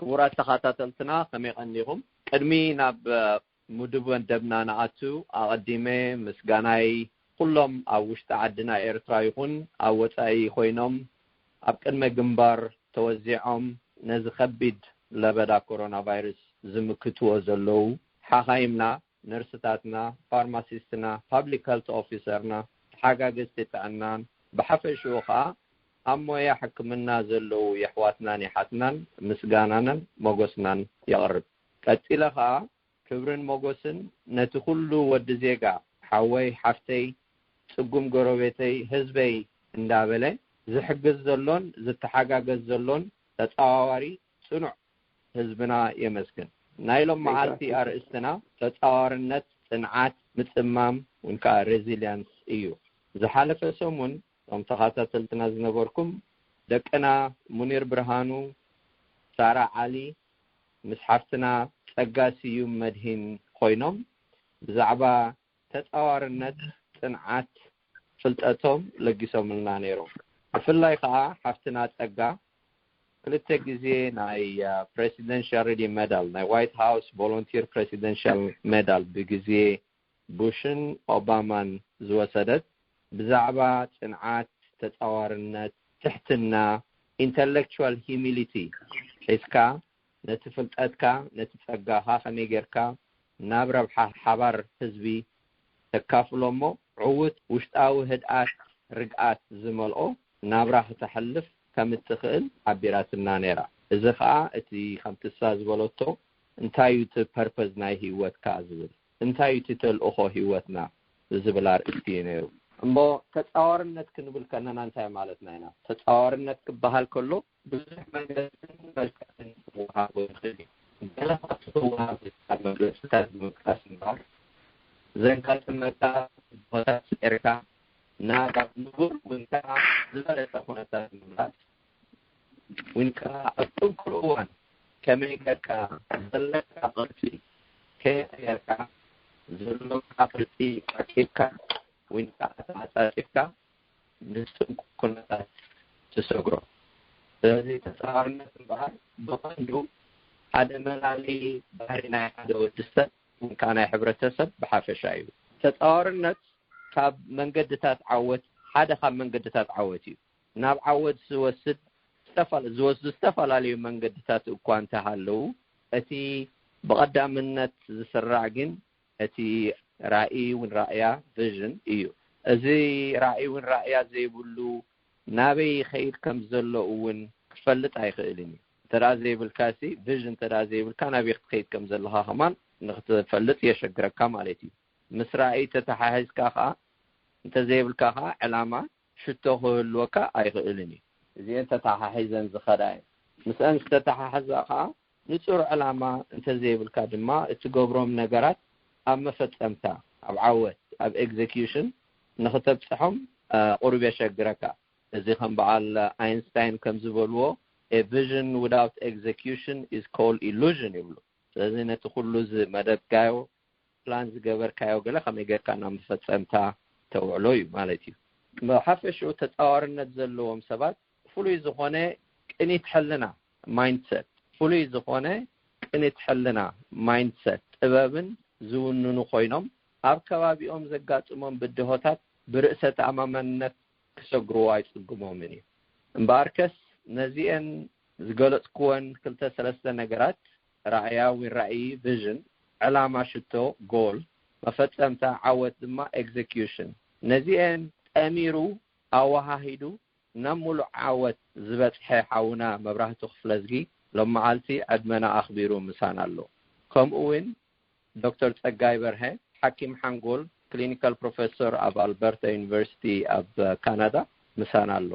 ክቡራት ተኸታተልትና፣ ከመይ ቀኒኹም? ቅድሚ ናብ ምድብ መደብና ንኣቱ ኣቐዲመ ምስጋናይ ኩሎም ኣብ ውሽጢ ዓድና ኤርትራ ይኹን ኣብ ወጻኢ ኮይኖም ኣብ ቅድመ ግንባር ተወዚዖም ነዚ ከቢድ ለበዳ ኮሮና ቫይረስ ዝምክትዎ ዘለዉ ሓኻይምና፣ ነርስታትና፣ ፋርማሲስትና፣ ፓብሊክ ሄልት ኦፊሰርና፣ ተሓጋገዝቲ ጥዕናን ብሓፈሽኡ ኸኣ ኣብ ሞያ ሕክምና ዘለዉ የሕዋትናን የሓትናን ምስጋናናን ሞጎስናን የቕርብ። ቀጺለ ኸኣ ክብርን ሞጎስን ነቲ ኩሉ ወዲ ዜጋ፣ ሓወይ፣ ሓፍተይ፣ ጽጉም ጎረቤተይ፣ ህዝበይ እንዳበለ ዝሕግዝ ዘሎን ዝተሓጋገዝ ዘሎን ተጻዋዋሪ ጽኑዕ ህዝብና የመስግን። ናይ ሎም መዓልቲ ኣርእስትና ተጻዋርነት፣ ጽንዓት፣ ምጽማም ወይ ከዓ ሬዚሊያንስ እዩ። ዝሓለፈ ሰሙን እቶም ተኸታተልትና ዝነበርኩም ደቅና ሙኒር ብርሃኑ፣ ሳራ ዓሊ ምስ ሓፍትና ጸጋ ስዩም መድሂን ኮይኖም ብዛዕባ ተጻዋርነት፣ ጽንዓት፣ ፍልጠቶም ለጊሶምልና ነይሮም። ብፍላይ ከዓ ሓፍትና ጸጋ ክልተ ግዜ ናይ ፕሬሲደንሻል ሪዲ ሜዳል፣ ናይ ዋይት ሃውስ ቮለንቲር ፕሬሲደንሻል ሜዳል ብግዜ ቡሽን ኦባማን ዝወሰደት ብዛዕባ ጽንዓት፣ ተጻዋርነት፣ ትሕትና፣ ኢንተሌክቹዋል ሂሚሊቲ ሒዝካ ነቲ ፍልጠትካ፣ ነቲ ጸጋኻ ከመይ ጌርካ ናብ ረብሓ ሓባር ህዝቢ ተካፍሎ እሞ ዕዉት ውሽጣዊ ህድኣት፣ ርግኣት ዝመልኦ ናብራ ክተሕልፍ ከም እትኽእል ሓቢራትና ነይራ። እዚ ኸኣ እቲ ከምቲ እሳ ዝበለቶ እንታይ እዩ እቲ ፐርፐዝ ናይ ህይወትካ ዝብል፣ እንታይ እዩ እቲ ተልእኾ ህይወትና ዝብል ኣርእስቲ እዩ ነይሩ። እሞ ተጻዋርነት ክንብል ከለና እንታይ ማለትና ኢና? ተጻዋርነት ክበሃል ከሎ ብዙሕ መንገድን መልክዕን ክወሃቦ ይኽእል እዩ። ገለ ካብቲ ክወሃብ ዝከኣል መግለጺታት ብምጥቃስ እምበኣር፣ ዘጋጥመካ ብድሆታት ስዒርካ ናብ ንቡር ወይ ከዓ ዝበለጸ ኩነታት ምምላስ ወይ ከዓ ኣብ ጥንኩር እዋን ከመይ ጌርካ ዘለካ ቅርጺ ከየቀየርካ ዘሎካ ቅርጺ ዓቂብካ ወይ ከዓ ተዓጻጺፍካ ንስንኩ ኩነታት ትሰግሮ። ስለዚ ተጻዋርነት እምበኣር ብቐንዱ ሓደ መላለዪ ባህሪ ናይ ሓደ ወዲ ሰብ ወይ ከዓ ናይ ሕብረተሰብ ብሓፈሻ እዩ። ተጻዋርነት ካብ መንገድታት ዓወት፣ ሓደ ካብ መንገድታት ዓወት እዩ። ናብ ዓወት ዝወስድ ዝተፋ-፣ ዝወስዱ ዝተፈላለዩ መንገድታት እኳ እንተሃለዉ፣ እቲ ብቐዳምነት ዝስራዕ ግን እቲ ራእይ እውን ራእያ፣ ቪዥን እዩ። እዚ ራእይ እውን ራእያ ዘይብሉ ናበይ ይኸይድ ከም ዘሎ እውን ክፈልጥ ኣይኽእልን እዩ። እንተ ደኣ ዘይብልካ ሲ፣ ቪዥን እንተ ደኣ ዘይብልካ ናበይ ክትኸይድ ከም ዘለኻ ከማን ንኽትፈልጥ የሸግረካ ማለት እዩ። ምስ ራእይ ተተሓሒዝካ ኸኣ፣ እንተ ዘይብልካ ኸኣ ዕላማ ሽቶ ክህልወካ ኣይኽእልን እዩ። እዚአን ተተሓሒዘን ዝኸዳ እየን። ምስአን ዝተተሓሓዛ ኸኣ ንጹር ዕላማ እንተ ዘይብልካ ድማ እትገብሮም ነገራት ኣብ መፈጸምታ፣ ኣብ ዓወት፣ ኣብ ኤግዜኪዩሽን ንኽተብጽሖም፣ እ፣ ቁሩብ የሸግረካ። እዚ ከም በዓል ኣይንስታይን ከም ዝበልዎ፣ "A vision without execution is called illusion" ይብሉ። ስለዚ ነቲ ኩሉ ዝመደብካዮ፣ ፕላን ዝገበርካዮ ገለ ከመይ ጌርካ ናብ መፈጸምታ ተውዕሎ እዩ ማለት እዩ። ብሓፈሽኡ ተጻዋርነት ዘለዎም ሰባት ፍሉይ ዝኾነ ቅኒት ሕልና፣ ማይንድሰት፣ ፍሉይ ዝኾነ ቅኒት ሕልና፣ ማይንድሰት፣ ጥበብን ዝውንኑ ኮይኖም ኣብ ከባቢኦም ዘጋጥሞም ብድሆታት ብርእሰ ተኣማመንነት ክሰግርዎ ኣይጽግሞምን እዩ። እምበኣርከስ ነዚአን ዝገለጽኩወን ክልተ ሰለስተ ነገራት፣ ራእያ ወይ ራእይ፣ ቪዥን፣ ዕላማ፣ ሽቶ፣ ጎል፣ መፈጸምታ፣ ዓወት፣ ድማ ኤግዜኪዩሽን፣ ነዚአን ጠሚሩ ኣወሃሂዱ ናብ ሙሉእ ዓወት ዝበጽሐ ሓውና መብራህቱ ክፍለዝጊ ሎም መዓልቲ ዕድመና ኣኽቢሩ ምሳና ኣሎ። ከምኡ እውን ዶክተር ጸጋይ በርሀ፣ ሓኪም ሓንጎል፣ ክሊኒካል ፕሮፌሰር ኣብ ኣልበርታ ዩኒቨርሲቲ ኣብ ካናዳ ምሳና ኣሎ።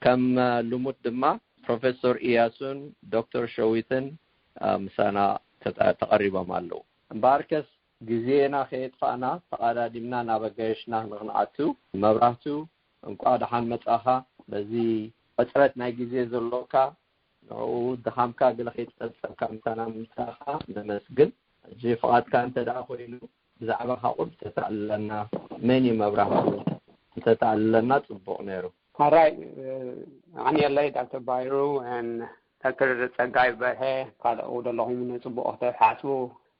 ከም ልሙድ ድማ ፕሮፌሰር ኢያሱን ዶክተር ሸዊትን፣ አ፣ ምሳና ተጠ-፣ ተቐሪቦም ኣለዉ። እምበኣርከስ ግዜና ከየጥፋእና ተቐዳዲምና ናብ ኣጋየሽና ንኽንኣቱ፣ መብራህቱ፣ እንቋዕ ደሓን መጻኻ። በዚ ሕጽረት ናይ ግዜ ዘሎካ፣ ንዕኡ ድኻምካ ገለ ከይጸብጸብካ ምሳና ምምጻእካ ነመስግን። ሕጂ ፍቓድካ እንተ ደኣ ኮይኑ፣ ብዛዕባኻ ቁሩብ ተተዕልለና። መን እዩ መብራህቱ? እንተ ተዕልለና ጽቡቕ ነይሩ። ኣራይ፣ ኣንየለይ ዶክተር ባይሩ፣ and ዶክተር ጸጋይ በርሀ፣ ካልእ ዘለኹም ንጽቡቕ ክትሓስቡ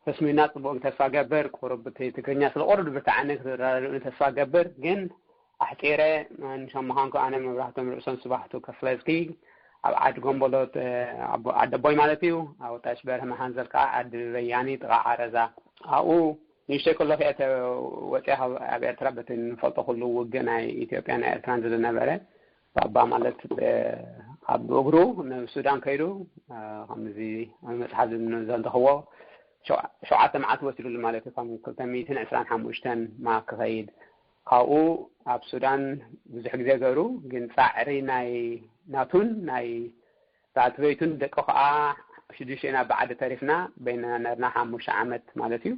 ተስሚና ጽቡቕ ተስፋ ገብር። ቁሩብ እቲ ትግርኛ ስለ ቁሩብ ብርትዓኒ ክትረዳድኡኒ ተስፋ ገብር። ግን ኣሕጺረ ንሸምሃንኩ ኣነ መብራህቶም ርእሶም ስባሕቱ ከፍለዝኪ ኣብ ዓዲ ጎንበሎት ኣቦ-፣ ዓዲ ኣቦይ ማለት እዩ። ኣብ ታች በርሀ መሃንዘል ከዓ ዓዲ በያኒ ጥቓ ዓረዛ። ኣብኡ ንእሽተይ ከለኹ እየ ተወፂኣ ካብ፣ ኣብ ኤርትራ በቲ ንፈልጦ ኩሉ ውግእ ናይ ኢትዮጵያ ናይ ኤርትራን ዝነበረ ባባ ማለት ብ-፣ ካብ እግሩ ናብ ሱዳን ከይዱ፣ እ፣ ከምዚ ኣብ መፅሓፍ ዘንተኽዎ ሸው-፣ ሸውዓተ መዓልቲ ወሲዱሉ ማለት እዩ። ካብ ክልተ ሚእትን ዕስራን ሓሙሽተን ማ ክኸይድ ካብኡ ኣብ ሱዳን ብዙሕ ግዜ ገሩ፣ ግን ጻዕሪ ናይ ናቱን ናይ በዓልቲ ቤቱን ደቂ ከኣ ሽዱሽተና ብዓዲ ተሪፍና በይንና ነርና ሓሙሽተ ዓመት ማለት እዩ።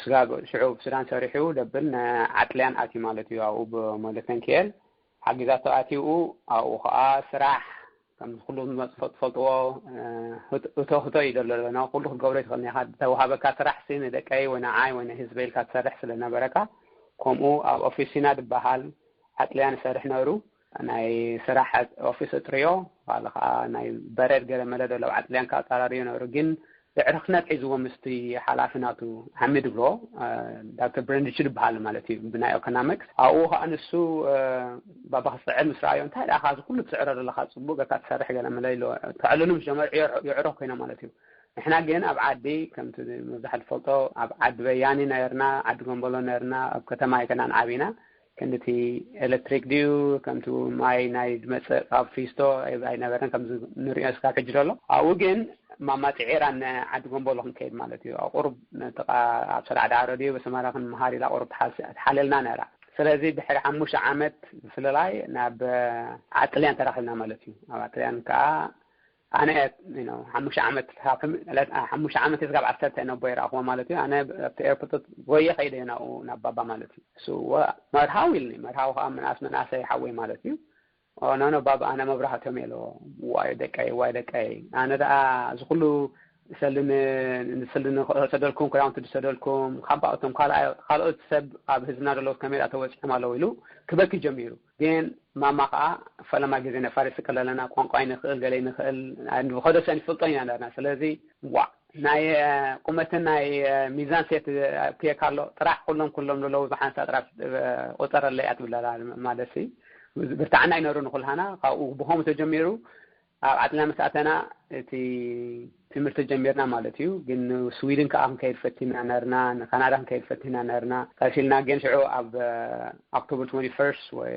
ስጋብ ሽዑ ኣብ ሱዳን ሰሪሑ ደብል ንዓጥልያን ኣትዩ ማለት እዩ። ኣብኡ ብሞለተንኪኤል ሓጊዛቶ ኣትዩ ኣብኡ ከኣ ስራሕ ከም ኩሉ ዝመጽእ ትፈልጥዎ፣ እ፣ ህቶ ህቶ እዩ ዘሎ። ኩሉ ክትገብሮ ይትኽእል ኢኻ። ዝተዋሃበካ ስራሕ ሲ ንደቀይ ወይ ንዓይ ወይ ንህዝበይ ኢልካ ትሰርሕ ስለ ነበረካ፣ ከምኡ ኣብ ኦፊሲና ዝበሃል ዓጥልያን ይሰርሕ ነሩ። ናይ ስራሕ ኦፊስ እጥርዮ፣ ካልእ ከዓ ናይ በረድ ገለ መለ ደሎ ኣብ ዓጥልያን ከኣጠራርዮ ነሩ። ግን ብዕርክነት ሒዝዎ ምስቲ ሓላፊ ናቱ ሓሚድ ብሎ፣ እ፣ ዳክተር ብረንድቹ ዝበሃል ማለት እዩ፣ ብናይ ኢኮኖሚክስ። ኣብኡ ከዓ ንሱ፣ እ፣ ባባ ክስዕር ምስ ረኣዮ፣ "እንታይ ደኣ እዚ ኩሉ ትስዕሮ ዘለኻ? ጽቡቅ ጌርካ ትሰርሕ ገለ መለ" ኢሎ። ከዕልሉ ምስ ጀመሩ የዕሮ ኮይኖም ማለት እዩ። ንሕና ግን ኣብ ዓዲ፣ ከምቲ መብዛሕትኡ ዝፈልጦ፣ ኣብ ዓዲ በያኒ ነርና፣ ዓዲ ጎንበሎ ነርና፣ ኣብ ከተማ ኣይከናን ዓቢና። ክንድቲ ኤሌክትሪክ ድዩ፣ ከምቲ ማይ ናይ ዝመጽእ ካብ ፊስቶ ኣይነበረን፣ ከምዚ ንሪኦ እስካብ ሕጂ ዘሎ። ኣብኡ ግን ማማ ጽዒራ ንዓዲ ጎንበሎ ክንከይድ ማለት እዩ። ኣብ ቁሩብ ንጥቓ ኣብ ሰላዕ ዳዕሮ ድዩ ብሰማራ ክንመሃር ኢላ ቁሩብ ትሓስ-፣ ትሓልየልና ነራ። ስለዚ ድሕሪ ሓሙሽተ ዓመት ምፍልላይ ናብ ዓጥልያን ተራኺብና ማለት እዩ። ኣብ ዓጥልያን ከኣ ኣነ፣ you know፣ ሓሙሽተ ዓመት ካብ ሕም-፣ ዕለት፣ ኣ፣ ሓሙሽተ ዓመት ስጋብ ዓሰርተ ነቦ ይረኣኽዎ ማለት እዩ። ኣነ ኣብቲ ኤርፖርት ጎየ ከይደ ናብኡ ናብ ባባ ማለት እዩ። እሱ ወ-፣ መርሃው ኢልኒ። መርሃው ከኣ ምናስ መናእሰይ ሓወይ ማለት እዩ። ኦ፣ ኖ፣ ኖ፣ ባባ፣ ኣነ መብራህቶም ኢልዎ። ዋይ ደቀይ፣ ዋይ ደቀይ። ኣነ ደኣ እዚ ኩሉ ሰልኒ፣ ንሰልኒ ሰደልኩም፣ ክዳውንቲ ዝሰደልኩም፣ ካብ እቶም ካልኣ-፣ ካልኦት ሰብ ኣብ ህዝብና ዘለዉ ከመይ ደኣ ተወጺኦም ኣለዉ ኢሉ ክበኪ ጀሚሩ። ግን ማማ ከኣ ፈለማ ግዜ ነፋሪት ስቅል ኣለና፣ ቋንቋ ይንኽእል፣ ገለ ይንኽእል፣ ብኸደሰን ይፈልጦን ኢና ነርና። ስለዚ፣ ዋዕ፣ ናይ፣ እ፣ ቁመትን ናይ፣ እ፣ ሚዛን ሴት፣ እ፣ ክየካ ኣሎ። ጥራሕ ኩሎም፣ ኩሎም ዘለዉ ብሓንሳ ጥራሕ፣ እ፣ ቁጸረለይ እያ ትብል ኣላ ማለት ሲ። ብርታዕና ይነሩ ንኹልሃና። ካብኡ ብኸምኡ ተጀሚሩ፣ ኣብ ዓድና ምስ ኣተና እቲ ትምህርቲ ጀሚርና ማለት እዩ። ግን ስዊድን ከኣ ክንከይድ ፈቲና ነርና፣ ንካናዳ ክንከይድ ፈቲና ነርና። ፈሲልና ግን ሽዑ ኣብ፣ እ፣ ኦክቶበር ትወንቲ ፈርስት ወይ፣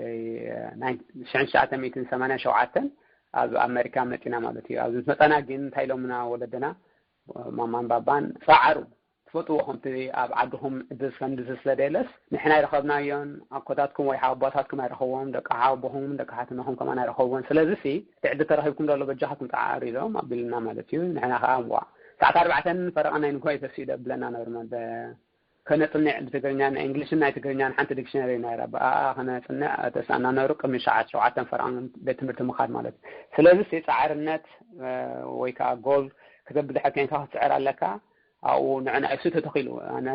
እ፣ ናይን-፣ ሽሕን ትሽዓተ ሚእትን ሰማንያን ሸውዓተን ኣብ ኣመሪካ መጺና ማለት እዩ። ኣብዚ ምስ መጻና ግን እንታይ ኢሎምና ወለድና፣ ማማን ባባን፣ ጸዓሩ፣ ትፈልጥዎ ከምቲ ኣብ ዓድኹም ዕድል ፈንድዚ ስለ ደየለስ፣ ንሕና ኣይረኸብናዮን፣ ኣኮታትኩም ወይ ኣቦታትኩም ኣይረኸብዎም፣ ደቂ ሓወቦኹም፣ ደቂ ሓትነኹም ከማን ኣይረኸብዎን። ስለዚ ሲ፣ እቲ ዕድል ተረኺብኩም ዘሎ በጃኻትኩም ጸዓሩ ኢሎም ኣቢሉና ማለት እዩ። ንሕና ከኣ እምቧ። ሰዓት ኣርባዕተን ፈረቓን ናይ ንግሆ እዩ ተሲኡ ደብለና ነሩ፣ መደ-፣ ከነጽንዕ ብትግርኛን እንግሊሽን ናይ ትግርኛን ሓንቲ ዲክሽነሪ ነይራ። ብኣኣ ከነጽንዕ ተስኣና ነሩ፣ ቅድሚ ሸዓ-፣ ሸውዓተን ፈረቓን ቤት ትምህርቲ ምኻድ ማለት እዩ። ስለዚ ሲ፣ ጻዕርነት፣ እ፣ ወይ ከኣ ጎል ክተብድሐ ኬንካ ክትጽዕር ኣለካ። ኣብኡ ንዕና እሱ ተተኺሉ። ኣነ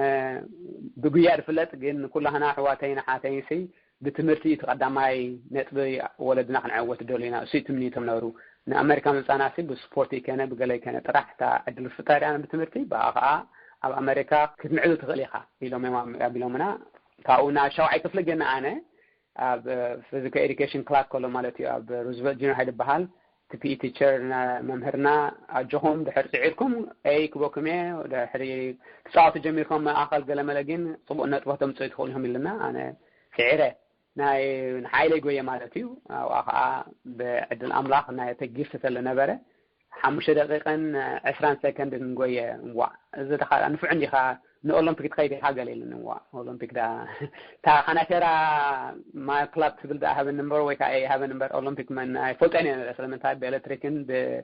ብጉያ ዝፍለጥ ግን፣ ንኩላህና ኣሕዋተይን ኣሓተይን ሲ ብትምህርቲ እቲ ቀዳማይ ነጥቢ ወለድና ክንዕወት ደሊና፣ እሱ ትምኒቶም ነሩ። ንኣመሪካ ምምጻእና ሲ ብስፖርት ይከነ ብገለ ይከነ ጥራሕ እታ ዕድል ፍጠር እያ ብትምህርቲ፣ ብኣ ኸኣ ኣብ ኣመሪካ ክትምዕብል ትኽእል ኢኻ ኢሎም እዮም ኣቢሎምና። ካብኡ ናብ ሻውዓይ ክፍሊ ግን ኣነ ኣብ ፊዚካል ኤዱኬሽን ክላስ ከሎ ማለት እዩ፣ ኣብ ሩዝቨልት ጁኒየር ሃይ ዝበሃል እቲ ፒኢ ቲቸር መምህርና፣ ኣጆኹም ድሕሪ ጽዒርኩም ኤይ ክበኩም እየ፣ ድሕሪ ትጻወቱ ጀሚርኩም ማእኸል ገለመለ ግን ጽቡቕ ነጥቢ ከተምጽኡ ትኽእሉ ኢኹም ኢሉና። ኣነ ስዒረ ናይ ንሓይለይ ጎየ ማለት እዩ። ኣብኣ ኸዓ ብዕድል ኣምላኽ ናይ ተጊፍ ተተለ ነበረ። ሓሙሽተ ደቂቕን ዕስራን ሰከንድን ጎየ። ዋእ፣ እዚ ደኻ ንፉዕ እንዲኻ፣ ንኦሎምፒክ ትኸይድ ኢኻ ገለ ኢሉኒ። ዋእ፣ ኦሎምፒክ ደኣ፣ እታ ኻናቴራ ማይ ክላብ ትብል ደኣ ሃበኒ እምበር፣ ወይ ከዓ ኣይሃበኒ እምበር፣ ኦሎምፒክ መን ኣይፈልጦን እየ ነረ። ስለምንታይ ብኤሌክትሪክን ብ-፣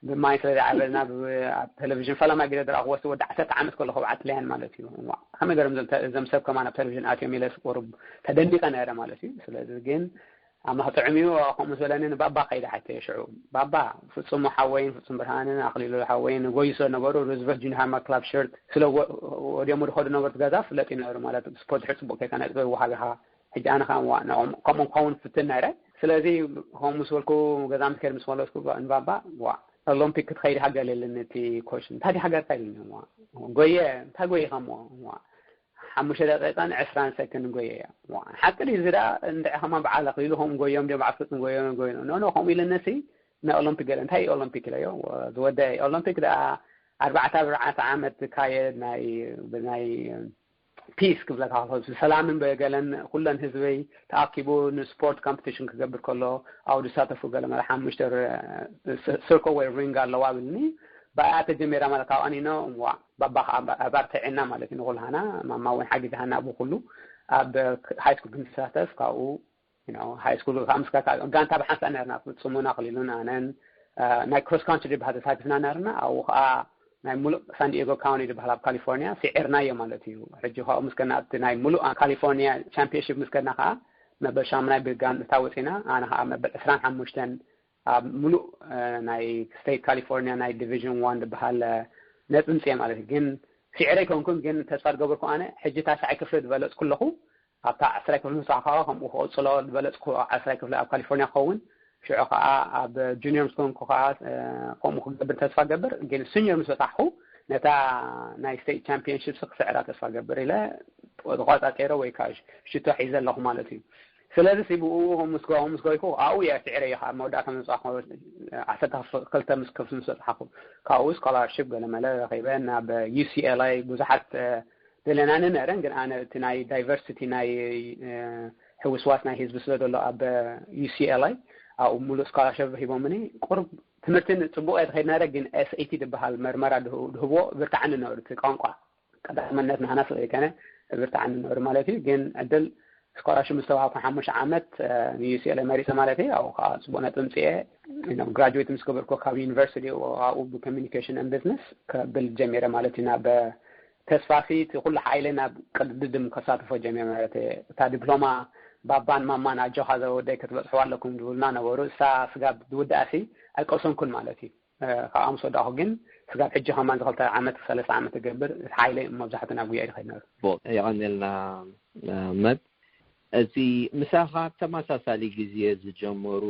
ብማይ ስለ ዝዓበድና፣ ብ-፣ ኣብ ቴሌቪዥን ፈለማ ግዜ ዝረኣኽዎ፣ ወዲ ዓሰርተ ዓመት ከለኹ ኣብ ዓጥልያን ማለት እዩ። ዋእ፣ ከመይ ገይሮም እዞም ተ-፣ እዞም ሰብ ከማን ኣብ ቴሌቪዥን ኣትዮም ኢለ ቁሩብ ተደኒቐ ነረ ማለት እዩ። ስለዚ ግን ኣምላኽ ጥዑም እዩ። ከምኡ ዝበለኒ ንባባ ከይደ ሓተዮ ሽዑ። ባባ፣ ፍጹም ሓወይን ፍጹም ብርሃንን ኣኽሊሉ ሓወይን ጎዩ ስለ ነበሩ፣ ሩዝቨልት ጁኒየር ሃይ ክላብ ሸርት ስለ ወ-፣ ወድዮም ዝኸዱ ነበሩ፣ እቲ ገዛ ፍለጥ እዩ ነበሩ፣ ማለት ስፖርት ድሕሪ ጽቡቕ ኬድካ ነጥቢ ወሃቢኻ። ሕጂ ኣነ ኸኣ ዋእ፣ ንኦም-፣ ከምኦም ክኸውን ፍትን ነይረ። ስለዚ ከምኡ ምስ በልኩ፣ ገዛ ምስ ከይደ ምስ መለስኩ፣ ንባባ፣ ዋእ፣ ኦሎምፒክ ክትኸይድ ሃገር የለን እቲ ኮሽ እንታይ ዲ ሃገርካ ኢሉኒ። ጎየ እንታይ ጎይኻ ሞ? ሓሙሽተ ደቂቃን ዕስራን ሰክንድ ጎየ እያ። ሓቂ ድዩ እዚ ደኣ እንድዒ ከማ በዓል ኣኽሊሉ ከምኡ ጎዮም ድዮም በዓል ፍጹም ጎዮም ጎዮም ኖ ኖ ከምኡ ኢለነሲ ንኦሎምፒክ ገለ እንታይ እዩ ኦሎምፒክ ኢለዮ። ዝወደ ኦሎምፒክ ደኣ ኣርባዕተ ኣርባዕተ ዓመት ዝካየድ ናይ ብናይ ፒስ ክብለካ ከሎ ሰላምን በገለን ኩለን ህዝበይ ተኣኪቡ ንስፖርት ኮምፒቲሽን ክገብር ከሎ ኣብኡ ዝሳተፉ ገለ መለ ሓሙሽተ ስርኮ ወይ ሪንግ ኣለዋ ብልኒ ብኣያ ተጀሚራ ማለት ካብ ኣኒኖ እዋ ባባ ከዓ ኣባርትዕና ማለት እዩ ንኩልሃና ማማ እውን ሓጊዝሃና ብኩሉ ኣብ ሃይስኩል ክንሳተፍ ካብኡ ሃይስኩል ከዓ ምስ ጋንታ ብሓንሳእ ነርና ፍፁሙን ኣኽሊሉን ኣነን ናይ ክሮስ ካንትሪ ዝበሃል ተሳቲፍና ነርና ኣብኡ ከዓ ናይ ሙሉእ ሳንዲኤጎ ካውንቲ ዝበሃል ኣብ ካሊፎርኒያ ስዒርናዮ ማለት እዩ። ሕጂ ካብኡ ምስ ከና ኣብቲ ናይ ሙሉእ ካሊፎርኒያ ቻምፒዮንሺፕ ምስ ከና ከዓ መበል ሻሙናይ ብጋንታ ወፂና ኣነ ከዓ መበል ዕስራን ሓሙሽተን ኣብ ሙሉእ ናይ ስቴት ካሊፎርኒያ ናይ ዲቪዥን ዋን ዝበሃል ነጥቢ ምፅኤ ማለት እዩ። ግን ስዒረ ኣይኮንኩን ግን ተስፋ ዝገበርኩ ኣነ ሕጂ ታሽዓይ ክፍሊ ዝበለፅኩ ኣለኹ ኣብታ ዓስራይ ክፍሊ ምስ ረኣኻዋ ከምኡ ክቕፅሎ ዝበለፅኩ ዓስራይ ክፍሊ ኣብ ካሊፎርኒያ ክኸውን ሽዑ ከዓ ኣብ ጁኒየር ምስ ኮንኩ ከዓ ከምኡ ክገብር ተስፋ ገብር ግን ሲኒየር ምስ በፃሕኩ ነታ ናይ ስቴት ቻምፒዮንሽፕ ክስዕራ ተስፋ ገብር ኢለ ተቋፃፂረ ወይ ከዓ ሽቶ ሒዘ ኣለኹ ማለት እዩ። ስለዚ ብኡ ምስ ጎይኩ ኣብኡ እየ ስዒረ እየ ከዓ መወዳእታ መፅኣ ዓሰርተ ክልተ ምስ ክፍሊ ምስ በፃሕኩ ካብኡ ስኮላርሽፕ ገለመለ ረኺበ ናብ ዩሲኤልኣይ ብዙሓት ደለናኒ ነረን ግን ኣነ እቲ ናይ ዳይቨርሲቲ ናይ ሕውስዋስ ናይ ህዝቢ ስለ ዘሎ ኣብ ዩሲኤልኣይ ኣብኡ ሙሉእ ስኮላርሽፕ ሂቦምኒ ቁርብ ትምህርትን ፅቡቅ እየ ተኸይድ ነረ ግን ኤስኤቲ ዝበሃል መርመራ ድህብዎ ብርትዓኒ ነሩ እቲ ቋንቋ ቀዳመነት ናህና ስለ ዘይከነ ብርትዓኒ ነሩ ማለት እዩ። ግን ዕድል ስኮላርሽፕ ምስ ተዋሃብኩ ሓሙሽተ ዓመት ንዩሲኤልኤ መሪፀ ማለት እዩ። ኣብኡ ከዓ ፅቡቅ ነጥቢ ምፅኤ ግራጁዌት ምስ ገበርኩ ካብ ዩኒቨርሲቲ ኣብኡ ብኮሚኒኬሽን ን ቢዝነስ ከብል ጀሚረ ማለት እዩ። ናብ ተስፋፊ እቲ ኩሉ ሓይለ ናብ ቅድድም ከሳትፎ ጀሚረ ማለት እዩ። እታ ዲፕሎማ ባባን ማማን ኣጆኻ ዘወደይ ክትበፅሕዋ ኣለኩም ዝብሉና ነበሩ። እሳ ስጋብ ዝውድኣሲ ኣይቀሰንኩን ማለት እዩ። ካብ ምስ ወዳእኹ ግን ስጋብ ሕጂ ከማን ዝክልተ ዓመት ሰለስተ ዓመት እገብር ሓይለ መብዛሕትኡ ናብ ጉያ ይኸይድ ነሩ። የቐንየልና መብ እዚ ምሳኻ ተመሳሳሊ ግዜ ዝጀመሩ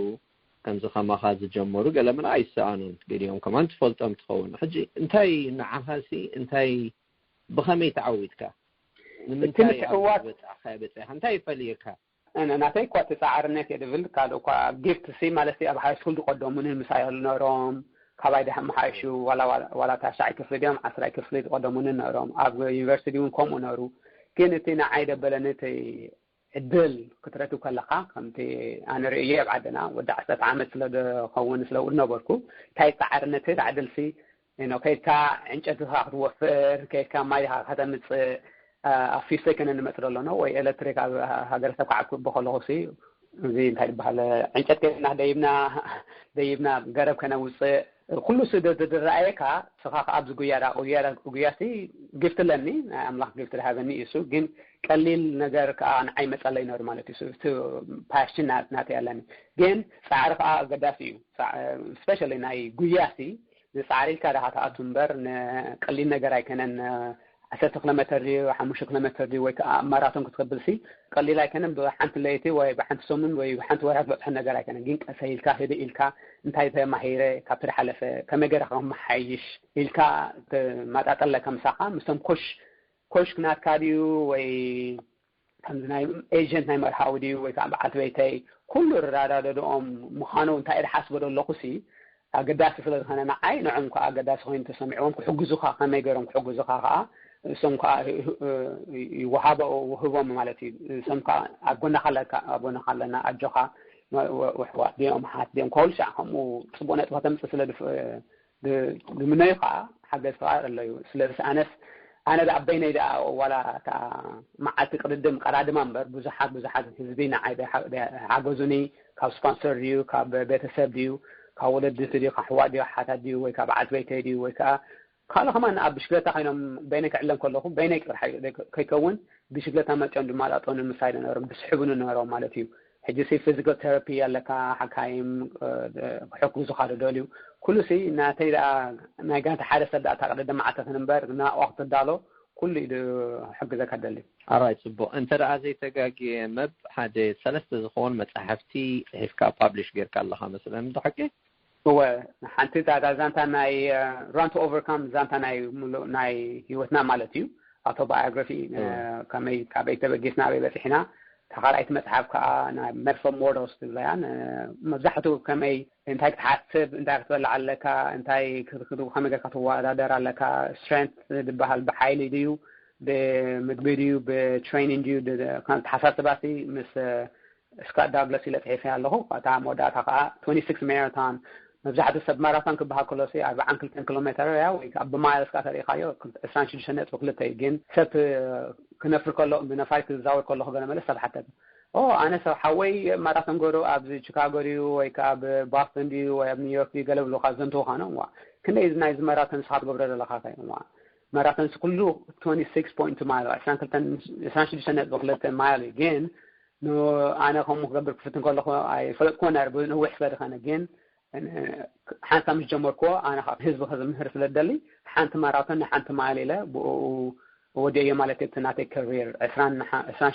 ከምዚ ከማኻ ዝጀመሩ ገለመለ ኣይሰኣኑን ገሊኦም ከማን ትፈልጦም ትኸውን ሕጂ እንታይ ንዓኻሲ እንታይ ብኸመይ ተዓዊትካ ንምንታይ ምትዕዋት በፃዕካ በፂኻ እንታይ ይፈልየካ ናተይ እኳ ተፃዓርነት እየ ድብል ካልእ እኳ ጊፍት ሲ ማለት ኣብ ሃይ ስኩል ዝቀደሙኒ ምሳይ ነሮም ካባይ ድሓ መሓይሹ ዋላ ታሻይ ክፍሊ ድዮም ዓስራይ ክፍሊ ዝቀደሙኒ ነሮም ኣብ ዩኒቨርሲቲ እውን ከምኡ ነሩ ግን እቲ ንዓይ ደበለኒ እቲ ዕድል ክትረክብ ከለካ ከምቲ ኣነ ርእየ ኣብ ዓድና ወዲ ዓሰርተ ዓመት ስለ ዝኸውን ስለ ዝነበርኩ እንታይ ፃዕርነት እቲ ዕድል ሲ ከይድካ ዕንጨትኻ ክትወፍር ከይድካ ማይ ከተምፅእ ኣብ ፊስቶ ኣይኮነ ንመፅእ ዘሎ ነው ወይ ኤሌክትሪክ ኣብ ሃገረሰብ ከዓ ክብ ከለኹ ሲ እዚ እንታይ ዝበሃል ዕንጨት ከይድና ደይብና ደይብና ገረብ ከነውፅእ ኩሉ ሲ ዝረኣየካ ስኻ ከዓ ኣብዚ ጉያ ዳ ጉያ ዳ ጉያ ሲ ግፍት ኣለኒ ናይ ኣምላኽ ግፍት ዝሃበኒ እዩ ሱ ግን ቀሊል ነገር ከዓ ንዓይ መፀለይ ነሩ ማለት እዩ እቲ ፓሽን ናተይ ኣለኒ ግን ፃዕሪ ከዓ ኣገዳሲ እዩ ስፔሻሊ ናይ ጉያ ሲ ንፃዕሪ ኢልካ ዳኻ ትኣቱ እምበር ንቀሊል ነገር ኣይከነን ዓሰርተ ኪሎ ሜትር ድዩ ሓሙሽተ ኪሎ ሜትር ድዩ ወይ ከዓ ማራቶን ክትከብል ሲ ቀሊል ኣይከነን ብሓንቲ ለይቲ ወይ ብሓንቲ ሰሙን ወይ ብሓንቲ ወርሒ ትበፅሖ ነገር ኣይከነን ግን ቀሰ ኢልካ ህድእ ኢልካ እንታይ ተማሂረ ካብቲ ዝሓለፈ ከመይ ገይረ ከመሓይሽ ኢልካ ትመጣጠር ኣለካ ምሳኻ ምስቶም ኮሽ ኮሽ ናትካ ድዩ ወይ ከምዚ ናይ ኤጀንት ናይ መርሃዊ ድዩ ወይ ከዓ በዓልቲ ቤተይ ኩሉ ረዳዳድኦም ምዃኑ እንታይ እየ ዝሓስቦ ዘለኹ ሲ ኣገዳሲ ስለ ዝኾነ ንዓይ ንዕም ከዓ ኣገዳሲ ኮይኑ ተሰሚዕዎም ክሕግዙኻ ከመይ ገይሮም ክሕግዙኻ ከዓ እሶም ከዓ ይወሃቦ ውህቦም ማለት እዩ እሶም ከዓ ኣብ ጎናኻ ኣለካ ኣብ ጎናኻ ኣለና ኣጆኻ ውሕዋት ድኦም ሓት ድኦም ከሁሉ ሻዕ ከምኡ ፅቡቅ ነጥቢ ከተምፅእ ስለ ዝምነዩ ከዓ ሓገዝ ከዓ ኣለዩ ስለዚ ኣነስ ኣነ ዳ በይነይ ዳ ዋላ እታ መዓልቲ ቅድድም ቀዳድማ እምበር ብዙሓት ብዙሓት ህዝቢ ንዓይ ሓገዙኒ ካብ ስፖንሰር ድዩ ካብ ቤተሰብ ድዩ ካብ ወለድቲ ድዩ ካብ ሕዋት ድዩ ሓታት ድዩ ወይ ካብ በዓልቲ ቤተይ ድዩ ወይ ከዓ ካልእ ከማን ኣብ ብሽክለታ ኮይኖም በይነይ ክዕለም ከለኹ በይነይ ጥራሕ ከይከውን ብሽክለታ መፅኦም ድማ ጣጠውኒ ምሳይ ነሮም ዝስሕቡኒ ነሮም ማለት እዩ ሕጂ ሲ ፊዚካል ቴራፒ ኣለካ ሓካይም ክሕግዙኻ ደደልዩ ኩሉ ሲ ናተይ ደኣ ናይ ጋንታ ሓደ ሰብ ደኣ ታቅደደ መዓልተትን እምበር ናብኣ ክትዳሎ ኩሉ ኢሉ ሕግዘካ ደሊ ኣራይ ፅቡቅ እንተ ደኣ ዘይተጋግየ መብ ሓደ ሰለስተ ዝኸውን መፅሓፍቲ ሒፍካ ፓብሊሽ ጌርካ ኣለኻ መስለኒ ዶ ሓቂ እወ፣ ሓንቲ እታ ዛንታ ናይ ራን ቱ ኦቨርካም ዛንታ ናይ ሙሉእ ናይ ህይወትና ማለት እዩ። ኣውቶባዮግራፊ፣ ከመይ፣ ካበይ ተበጊስና ኣበይ በፂሕና፣ እታ ካልኣይቲ መፅሓፍ ከዓ ናይ መድፈ ሞርታልስ ትብለያ። መብዛሕትኡ ከመይ፣ እንታይ ክትሓስብ፣ እንታይ ክትበልዕ ኣለካ፣ እንታይ ክትክዱ፣ ከመይ ጌርካ ትወዳደር ኣለካ፣ ስትሬንት ዝበሃል ብሓይሊ ድዩ፣ ብምግቢ ድዩ፣ ብትሬኒንግ ድዩ፣ ተሓሳስባሲ ምስ ስካት ዳግላስ ኢለ ፅሒፈ ኣለኹ። እታ መወዳእታ ከዓ ትወንቲ ሲክስ ማራቶን፣ መብዛሕትኡ ሰብ ማራቶን ክበሃል ከሎ ሲ ኣርባዓን ክልተን ኪሎ ሜትር እያ፣ ወይ ከዓ ብማይልስ ከዓ ተሪኢኻዮ ዕስራን ሽዱሽተን ነጥቢ ክልተ እዩ። ግን ሰብ ክነፍር ከሎ፣ ብነፋሪት ክዛወር ከለኹ ገለ መለ ሰብ ሓተት፣ ኦ ኣነ ሰብ ሓወይ ማራቶን ገሩ ኣብዚ ቺካጎ ድዩ ወይ ከዓ ኣብ ቦስተን ድዩ ወይ ኣብ ኒውዮርክ ድዩ ገለ ብሉካ ዘንትውኻ ነው። ዋ ክንደይ ናይዚ ማራቶን ንስኻ ትገብሮ ዘለኻ ከ? ዋ ማራቶን ኩሉ ትወንቲ ሲክስ ፖይንት ማይል፣ ዕስራን ሽዱሽተን ነጥቢ ክልተ ማይል እዩ። ግን ኣነ ከምኡ ክገብር ክፍትን ከለኹ ኣይፈለጥኩ ነር ብነዊሕ ስለ ድኸነ። ግን ሓንሳ ምስ ጀመርኩዎ ኣነ ካብ ህዝቢ ከዝምህር ስለ ደሊ ሓንቲ ማራቶን ንሓንቲ ማይል ኢለ ብኡ ወዲኦዮ ማለት እቲ ናተይ ከሪር ዕስራን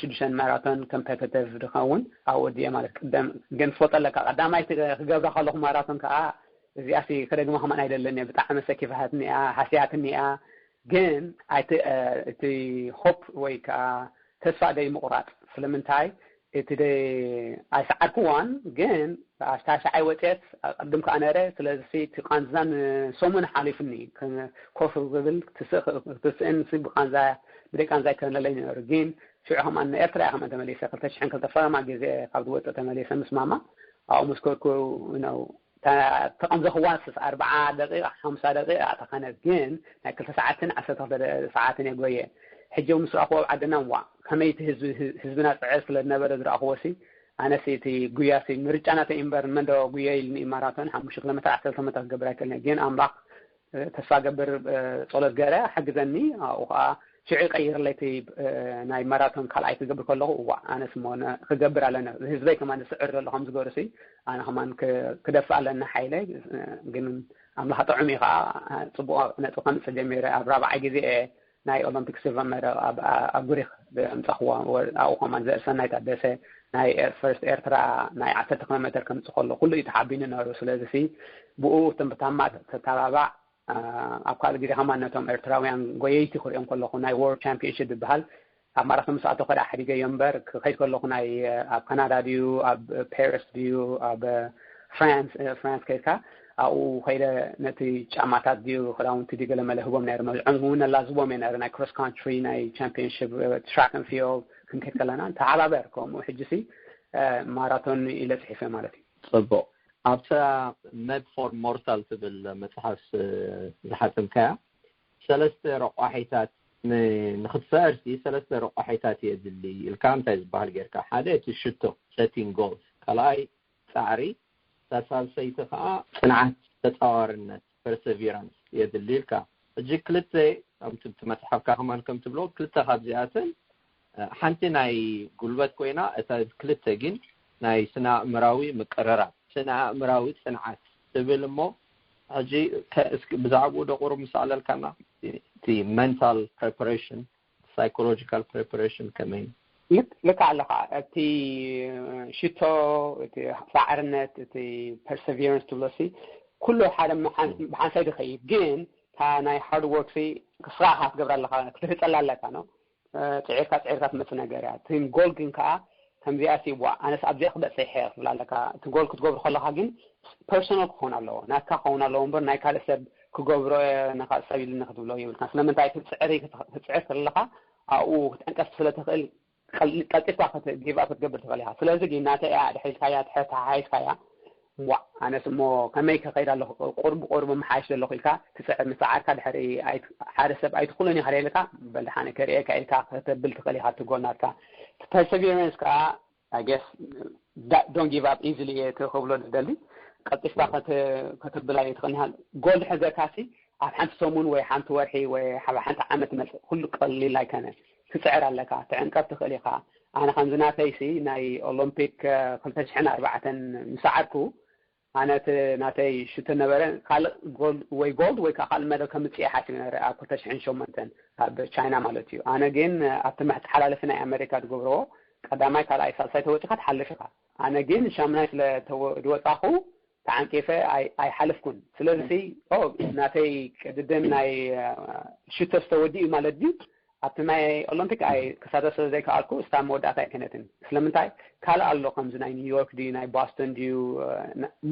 ሽዱሽተን ማራቶን ኮምፔቲቲቭ ድኸውን ኣብ ወዲኦ ማለት ቅደም። ግን ትፈልጦ ኣለካ ቀዳማይ ክገብራ ከለኹ ማራቶን ከዓ እዚኣሲ ክደግማ ከማን ኣይደለኒ፣ ብጣዕሚ ሰኪፋትኒ እያ፣ ሃስያትኒ እያ። ግን እቲ ሆፕ ወይ ከዓ ተስፋ ደይ ምቁራፅ። ስለምንታይ እቲ ደ ኣይሰዓርኩዋን። ግን ኣብታ ሻዓይ ወፅየት ኣቀድም ከዓ ነረ። ስለዚ እቲ ቃንዛን ሰሙን ሓሊፍኒ ኮፍ ክብል ትስእን ብቃንዛ ብደይ ቃንዛ ይከነለይ ነሩ። ግን ሽዑ ከማን ኤርትራ እያ ከማን ተመሊሰ ክልተ ሽሕን ክልተ ፈረማ ግዜ ካብ ዝወፅእ ተመሊሰ ምስ ማማ ኣብኡ ምስ ኮድኩ ነው ተቐምዘኽዋ ስስ ኣርባዓ ደቂቃ ሓምሳ ደቂቃ ተኸነት። ግን ናይ ክልተ ሰዓትን ዓሰርተ ክልተ ሰዓትን የጎየ። ሕጂ ምስ ረኣኽዎ ኣብ ዓድና ዋ ከመይቲ ህዝብና ፅዕር ስለ ዝነበረ ዝረኣኽዎ ሲ ኣነሲ እቲ ጉያ ሲ ምርጫ ናተይ እምበር መን ዶ ጉያ ኢልኒ ማራቶን ሓሙሽተ ኪሎ ሜትር ዓሰርተ ኪሎ ሜትር ክገብር ኣይክእልን። ግን ኣምላኽ ተስፋ ገብር ጸሎት ገረ ሓግዘኒ። ኣብኡ ከዓ ሽዑ ይቀይርለይ እቲ ናይ ማራቶን ካልኣይ ክገብር ከለኹ እዋ ኣነስ ሞ ክገብር ኣለና ህዝበይ ከማን ዝስዕር ዘሎ ከም ዝገብርሲ ኣነ ከማን ክደፍእ ኣለና ሓይለ። ግን ኣምላኽ ጥዑም እዩ ከዓ ጽቡቕ ነጥቢ ከምፅእ ጀሚረ ኣብ ራብዓይ ግዜ እየ ናይ ኦሎምፒክ ሲልቨር ሜዳል ኣብ ጉሪክ ዘምፀኽዎ። ኣብኡ ከማን ዘርእሰናይ ታደሰ ናይ ፈርስት ኤርትራ ናይ ዓሰርተ ኪሎ ሜትር ከምፅእ ከሎ ኩሉ እዩ ተሓቢኑ ነሩ። ስለዚ ብኡ ትምታማ ተተባባዕ ኣብ ካልእ ግዜ ከማን ነቶም ኤርትራውያን ጎየይቲ ክሪኦም ከለኹ ናይ ወርልድ ቻምፒዮንሺፕ ዝበሃል ኣብ ማራቶን ምስ ኣተኹ ከዳ ሓዲገዮ እምበር ክኸይድ ከለኹ ናይ ኣብ ካናዳ ድዩ ኣብ ፓሪስ ድዩ ኣብ ፍራንስ ፍራንስ ከይድካ ኣብኡ ከይደ ነቲ ጫማታት ድዩ ክዳውንቲ ድዩ ገለ መለ ህቦም ነይሮም። እዚኦም እውን ኣላዝቦም እየ ነይረ ናይ ክሮስ ካንትሪ ናይ ቻምፒዮንሺፕ ትራክ ን ፊልድ ክንከይድ ከለና ንተሓባበር። ከምኡ ሕጂ ሲ ማራቶን ኢለ ፅሒፈ ማለት እዩ። ፅቡቕ ኣብታ መድ ፎር ሞርታል ትብል መፅሓፍ ዝሓተምካያ ሰለስተ ረቋሒታት ንክትስዕር ሲ ሰለስተ ረቋሒታት የድሊ ኢልካ እንታይ ዝበሃል ጌርካ ሓደ እቲ ሽቶ setting goals ካልኣይ ፃዕሪ እታ ሳልሰይቲ ከዓ ፅንዓት ተፃዋርነት perseverance የድሊ ኢልካ ሕጂ ክልተ ኣብቲ መፅሓፍካ ከማን ከም ትብሎ ክልተ ካብዚኣተን ሓንቲ ናይ ጉልበት ኮይና እታ ክልተ ግን ናይ ስነ ኣእምራዊ ምቅርራብ ስነ ኣእምራዊ ፅንዓት ትብል እሞ ሕጂ ብዛዕባኡ ዶ ቁሩብ ምስ ኣዕለልካና እቲ mental preparation psychological preparation ከመይ ልክ ኣለኻ እቲ ሽቶ እቲ ፃዕርነት እቲ perseverance ትብሎ ሲ ኩሉ ሓደ ብሓንሳይ ዝኸይድ ግን እታ ናይ hard work ሲ ክስኻ ክትገብራ ኣለካ ክትህፀላ ኣለካ ነው ፅዒርካ ፅዒርካ ትመፅእ ነገር እያ። እቲ ጎል ግን ከዓ ከምዚኣ ሲ ዋ ኣነስ ኣብዚኣ ክበፅሕ እየ ክትብል ኣለካ። እቲ ጎል ክትገብሩ ከለካ ግን personal ክኸውን ኣለዎ ናትካ ክኸውን ኣለዎ እምበር ናይ ካልእ ሰብ ክገብሮ እየ ንካልእ ሰብ ኢሉኒ ክትብሎ የብልካ። ስለምንታይ ትፅዕር ትፅዕር ከለካ ኣብኡ ክትዕንቀፍ ስለ ትኽእል ቀልጢፍካ give up ክትገብር ትኽእል ኢኻ። ስለዚ ግን ናተይ እያ ድሒዝካያ ተሓሒዝካያ ዋ ኣነስ እሞ ከመይ ከኸይድ ኣለኹ ቁርብ ቁርብ መሓይሽ ዘለኹ ኢልካ ትፅዕር ምፅዓርካ ድሕሪ ሓደ ሰብ ኣይትኽእሉን ኢኻ ኢልካ በል ደሓነ ከርእየካ ኢልካ ከተብል ትኽእል ኢኻ እቲ ጎል ናትካ። Perseverance ከዓ I guess don't give up easily እየ ክብሎ ዝደሊ። ቀልጢፍካ ከተብል ኣይትኽእልን ኢኻ። ጎል ድሕር ጌርካ ሲ ኣብ ሓንቲ ሰሙን ወይ ሓንቲ ወርሒ ወይ ኣብ ሓንቲ ዓመት መፅእ ኩሉ ቀሊል ኣይከነ። ትፅዕር ኣለካ ትዕንቀፍ ትኽእል ኢኻ። ኣነ ከምዚ ናተይ ሲ ናይ ኦሎምፒክ ክልተ ሽሕን ኣርባዕተን ምስ ሰዓርኩ ኣነ እቲ ናተይ ሽቶ ነበረ ካልእ ጎልድ ወይ ጎልድ ወይ ከዓ ካልእ መደብ ከምፅእ እየ ሓሲበ ነረ ኣብ ክልተ ሽሕን ሸሞንተን ኣብ ቻይና ማለት እዩ። ኣነ ግን ኣብቲ መተሓላለፊ ናይ ኣሜሪካ ዝገብርዎ ቀዳማይ ካልኣይ ሳልሳይ ተወፂእካ ትሓልፍ ኢኻ። ኣነ ግን ሻምናይ ስለ ዝወፃኹ ዓንቂፈ ኣይሓለፍኩን። ስለዚ ናተይ ቅድድም ናይ ሽቶ ዝተወዲኡ ማለት ድዩ ኣብቲ ናይ ኦሎምፒክ ኣይ ክሳተፍ ስለ ዘይከኣልኩ፣ ስታር መወዳእታ ኣይኮነትን። ስለምንታይ ካልእ ኣሎ፣ ከምዚ ናይ ኒውዮርክ ድዩ ናይ ቦስተን ድዩ፣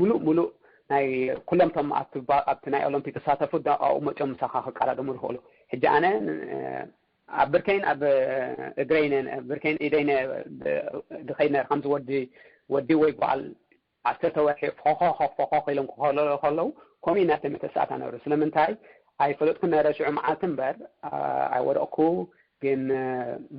ሙሉእ ሙሉእ ናይ ኩሎም ቶም ኣብቲ ናይ ኦሎምፒክ ተሳተፉ ኣብኡ መፅኦም ምሳኻ ክቀዳደሙ ዝኽእሉ። ሕጂ ኣነ ኣብ ብርከይን ኣብ እግረይነ ብርከይን ኢደይነ ድኸይድ ነር ከምዚ ወዲ ወዲ ወይ ጓል ዓሰርተ ወርሒ ፎኾኾ ፎኾኾ ኢሎም ክኸለሉ ከለዉ፣ ከምኡ ናተይ መተስኣታ ነሩ። ስለምንታይ ኣይፈለጥኩ ነረ ሽዑ መዓልቲ እምበር ኣይወደቕኩ። ግን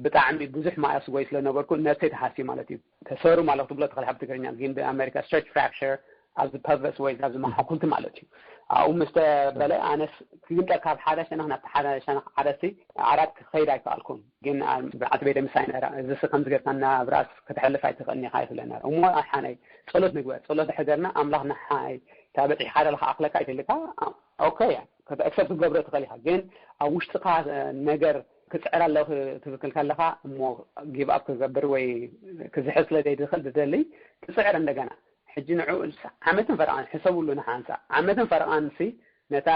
ብጣዕሚ ብዙሕ ማእስ ጎይ ስለነበርኩ ነብሰይ ተሃስዩ ማለት እዩ። ተሰሩ ማለት ትብሎ ትኽእል ኣብ ትግርኛ፣ ግን ብኣሜሪካ ስትሬች ፍራክቸር ኣብዚ ፐልቨስ ወይ ኣብዚ መሓኩልቲ ማለት እዩ። ኣብኡ ምስ ተበለ ኣነስ ክግምጠ ካብ ሓደ ሸነኽ ናብቲ ሓደ ሸነኽ ዓረሲ ዓራት ክኸይድ ኣይከኣልኩን። ግን ብዓልቲ ቤተ ምሳይ ነራ፣ እዚ ስ ከምዚ ጌርካ ናብ ራስ ክትሕልፍ ኣይትኽእልን ኢኻ ይብለ ነራ። እሞ ኣሓነይ ጸሎት ንግበር፣ ጸሎት ሕደርና ኣምላኽ ንሓይ እታ በጺሕካ ዘለኻ ኣኽለካ ይትልካ። ኦኬ፣ ኣክሰፕት ክትገብሮ ትኽእል ኢኻ። ግን ኣብ ውሽጥኻ ነገር ክጽዕር ኣለኹ ትብል ከለኻ እሞ ጊቭ ኣፕ ክገብር ወይ ክዝሕል ስለ ዘይትኽእል ትደሊ ትጽዕር እንደገና። ሕጂ ንዑ ዓመትን ፈረቓን ሕሰብሉ፣ ንሓንሳ ዓመትን ፈረቓን ሲ ነታ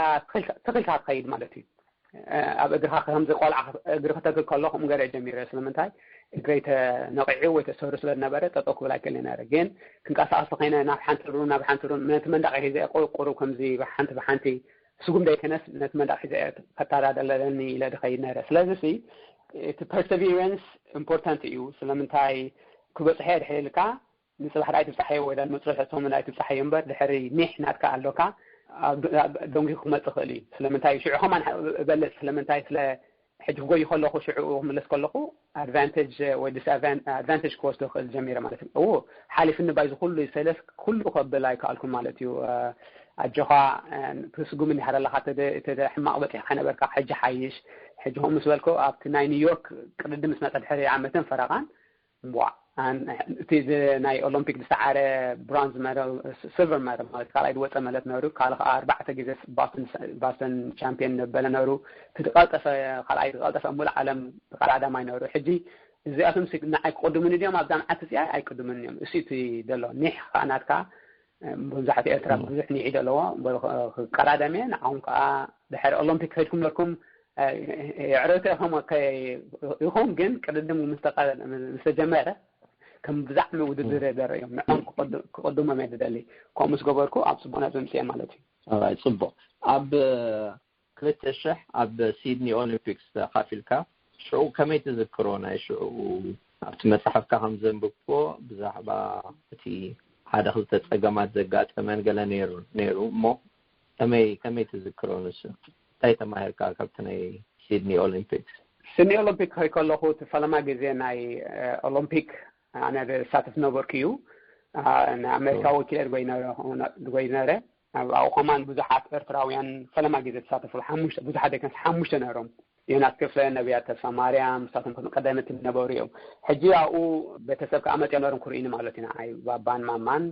ተኺልካ ትኸይድ ማለት እዩ። ኣብ እግርኻ ከምዚ ቆልዓ እግሪ ከተክል ከሎ ከምኡ ገረ ጀሚረ። ስለምንታይ እግረይ ተነቂዑ ወይ ተሰሩ ስለ ዝነበረ ጠጠው ክብል ኣይክእልን ነረ። ግን ክንቀሳቀስ ተኸይነ ናብ ሓንቲ ሩም ናብ ሓንቲ ሩም ነቲ መንዳቕ ሒዘ ቁሩብ ከምዚ ብሓንቲ ብሓንቲ ስጉም ደይኮነስ ነቲ መንዳቕ ሒዘ ከታዳደለለኒ ኢለ ድኸይድ ነረ። ስለዚ ሲ እቲ ፐርሰቪረንስ ኢምፖርታንት እዩ። ስለምንታይ ክበፅሐ ድሕር ኢልካ ንፅባሕ ዳኣ ኣይትብፃሓዮ ወይ ዳኣ ንመፅረሒ ሰሙን ኣይትብፃሓዮ እምበር ድሕሪ ኒሕ ናትካ ኣሎካ ደንጉዩ ክመፅእ ክእል እዩ። ስለምንታይ ሽዑ ከማን እበልፅ ስለምንታይ ስለ ሕጂ ክጎይ ከለኹ ሽዑ ክምለስ ከለኹ ኣድቫንቴጅ ወይ ዲስኣድቫንቴጅ ክወስዶ ክእል ጀሚረ ማለት እዩ። እዎ ሓሊፍኒ ባይ ዝኩሉ ሰለስ ኩሉ ከብል ኣይከኣልኩን ማለት እዩ። ኣጆኻ ትስጉም እንዲሃ ዘለኻ ሕማቕ በፂሕካ ነበርካ ሕጂ ሓይሽ። ሕጂ ከምኡ ምስ በልኮ ኣብቲ ናይ ኒውዮርክ ቅድዲ ምስ መፀ ድሕሪ ዓመትን ፈረቓን እምቧዕ እቲ ናይ ኦሎምፒክ ዝሰዓረ ብሮንዝ መደል ሲልቨር መደል ማለት ካልኣይ ዝወፀ መለት ነሩ። ካልእ ከዓ ኣርባዕተ ግዜ ባስተን ቻምፒየን ነበለ ነሩ። እቲ ዝቀልጠፈ ካልኣይ ዝቀልጠፈ ሙሉእ ዓለም ቀዳዳማይ ነሩ። ሕጂ እዚኣቶም ንዓይ ክቅድሙኒ ድዮም ኣብዛ መዓልቲ እዚኣ ኣይቅድሙን እዮም። እሱ እቲ ዘሎ ኒሕ ከዓ ናትካ መብዛሕትኡ ኤርትራ ብዙሕ ኒዒ ዘለዎ ቀዳዳም እየ። ንዓኹም ከዓ ድሕሪ ኦሎምፒክ ከይድኩም ነርኩም የዕረተ ኢኹም ኢኹም ግን ቅድድም ምስተጀመረ ከም ብዛዕሚ ውድድር የደረ እዮም ንዖም ክቅድሞም እየ ዝደሊ። ከምኡ ምስ ገበርኩ ኣብ ፅቡቅ ነጥቢ ምፅየ ማለት እዩ። ኣይ ፅቡቅ። ኣብ ክልተ ሽሕ ኣብ ሲድኒ ኦሊምፒክስ ተካፊልካ ሽዑ ከመይ ትዝክሮ? ናይ ሽዑ ኣብቲ መፅሓፍካ ከም ዘንብብዎ ብዛዕባ እቲ ሓደ ክልተ ፀገማት ዘጋጠመን ገለ ነይሩ ነይሩ እሞ ከመይ ከመይ ትዝክሮ ንሱ? እንታይ ተማሂርካ ካብቲ ናይ ሲድኒ ኦሊምፒክስ? ሲድኒ ኦሎምፒክ ከይ ከለኹ እቲ ፈለማ ግዜ ናይ ኦሎምፒክ ኣነ ዝሳተፍ ነበርኩ እዩ። ንኣሜሪካ ወኪለ ድጎይ ነረ ኣብኡ ከማን ብዙሓት ኤርትራውያን ፈለማ ግዜ ተሳተፉ ሓሙሽተ ብዙሓት ደይኮንስ ሓሙሽተ ነሮም። ዮናስ ክፍለ፣ ነብያት ተስፋ ማርያም፣ ንሳቶም ከም ቀዳመት ነበሩ እዮም። ሕጂ ኣብኡ ቤተሰብ ከዓ መፅኦም ነሮም ክርእዩኒ ማለት እዩ። ንዓይ ባባን ማማን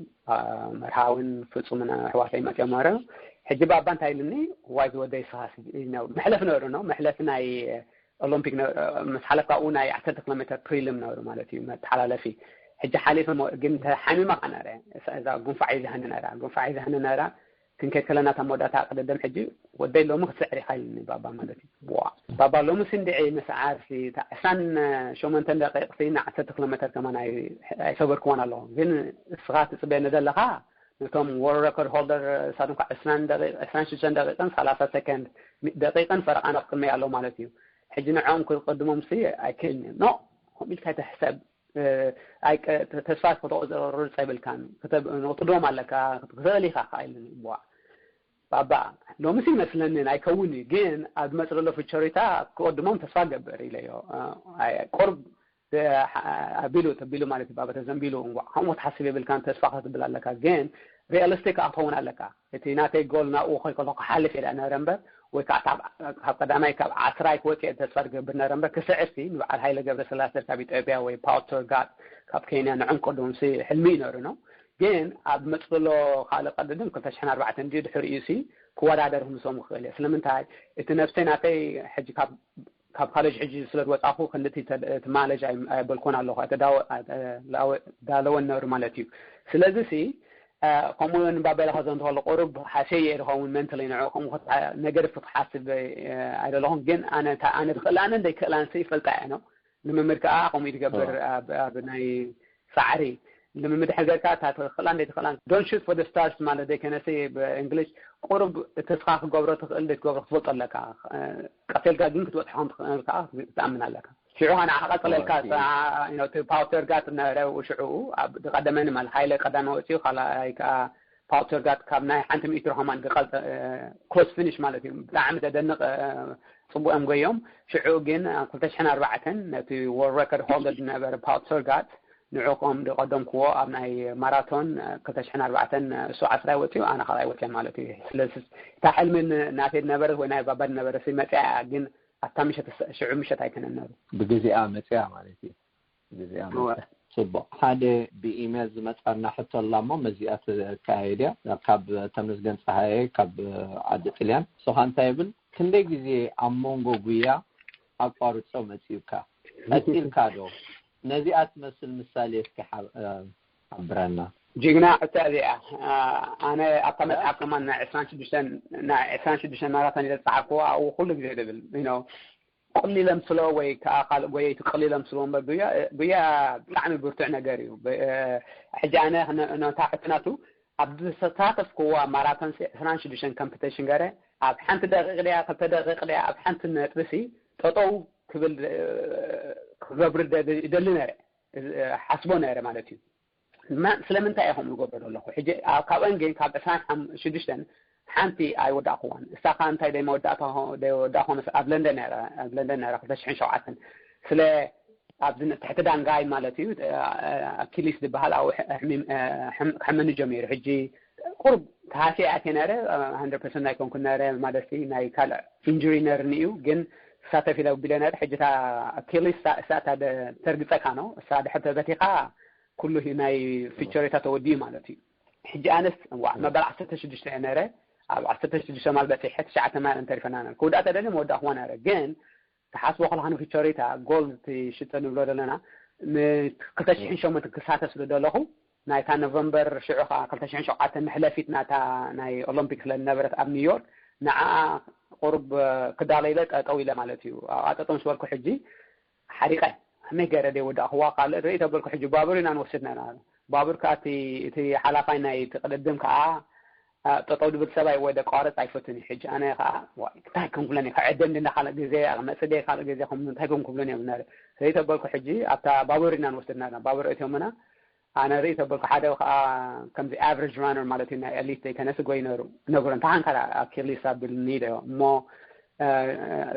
መርሃውን ፍፁምን ኣሕዋተይ መፅኦም ነሮም። ሕጂ ባባ እንታይ ኢሉኒ፣ ዋይ ዝወደይ ስኻስ መሕለፊ ነሩ ነው መሕለፊ ናይ ኦሎምፒክ ምስ ሓለፍካ ኣብኡ ናይ ዓሰርተ ኪሎ ሜትር ፕሪሊም ነሩ ማለት እዩ መተሓላለፊ። ሕጂ ሓሊፈ ግን ተሓሚማ ከዓ ነረ እዛ ጉንፋዕ እዩ ዝሃኒ ነራ ጉንፋዕ እዩ ዝሃኒ ነራ ክንከይድ ከለና እታ መወዳእታ ቅድድም ሕጂ ወደይ ሎሚ ክትስዕር ኢኻ ኢሉኒ ባባ ማለት እዩ። ዋ ባባ ሎሚ ስንድዒ ምስዓር ሲ እታ ዕስራን ሸሞንተን ደቂቕ ሲ ንዓሰርተ ኪሎ ሜትር ከማን ኣይሰበርክዋን ኣለኹ ግን እስኻ ትፅበየኒ ዘለኻ ነቶም ወርልድ ረኮርድ ሆልደር እሳቶም ከዓ ዕስራን ደቂቕ ዕስራን ሽዱሽተን ደቂቕን ሰላሳ ሰከንድ ደቂቕን ፈረቓን ኣብ ቅድመይ ኣሎ ማለት እዩ። ሕጂ ንዕኦም ክቅድሞም ሲ ኣይክእልን እየ ኖ ከምኡ ኢልካ ኣይትሕሰብ። ተስፋ ከተቁርጽ የብልካን ክትድሮም ኣለካ ክትኽእል ኢኻ ከዓ ኢሉኒ። እዋ ባባ ሎምስ ይመስለኒ ኣይከውን እዩ ግን ኣብ ዝመጽእ ዘሎ ፊቸሪታ ክቅድሞም ተስፋ ገብር ኢለዮ። ቁርብ ኣቢሉ ተቢሉ ማለት እዩ ባባ ተዘንቢሉ እንኳ ከምኡ ክትሓስብ የብልካን ተስፋ ክትብል ኣለካ ግን ሪያሊስቲክ ክትኸውን ኣለካ። እቲ ናተይ ጎል ናብኡ ከይከሎ ክሓልፍ እየ ነረ እምበር ወይ ከዓ ካብ ቀዳማይ ካብ ዓስራይ ክወፅእ ተስፋ ትገብር ነረ እምበር ክስዕርሲ ንበዓል ሃይለ ገብረ ስላሰ ካብ ኢትዮጵያ ወይ ፓውል ቶርጋት ካብ ኬንያ ንዕም ቅድሞም ሲ ሕልሚ እዩ ነሩ ነው። ግን ኣብ መፅእ ዘሎ ካልእ ቅድድም ክልተ ሽሕን ኣርባዕተን ድዩ ድሕሪኡ ሲ ክወዳደር ምስኦም ክኽእል እየ። ስለምንታይ እቲ ነብሰይ ናተይ ሕጂ ካብ ካብ ካሌጅ ሕጂ ስለ ዝወፃኹ ክንድቲ እቲ ማሌጅ ኣይበልኮን ኣለኹ ኣይተዳለወን ነሩ ማለት እዩ። ስለዚ ሲ ከምኡ እውን ባቤላ ከዘንተኸሉ ቁሩብ ሃሰየ ዝኸውን መንትሊ ንዑ ከምኡ ነገርፍ ክትሓስብ ኣይደለኹም። ግን ኣነ ዝኽእላንን ዘይክእላንሲ ይፈልጣ እየ ነው። ልምምድ ከዓ ከምኡ ትገብር ኣብ ናይ ፃዕሪ ልምምድ ሕገርካ እታ ትኽእላን ዘይትኽእላን don't shoot for the stars ማለት ዘይከነሲ ብእንግሊሽ ቁሩብ ተስፋ ክገብሮ ትኽእል ዘይትገብሮ ክትፈልጦ ኣለካ። ቀተልካ ግን ክትበፅሖ ከም ትኽእል ከዓ ክትኣምን ኣለካ። ሽዑ ንዓ ቀፀለልካ። ፓውተር ጋት ነበረ ሽዑ ዝቀደመኒ ማለት ሃይለ ቀዳሚ ወፅኡ ካልኣይ ከዓ ፓውተር ጋት ካብ ናይ ሓንቲ ሚእቲ ሮማን ክቐልጠ close finish ማለት እዩ። ብጣዕሚ ተደንቕ። ፅቡቅ እዮም ጎዮም። ሽዑ ግን ክልተ ሽሕን ኣርባዕተን ነቲ world record holder ዝነበረ ፓውተር ጋት ንዕኦም ዝቀደምክዎ ኣብ ናይ ማራቶን ክልተ ሽሕን ኣርባዕተን እሱ ዓስራይ ወፅኡ ኣነ ካልኣይ ወፅአ ማለት እዩ። ስለዚ እታ ሕልሚ ናተይ ዝነበረት ወይ ናይ ባባ ዝነበረ መፅያ እያ። ግን ኣብታ ምሸት ሽዑ ምሸት ኣይከነን ነሩ። ብግዜኣ መፅያ ማለት እዩ። ብግዜኣ መፅያ። ፅቡቅ። ሓደ ብኢሜል ዝመፃና ሕቶ ኣላ እሞ መዚኣ ተካየድ እያ ካብ ተመስገን ፀሃየ ካብ ዓዲ ጥልያን። ንስኻ እንታይ ይብል? ክንደይ ግዜ ኣብ መንጎ ጉያ ኣቋርፆ መፂኡካ? ቀፂልካ ዶ? ነዚኣ ትመስል ምሳሌ እስኪ ሓብረና። ጅግና ሕቶ እዚኣ ኣነ ኣብታ መፅሓፍ ከማን ናይ ዕስራን ሽዱሽተን ናይ ዕስራን ሽዱሽተን ማራቶን ኢለ ዝፀሓፍክዎ ኣብኡ ኩሉ ግዜ ዝብል you know ቅሊለ ምስሎ ወይ ከዓ ካልእ ጎየይቲ ቅሊለ ምስሎ እምበር ጉያ ጉያ ብጣዕሚ ብርቱዕ ነገር እዩ። ሕጂ ኣነ ነታ ሕቶ ናቱ ኣብ ዝተሳተፍክዋ ማራቶን ዕስራን ሽዱሽተን competition ገረ ኣብ ሓንቲ ደቂቕ ድያ ክልተ ደቂቕ ድያ ኣብ ሓንቲ ነጥብሲ ጠጠው ክብል ክገብር ይደሊ ነረ ሓስቦ ነረ ማለት እዩ። ስለምንታይ እየ ከምኡ ዝገብሮ ዘለኹ? ሕጂ ካብአን ግን ካብ ዕስራን ሽዱሽተን ሓንቲ ኣይወዳእክዋን። እሳ ከዓ እንታይ ደይ መወዳእታ ደይወዳእኮ ኣብ ለንደን ነረ ኣብ ለንደን ነረ ክልተ ሽሕን ሸውዓተን ስለ ኣብዚ ትሕቲ ዳንጋይ ማለት እዩ ኣኪሊስ ዝበሃል ኣብ ክሕመኒ ጀሚሩ። ሕጂ ቁሩብ ተሃስየ ኣትየ ነረ። ሃንድረድ ፐርሰንት ኣይኮንኩን ነረ ማለት ናይ ካልእ ኢንጁሪ ነርኒ እዩ ግን ክሳተፍ ኢለ ቢለ ነረ። ሕጂ እታ ኣኪሊስ እሳታ ተርግፀካ ነው እሳ ድሕር ተበቲኻ ኩሉ ናይ ፊቸሬታ ተወዲኡ ማለት እዩ። ሕጂ ኣነስ ዋ መበል ዓሰርተ ሽዱሽተ እየ ነረ ኣብ ዓሰርተ ሽዱሽተ ማል በፂሐ ትሽዓተ ማል እንተሪፈና ነረ ክውዳእ ተደሊ መወዳእክዎ ነረ ግን ተሓስቦ ከለካ ንፊቸሬታ ጎል ሽጠ ንብሎ ዘለና ንክልተ ሽሕን ሸሞንተ ክሳተፍ ስለ ዘለኹ ናይታ ኖቨምበር ሽዑ ከዓ ክልተ ሽሕን ሸውዓተ መሕለፊት ናታ ናይ ኦሎምፒክ ስለ ዝነበረት ኣብ ኒውዮርክ ንዓ ቁሩብ ክዳለ ኢለ ጠጠው ኢለ ማለት እዩ። ኣብኣ ጠጠው ምስ በልኩ ሕጂ ሓሪቐ ከመይ ገይረ ደይ ወዳእክዋ ካልእ ርኢ ተበልኩ። ሕጂ ባቡር ኢና ንወስድ ነና። ባቡር ከዓ እቲ ሓላፋይ ናይ እቲ ቅድድም ከዓ ጠጠው ድብል ሰብኣይ ወይ ደቋርፅ ኣይፈቱን እዩ። ሕጂ ኣነ ከዓ እንታይ ከም ክብለን እዩ ከዕደም ድና ካልእ ግዜ መፅእ ካልእ ግዜ ከም እንታይ ከም ክብለን እዮም ነረ ርኢ ተበልኩ። ሕጂ ኣብታ ባቡር ኢና ንወስድ ነና። ባቡር እትዮምና ኣነ ርኢ ተበልኩ ሓደ ከዓ ከምዚ average runner ማለት እዩ ናይ elite ዘይከነስ ጎይ ነሩ ነብሮ እንታ ሓንካ ኣኪሊስ ኣብል ኒደ እሞ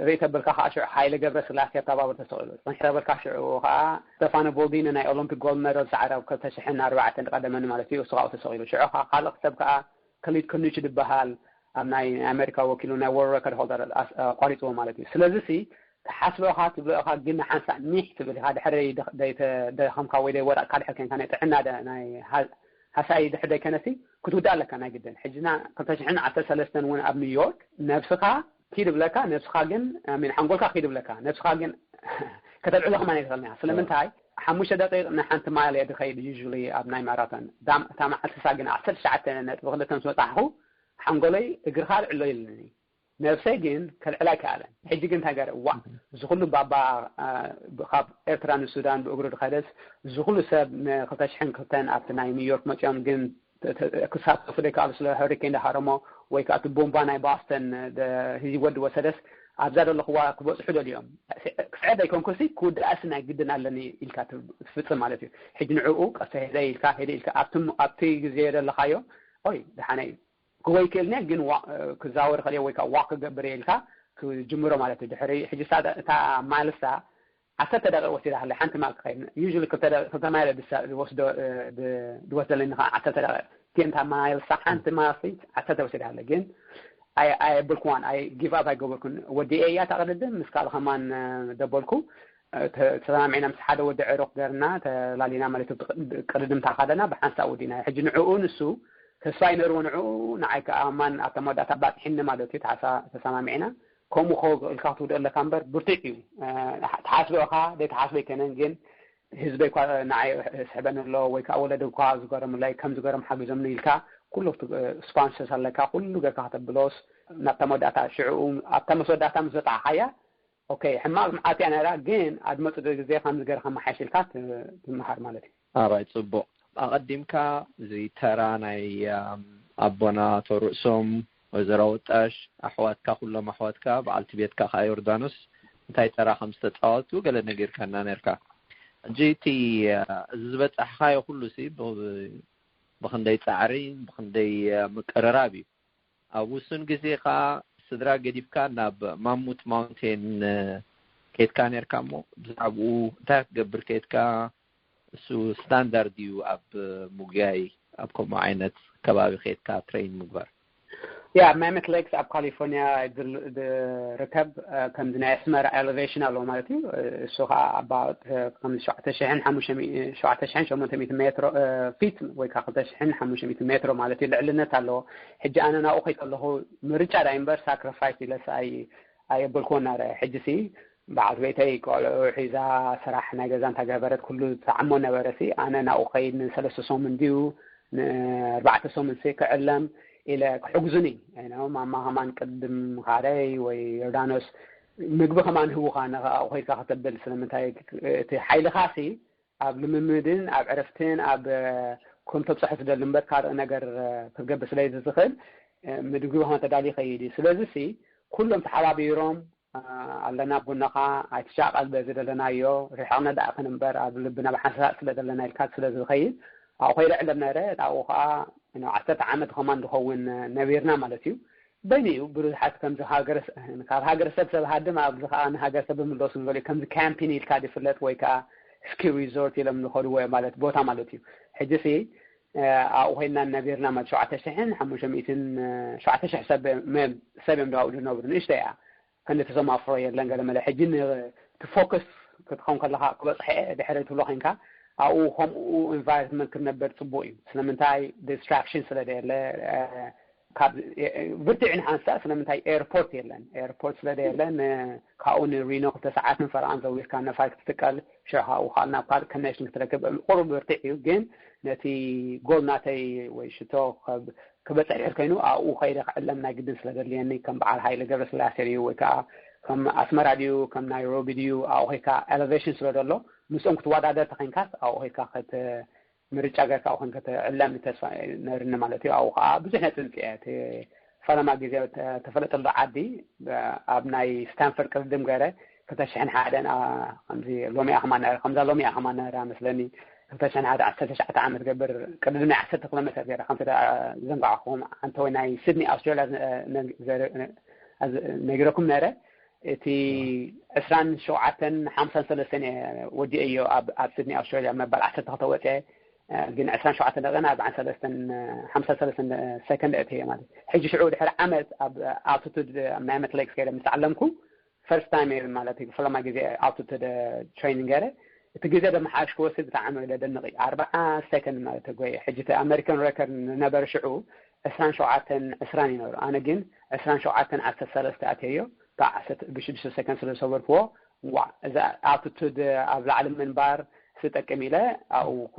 ርኢ ተበልካ ከዓ ሽዑ ሓይለ ገብረ ስላሴ ኣብታ ባቡር ተሰቂሉ ፅንሒ ተበልካ ሽዑ ከዓ ስቴፋኖ ቦልዲኒ ናይ ኦሎምፒክ ጎልድ ሜዳል ሰዓረ ኣብ ክልተ ሽሕን ኣርባዕተን ቀደመኒ ማለት እዩ እሱ ካብኡ ተሰቂሉ ሽዑ ከዓ ካልእ ሰብ ከዓ ከሊድ ክኑች ዝበሃል ኣብ ናይ ኣሜሪካ ወኪሉ ናይ world record holder ኣቋሪፅዎ ማለት እዩ። ስለዚ ሲ ተሓስበኻ ትብሎ ኢኻ ግን ንሓንሳእ ሚሕ ትብል ኢኻ ድሕሪ ደይተደኸምካ ወይ ደይወዳእካ ድሕር ኮንካ ናይ ጥዕና ናይ ሃሳይ ድሕር ደይከነሲ ክትውዳእ ኣለካ ናይ ግድን። ሕጂና ክልተ ሽሕን ዓሰርተ ሰለስተን እውን ኣብ ኒውዮርክ ነብስኻ ኪድ ብለካ ነብስኻ ግን ሚን ሓንጎልካ ኪድ ብለካ ነብስኻ ግን ከተልዕሎ ከማን ኣይትኽእልን ኢኻ። ስለምንታይ ሓሙሽተ ደቂቕ ንሓንቲ ማይል እየ ድኸይድ usually ኣብ ናይ ማራቶን እታ መዓልቲ እሳ ግን ዓሰርተ ትሽዓተ ነጥቢ ክልተ ምስ በጻሕኹ ሓንጎለይ እግርኻ ኣልዕሎ ኢሉኒ። ነብሰይ ግን ከልዕላ ኣይከኣለን። ሕጂ ግን እንታይ ገረ እዋ እዚ ኩሉ ባባ ካብ ኤርትራ ንሱዳን ብእግሩ ድኸደስ እዚ ኩሉ ሰብ ንክልተ ሽሕን ክልተን ኣብቲ ናይ ኒውዮርክ መፂኦም ግን ክሳተፉ ዘይከኣሉ ስለ ሀሪኬን ዳሃረሞ ወይ ከዓ እቲ ቦምባ ናይ ባስተን ህዝቢ ወዲ ወሰደስ ኣብዛ ዘለኽዋ ክበፅሑ ደልዮም ክስዕድ ኣይኮንኩሲ ክውድኣሲ ናይ ግድን ኣለኒ ኢልካ ትፍፅም ማለት እዩ። ሕጂ ንዕኡ ቀስተ ሄደ ኢልካ ሄደ ኢልካ ኣብቲ ግዜ ዘለኻዮ ኦይ ድሓነ እዩ ክወይ ክእልኒ ግን ክዛወር ከልዮ ወይ ከዓ ዋክ ክገብር ኢልካ ክጅምሮ ማለት እዩ። ድሕሪ ሕጂ እታ ማልሳ ዓሰርተ ደቂቕ ወሲዳ ሃለ ሓንቲ ማል ክኸይድ usually ክልተ ማይል ዝወስዶ ዝወስደለኒ ከዓ ዓሰርተ ደቂቕ ቴንታ ማይልሳ ሓንቲ ማልሲ ዓሰርተ ወሲዳ ሃለ ግን ኣየብልኩዋን ኣይ give up ኣይገበርኩን። ወዲኤ እያ ተቐድድም ምስ ካልእ ከማን ደበልኩ ተሰማሚዕና ምስ ሓደ ወዲ ዕሩቕ ገርና ተላሊና ማለት ቅድድም ተኻደና ብሓንሳእ ወዲና ሕጂ ንዕኡ ንሱ ተስፋ ይነርዎ ንዕኡ ንዓይ ከዓ ማን ኣብታ መወዳእታ ባፅሒኒ ማለት እዩ። ተሓሳ ተሰማሚዕና ከምኡ ከ ኢልካ ክትውድኦ ኣለካ እምበር ብርቱዕ እዩ። ተሓስበ ኢኻ ዘይተሓስበ ኣይኮነን ግን ህዝበይ እኳ ንዓይ ስሕበኒ ኣሎ ወይ ከዓ ወለዲ እኳ ዝገረሙለይ ከም ዝገረም ሓግዞምኒ ኢልካ ኩሉ ስፖንሰርስ ኣለካ ኩሉ ገርካ ከተብሎስ ናብታ መወዳእታ ሽዑ ኣብታ መወዳእታ ምስ በፃዕካያ ኦኬ ሕማቅ መዓት እያ ነራ ግን ኣድመፁ ግዜ ከምዚ ገርካ መሓሽ ኢልካ ትመሃር ማለት እዩ። ኣራይ ጽቡቅ። ኣቐዲምካ እዚ ተራ ናይ ኣቦና ተርእሶም ወይዘሮ ወጣሽ ኣሕዋትካ ኩሎም ኣሕዋትካ በዓልቲ ቤትካ ከዓ ዮርዳኖስ እንታይ ተራ ከም ዝተፃወቱ ገለ ነጊርካና ነርካ። ሕጂ እቲ እዚ ዝበፃሕካዮ ኩሉ ሲ ብክንደይ ፃዕሪ ብክንደይ ምቅርራብ እዩ። ኣብ ውሱን ግዜ ከዓ ስድራ ገዲፍካ ናብ ማሙት ማውንቴን ከድካ ነርካ እሞ ብዛዕባኡ እንታይ ክትገብር ከድካ? እሱ ስታንዳርድ እዩ ኣብ ምጉያይ ኣብ ከምኡ ዓይነት ከባቢ ከድካ ትሬን ምግባር። ያ ማመት ሌክስ ኣብ ካሊፎርኒያ ዝርከብ ከምዚ ናይ ኣስመራ ኤሌቬሽን ኣለዎ ማለት እዩ። እሱ ከዓ ኣባውት ከም ሸውዓተ ሽሕን ሓሙሽተ ሚእቲ ሸውዓተ ሽሕን ሸሞንተ ሚእቲ ሜትሮ ፊት ወይ ከዓ ክልተ ሽሕን ሓሙሽተ ሚእቲ ሜትሮ ማለት እዩ ልዕልነት ኣለዎ። ሕጂ ኣነ ናብኡ ከይድ ከለኹ ምርጫ ዳይ እምበር ሳክሪፋይስ ኢለስ ኣይ ኣየበልክዎ እናረ ሕጂ ሲ በዓል ቤተይ ቆልዑ ሒዛ ስራሕ ናይ ገዛ እንታገበረት ኩሉ ተዓሞ ነበረ ሲ ኣነ ናብኡ ከይድ ንሰለስተ ሰሙን ድዩ ንኣርባዕተ ሰሙን ሲ ክዕለም ኢለ ክሕግዙኒ ማማ ከማን ቅድም ካደይ ወይ ዮርዳኖስ ምግቢ ከማን ህቡኻ ነኸኣ ኮይካ ከተብል ስለምንታይ እቲ ሓይልኻ ሲ ኣብ ልምምድን ኣብ ዕረፍትን ኣብ ከም ተብፅሖ ትደሊ እምበር ካልእ ነገር ክትገብር ስለ ዝትኽእል ምግቢ ከማን ተዳልዩ ይኸይድ እዩ። ስለዚ ሲ ኩሎም ተሓባቢሮም ኣለና ኣብ ጎንኻ ኣይትሻቐል በዚ ዘለናዮ ርሕቕና ደኣ ክንበር ኣብ ልብና ብሓንሳእ ስለ ዘለና ኢልካ ስለ ዝኸይድ ኣብኡ ከይደ ዕለም ነረ ኣብኡ ከዓ ዓሰርተ ዓመት ከማን ዝኸውን ነቢርና ማለት እዩ። በይኑ እዩ ብዙሓት ከምዚ ሃገረ ካብ ሃገረሰብ ሰብ ሃድም ኣብዚ ከዓ ንሃገረሰብ ብምለሱ ንበሉ ከምዚ ካምፒን ኢልካ ዝፍለጥ ወይ ከዓ ስኪ ሪዞርት ኢሎም ዝኸድዎ ማለት ቦታ ማለት እዩ። ሕጂ ሲ ኣብኡ ኮይና ነቢርና ማለት ሸውዓተ ሽሕን ሓሙሽተ ሚእትን ሸውዓተ ሽሕ ሰብ ሰብ እዮም ኣብኡ ዝነብሩ ንእሽቶ እያ ክንዲ ተሰማፍሮ የለን ገለ መለ ሕጂ እቲ ፎከስ ክትኸውን ከለካ ክበፅሐ ድሕሪ ትብሎ ኮይንካ ኣብኡ ከምኡ ኢንቫይሮንመንት ክትነበር ፅቡቅ እዩ። ስለምንታይ ዲስትራክሽን ስለ ደየለ ካብ ብርትዕ ንሓንሳእ ስለምንታይ ኤርፖርት የለን ኤርፖርት ስለ ደየለን ካብኡ ንሪኖ ክልተ ሰዓትን ፈረቓን ዘዊርካ ነፋር ክትጥቀል ሽዑ ካብኡ ካልእ ናብ ካልእ ኮኔክሽን ክትረክብ ቁሩብ ብርትዕ እዩ። ግን ነቲ ጎል ናተይ ወይ ሽቶ ክበፅሕ ድሕር ኮይኑ ኣብኡ ከይደ ክዕለም ናይ ግድን ስለ ዘድልየኒ ከም በዓል ሃይለ ገብረስላሴ ድዩ ወይ ከዓ ከም ኣስመራ ድዩ ከም ናይሮቢ ድዩ ኣብኡ ከይድካ ኤሌቬሽን ስለ ዘሎ ምስኦም ክትወዳደር ተኮይንካስ ኣብኡ ከይድካ ምርጫ ገርካ ኮንካ ትዕለም ተስፋ ነርኒ ማለት እዩ። ኣብኡ ከዓ ብዙሕ ነጥቢ ምፅአ እቲ ፈለማ ግዜ ተፈለጠሉ ዓዲ ኣብ ናይ ስታንፈርድ ቅድም ገረ ክልተ ሽሕን ሓደን ከምዚ ሎሚኣ ከማ ነረ ከምዛ ሎሚኣ ከማ ነራ መስለኒ ክልተ ሽሕን ሓደ ዓሰርተ ትሽዓተ ዓመት ገብር ቅድሚ ናይ ዓሰርተ ኪሎ ሜትር ገይረ ከምቲ ዘንጋዕኹም ኣንተ ወይ ናይ ስድኒ ኣውስትራልያ ነጊረኩም ነረ እቲ ዕስራን ሸውዓተን ሓምሳን ሰለስተን ወዲኤዮ ኣብ ኣብ ስድኒ ኣውስትራልያ መባል ዓሰርተ ክልተ ወፀ ግን ዕስራን ሸውዓተን ደቂቃን ኣርባዓን ሰለስተን ሓምሳን ሰለስተን ሰከንድ እትየ ማለት ሕጂ ሽዑ ድሕሪ ዓመት ኣብ ኣልቲቱድ ናይ መትሌክስ ከይደ ምስ ዓለምኩ ፈርስት ታይም እየ ማለት እዩ ፈለማ ግዜ ኣልቲቱድ ትሬኒንግ ገይረ እቲ ግዜ ደመሓሽ ክወስድ ብጣዕሚ ደደንቕ እዩ ኣርባዓ ሰከንድ ማለት ተጎየ ሕጂ እቲ ኣሜሪካን ሬከርድ ዝነበረ ሽዑ ዕስራን ሸውዓተን ዕስራን ይነበሩ ኣነ ግን ዕስራን ሸውዓተን ዓሰርተ ሰለስተ ኣትየዮ ብዓሰርተ ብሽዱሽተ ሰከንድ ስለ ዝሰበርክዎ ዋ እዚ ኣልቲቱድ ኣብ ላዕሊ ምንባር ስጠቅም ኢለ ኣብኡ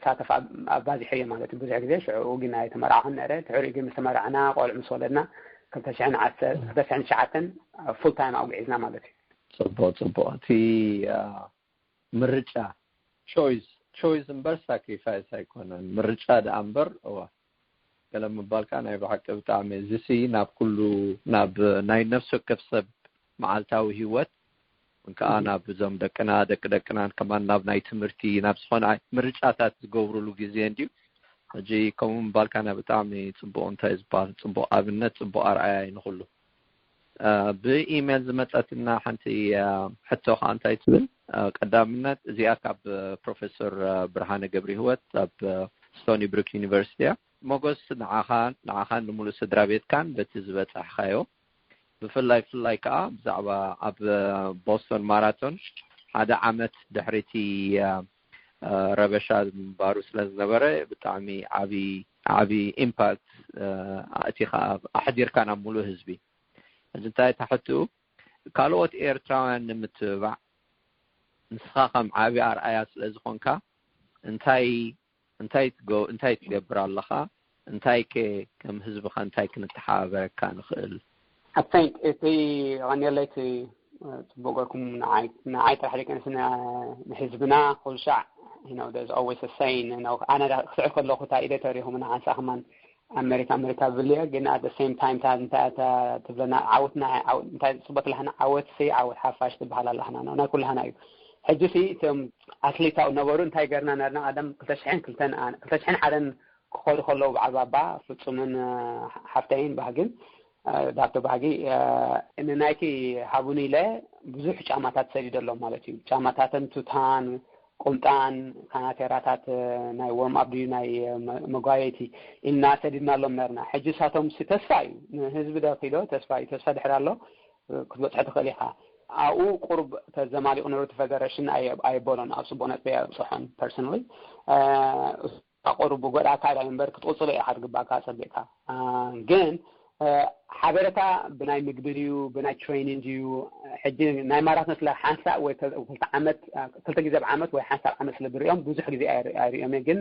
ሳተፍ ኣባዚሐዮ ማለት እዩ ብዙሕ ግዜ ሽዑ ግን ኣይተመራዕኹን ነረ ትሕሪኡ ግን ምስ ተመራዕና ቆልዑ ምስ ወለድና ክልተ ሽሕን ዓሰርተ ክልተ ሽሕን ትሽዓተን ፉል ታይም ኣጉዒዝና ማለት እዩ። ፅቡቅ ፅቡቅ እቲ ምርጫ ቾይስ ቾይስ እምበር ሳክሪፋይስ ኣይኮነን ምርጫ ደኣ እምበር እዋ ገለ ምባልካ ናይ ብሓቂ ብጣዕሚ እዚሲ ናብ ኩሉ ናብ ናይ ነፍሲ ወከፍ ሰብ መዓልታዊ ህይወት እንከዓ ናብ እዞም ደቅና ደቂ ደቅናን ከማን ናብ ናይ ትምህርቲ ናብ ዝኾነ ምርጫታት ዝገብሩሉ ግዜ እንድዩ ሕጂ ከምኡ ምባልካ ናይ ብጣዕሚ ፅቡቅ እንታይ ዝበሃል ፅቡቅ ኣብነት ፅቡቅ ኣርኣያ እዩ ንኩሉ ብኢሜል ዝመፀትና ሓንቲ ሕቶ ከዓ እንታይ ትብል ቀዳምነት እዚኣ ካብ ፕሮፌሰር ብርሃነ ገብሪ ህወት ኣብ ስቶኒ ብሩክ ዩኒቨርሲቲ እያ ሞጎስ ንዓኻን ንዓኻን ንምሉእ ስድራ ቤትካን በቲ ዝበፃሕካዮ ብፍላይ ብፍላይ ከዓ ብዛዕባ ኣብ ቦስቶን ማራቶን ሓደ ዓመት ድሕሪቲ ረበሻ ምንባሩ ስለ ዝነበረ ብጣዕሚ ዓቢ ዓቢ ኢምፓክት ኣእቲኻ ኣሕዲርካ ናብ ሙሉእ ህዝቢ ሕጂ እንታይ ታሕቱ ካልኦት ኤርትራውያን ንምትብባዕ ንስኻ ከም ዓቢ ኣርኣያ ስለ ዝኾንካ እንታይ እንታይ ትገ እንታይ ትገብር ኣለኻ? እንታይ ከ ከም ህዝብኻ እንታይ ክንተሓባበረካ ንኽእል? I think እቲ ቀንየለይ እቲ ጽቡቅ ገርኩም ንዓይ ንዓይ ጥራሕ ደቂ ኣንስትዮ ንሕዝብና ኩሉ ሻዕ you know there's always a saying you know ኣነ ክስዕር ከለኹ እታ ኢደ ተሪኹም ንሓንሳ ከማን ኣሜሪካ ኣሜሪካ ብልየ ግን at the same time እንታይ ትብለና ዓወትና እንታይ ጽቡቅ ለህና ዓወት ሲ ዓወት ሓፋሽ ትበሃል ኣለህና ናይ ኩላህና እዩ። ሕጂ ሲ እቶም ኣትሌታዊ ነበሩ እንታይ ገርና ነርና ቀደም ክልተ ሽሕን ክልተ ሽሕን ሓደን ክኸዱ ከለዉ በዓል ባባ ፍጹምን ሓፍተይን ባህግን ዳክተር ባህጊ ንናይኪ ሃቡኒ ኢለ ብዙሕ ጫማታት ሰዲደሎም ማለት እዩ። ጫማታትን ቱታን ቁምጣን ካናቴራታት ናይ ወርም ኣፕ ድዩ ናይ መጓየይቲ ኢልና ሰዲድናሎም ነርና። ሕጂ ሳቶም ተስፋ እዩ ንህዝቢ ደኪዶ ተስፋ እዩ ተስፋ ድሕር ኣሎ ክትበፅሐ ትኽእል ኢኻ። ኣብኡ ቁሩብ ተዘማሊቑ ነሩ ፈደረሽን ኣየበሎን ኣብ ፅቡቅ ነጥቢ ኣብፅሖን personally ቁሩብ ጎድኣካ ኢላ እምበር ክትቕፅሎ ኢኻ ትግባእካ ፀቢቕካ ግን ሓበረታ ብናይ ምግቢ ድዩ ብናይ training ድዩ? ሕጂ ናይ ማራቶን ስለ ሓንሳእ ወይ ክልተ ዓመት ክልተ ግዜ ኣብ ዓመት ወይ ሓንሳእ ኣብ ዓመት ስለ ዝሪኦም ብዙሕ ግዜ ኣይሪኦም እየ ግን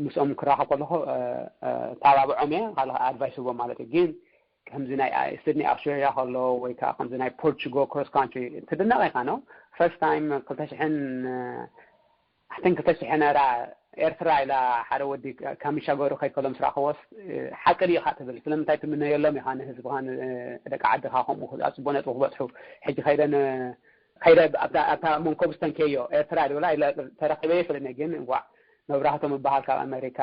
ምስኦም ክራኸብ ከለኹ ታባብዖም እየ ካልእ advice ህቦም ማለት እዩ ግን ከምዚ ናይ ስድኒ ኣውስትራሊያ ከሎ ወይ ከዓ ከምዚ ናይ ፖርቹጋል cross country ትድነቕ ኢኻ ነው first time ክልተ ሽሕን ኣሕተን ክልተ ሽሕን ራ ኤርትራ ኢላ ሓደ ወዲ ካሚሻ ገሩ ከይከሎም ስራኸወስ ሓቂ ድዩ ኢኻ ትብል ስለምንታይ ትምነየሎም ኢኻ ንህዝብኻ ደቂ ዓድኻ ከምኡ ኣፅቦ ነጥቢ ክበፅሑ ሕጂ ከይደን ከይደ ኣብታ መንኮብ ዝተንከዮ ኤርትራ ድብላ ተረኪበ ይፍልኒ ግን ዋዕ መብራህቶም ይበሃል ካብ ኣሜሪካ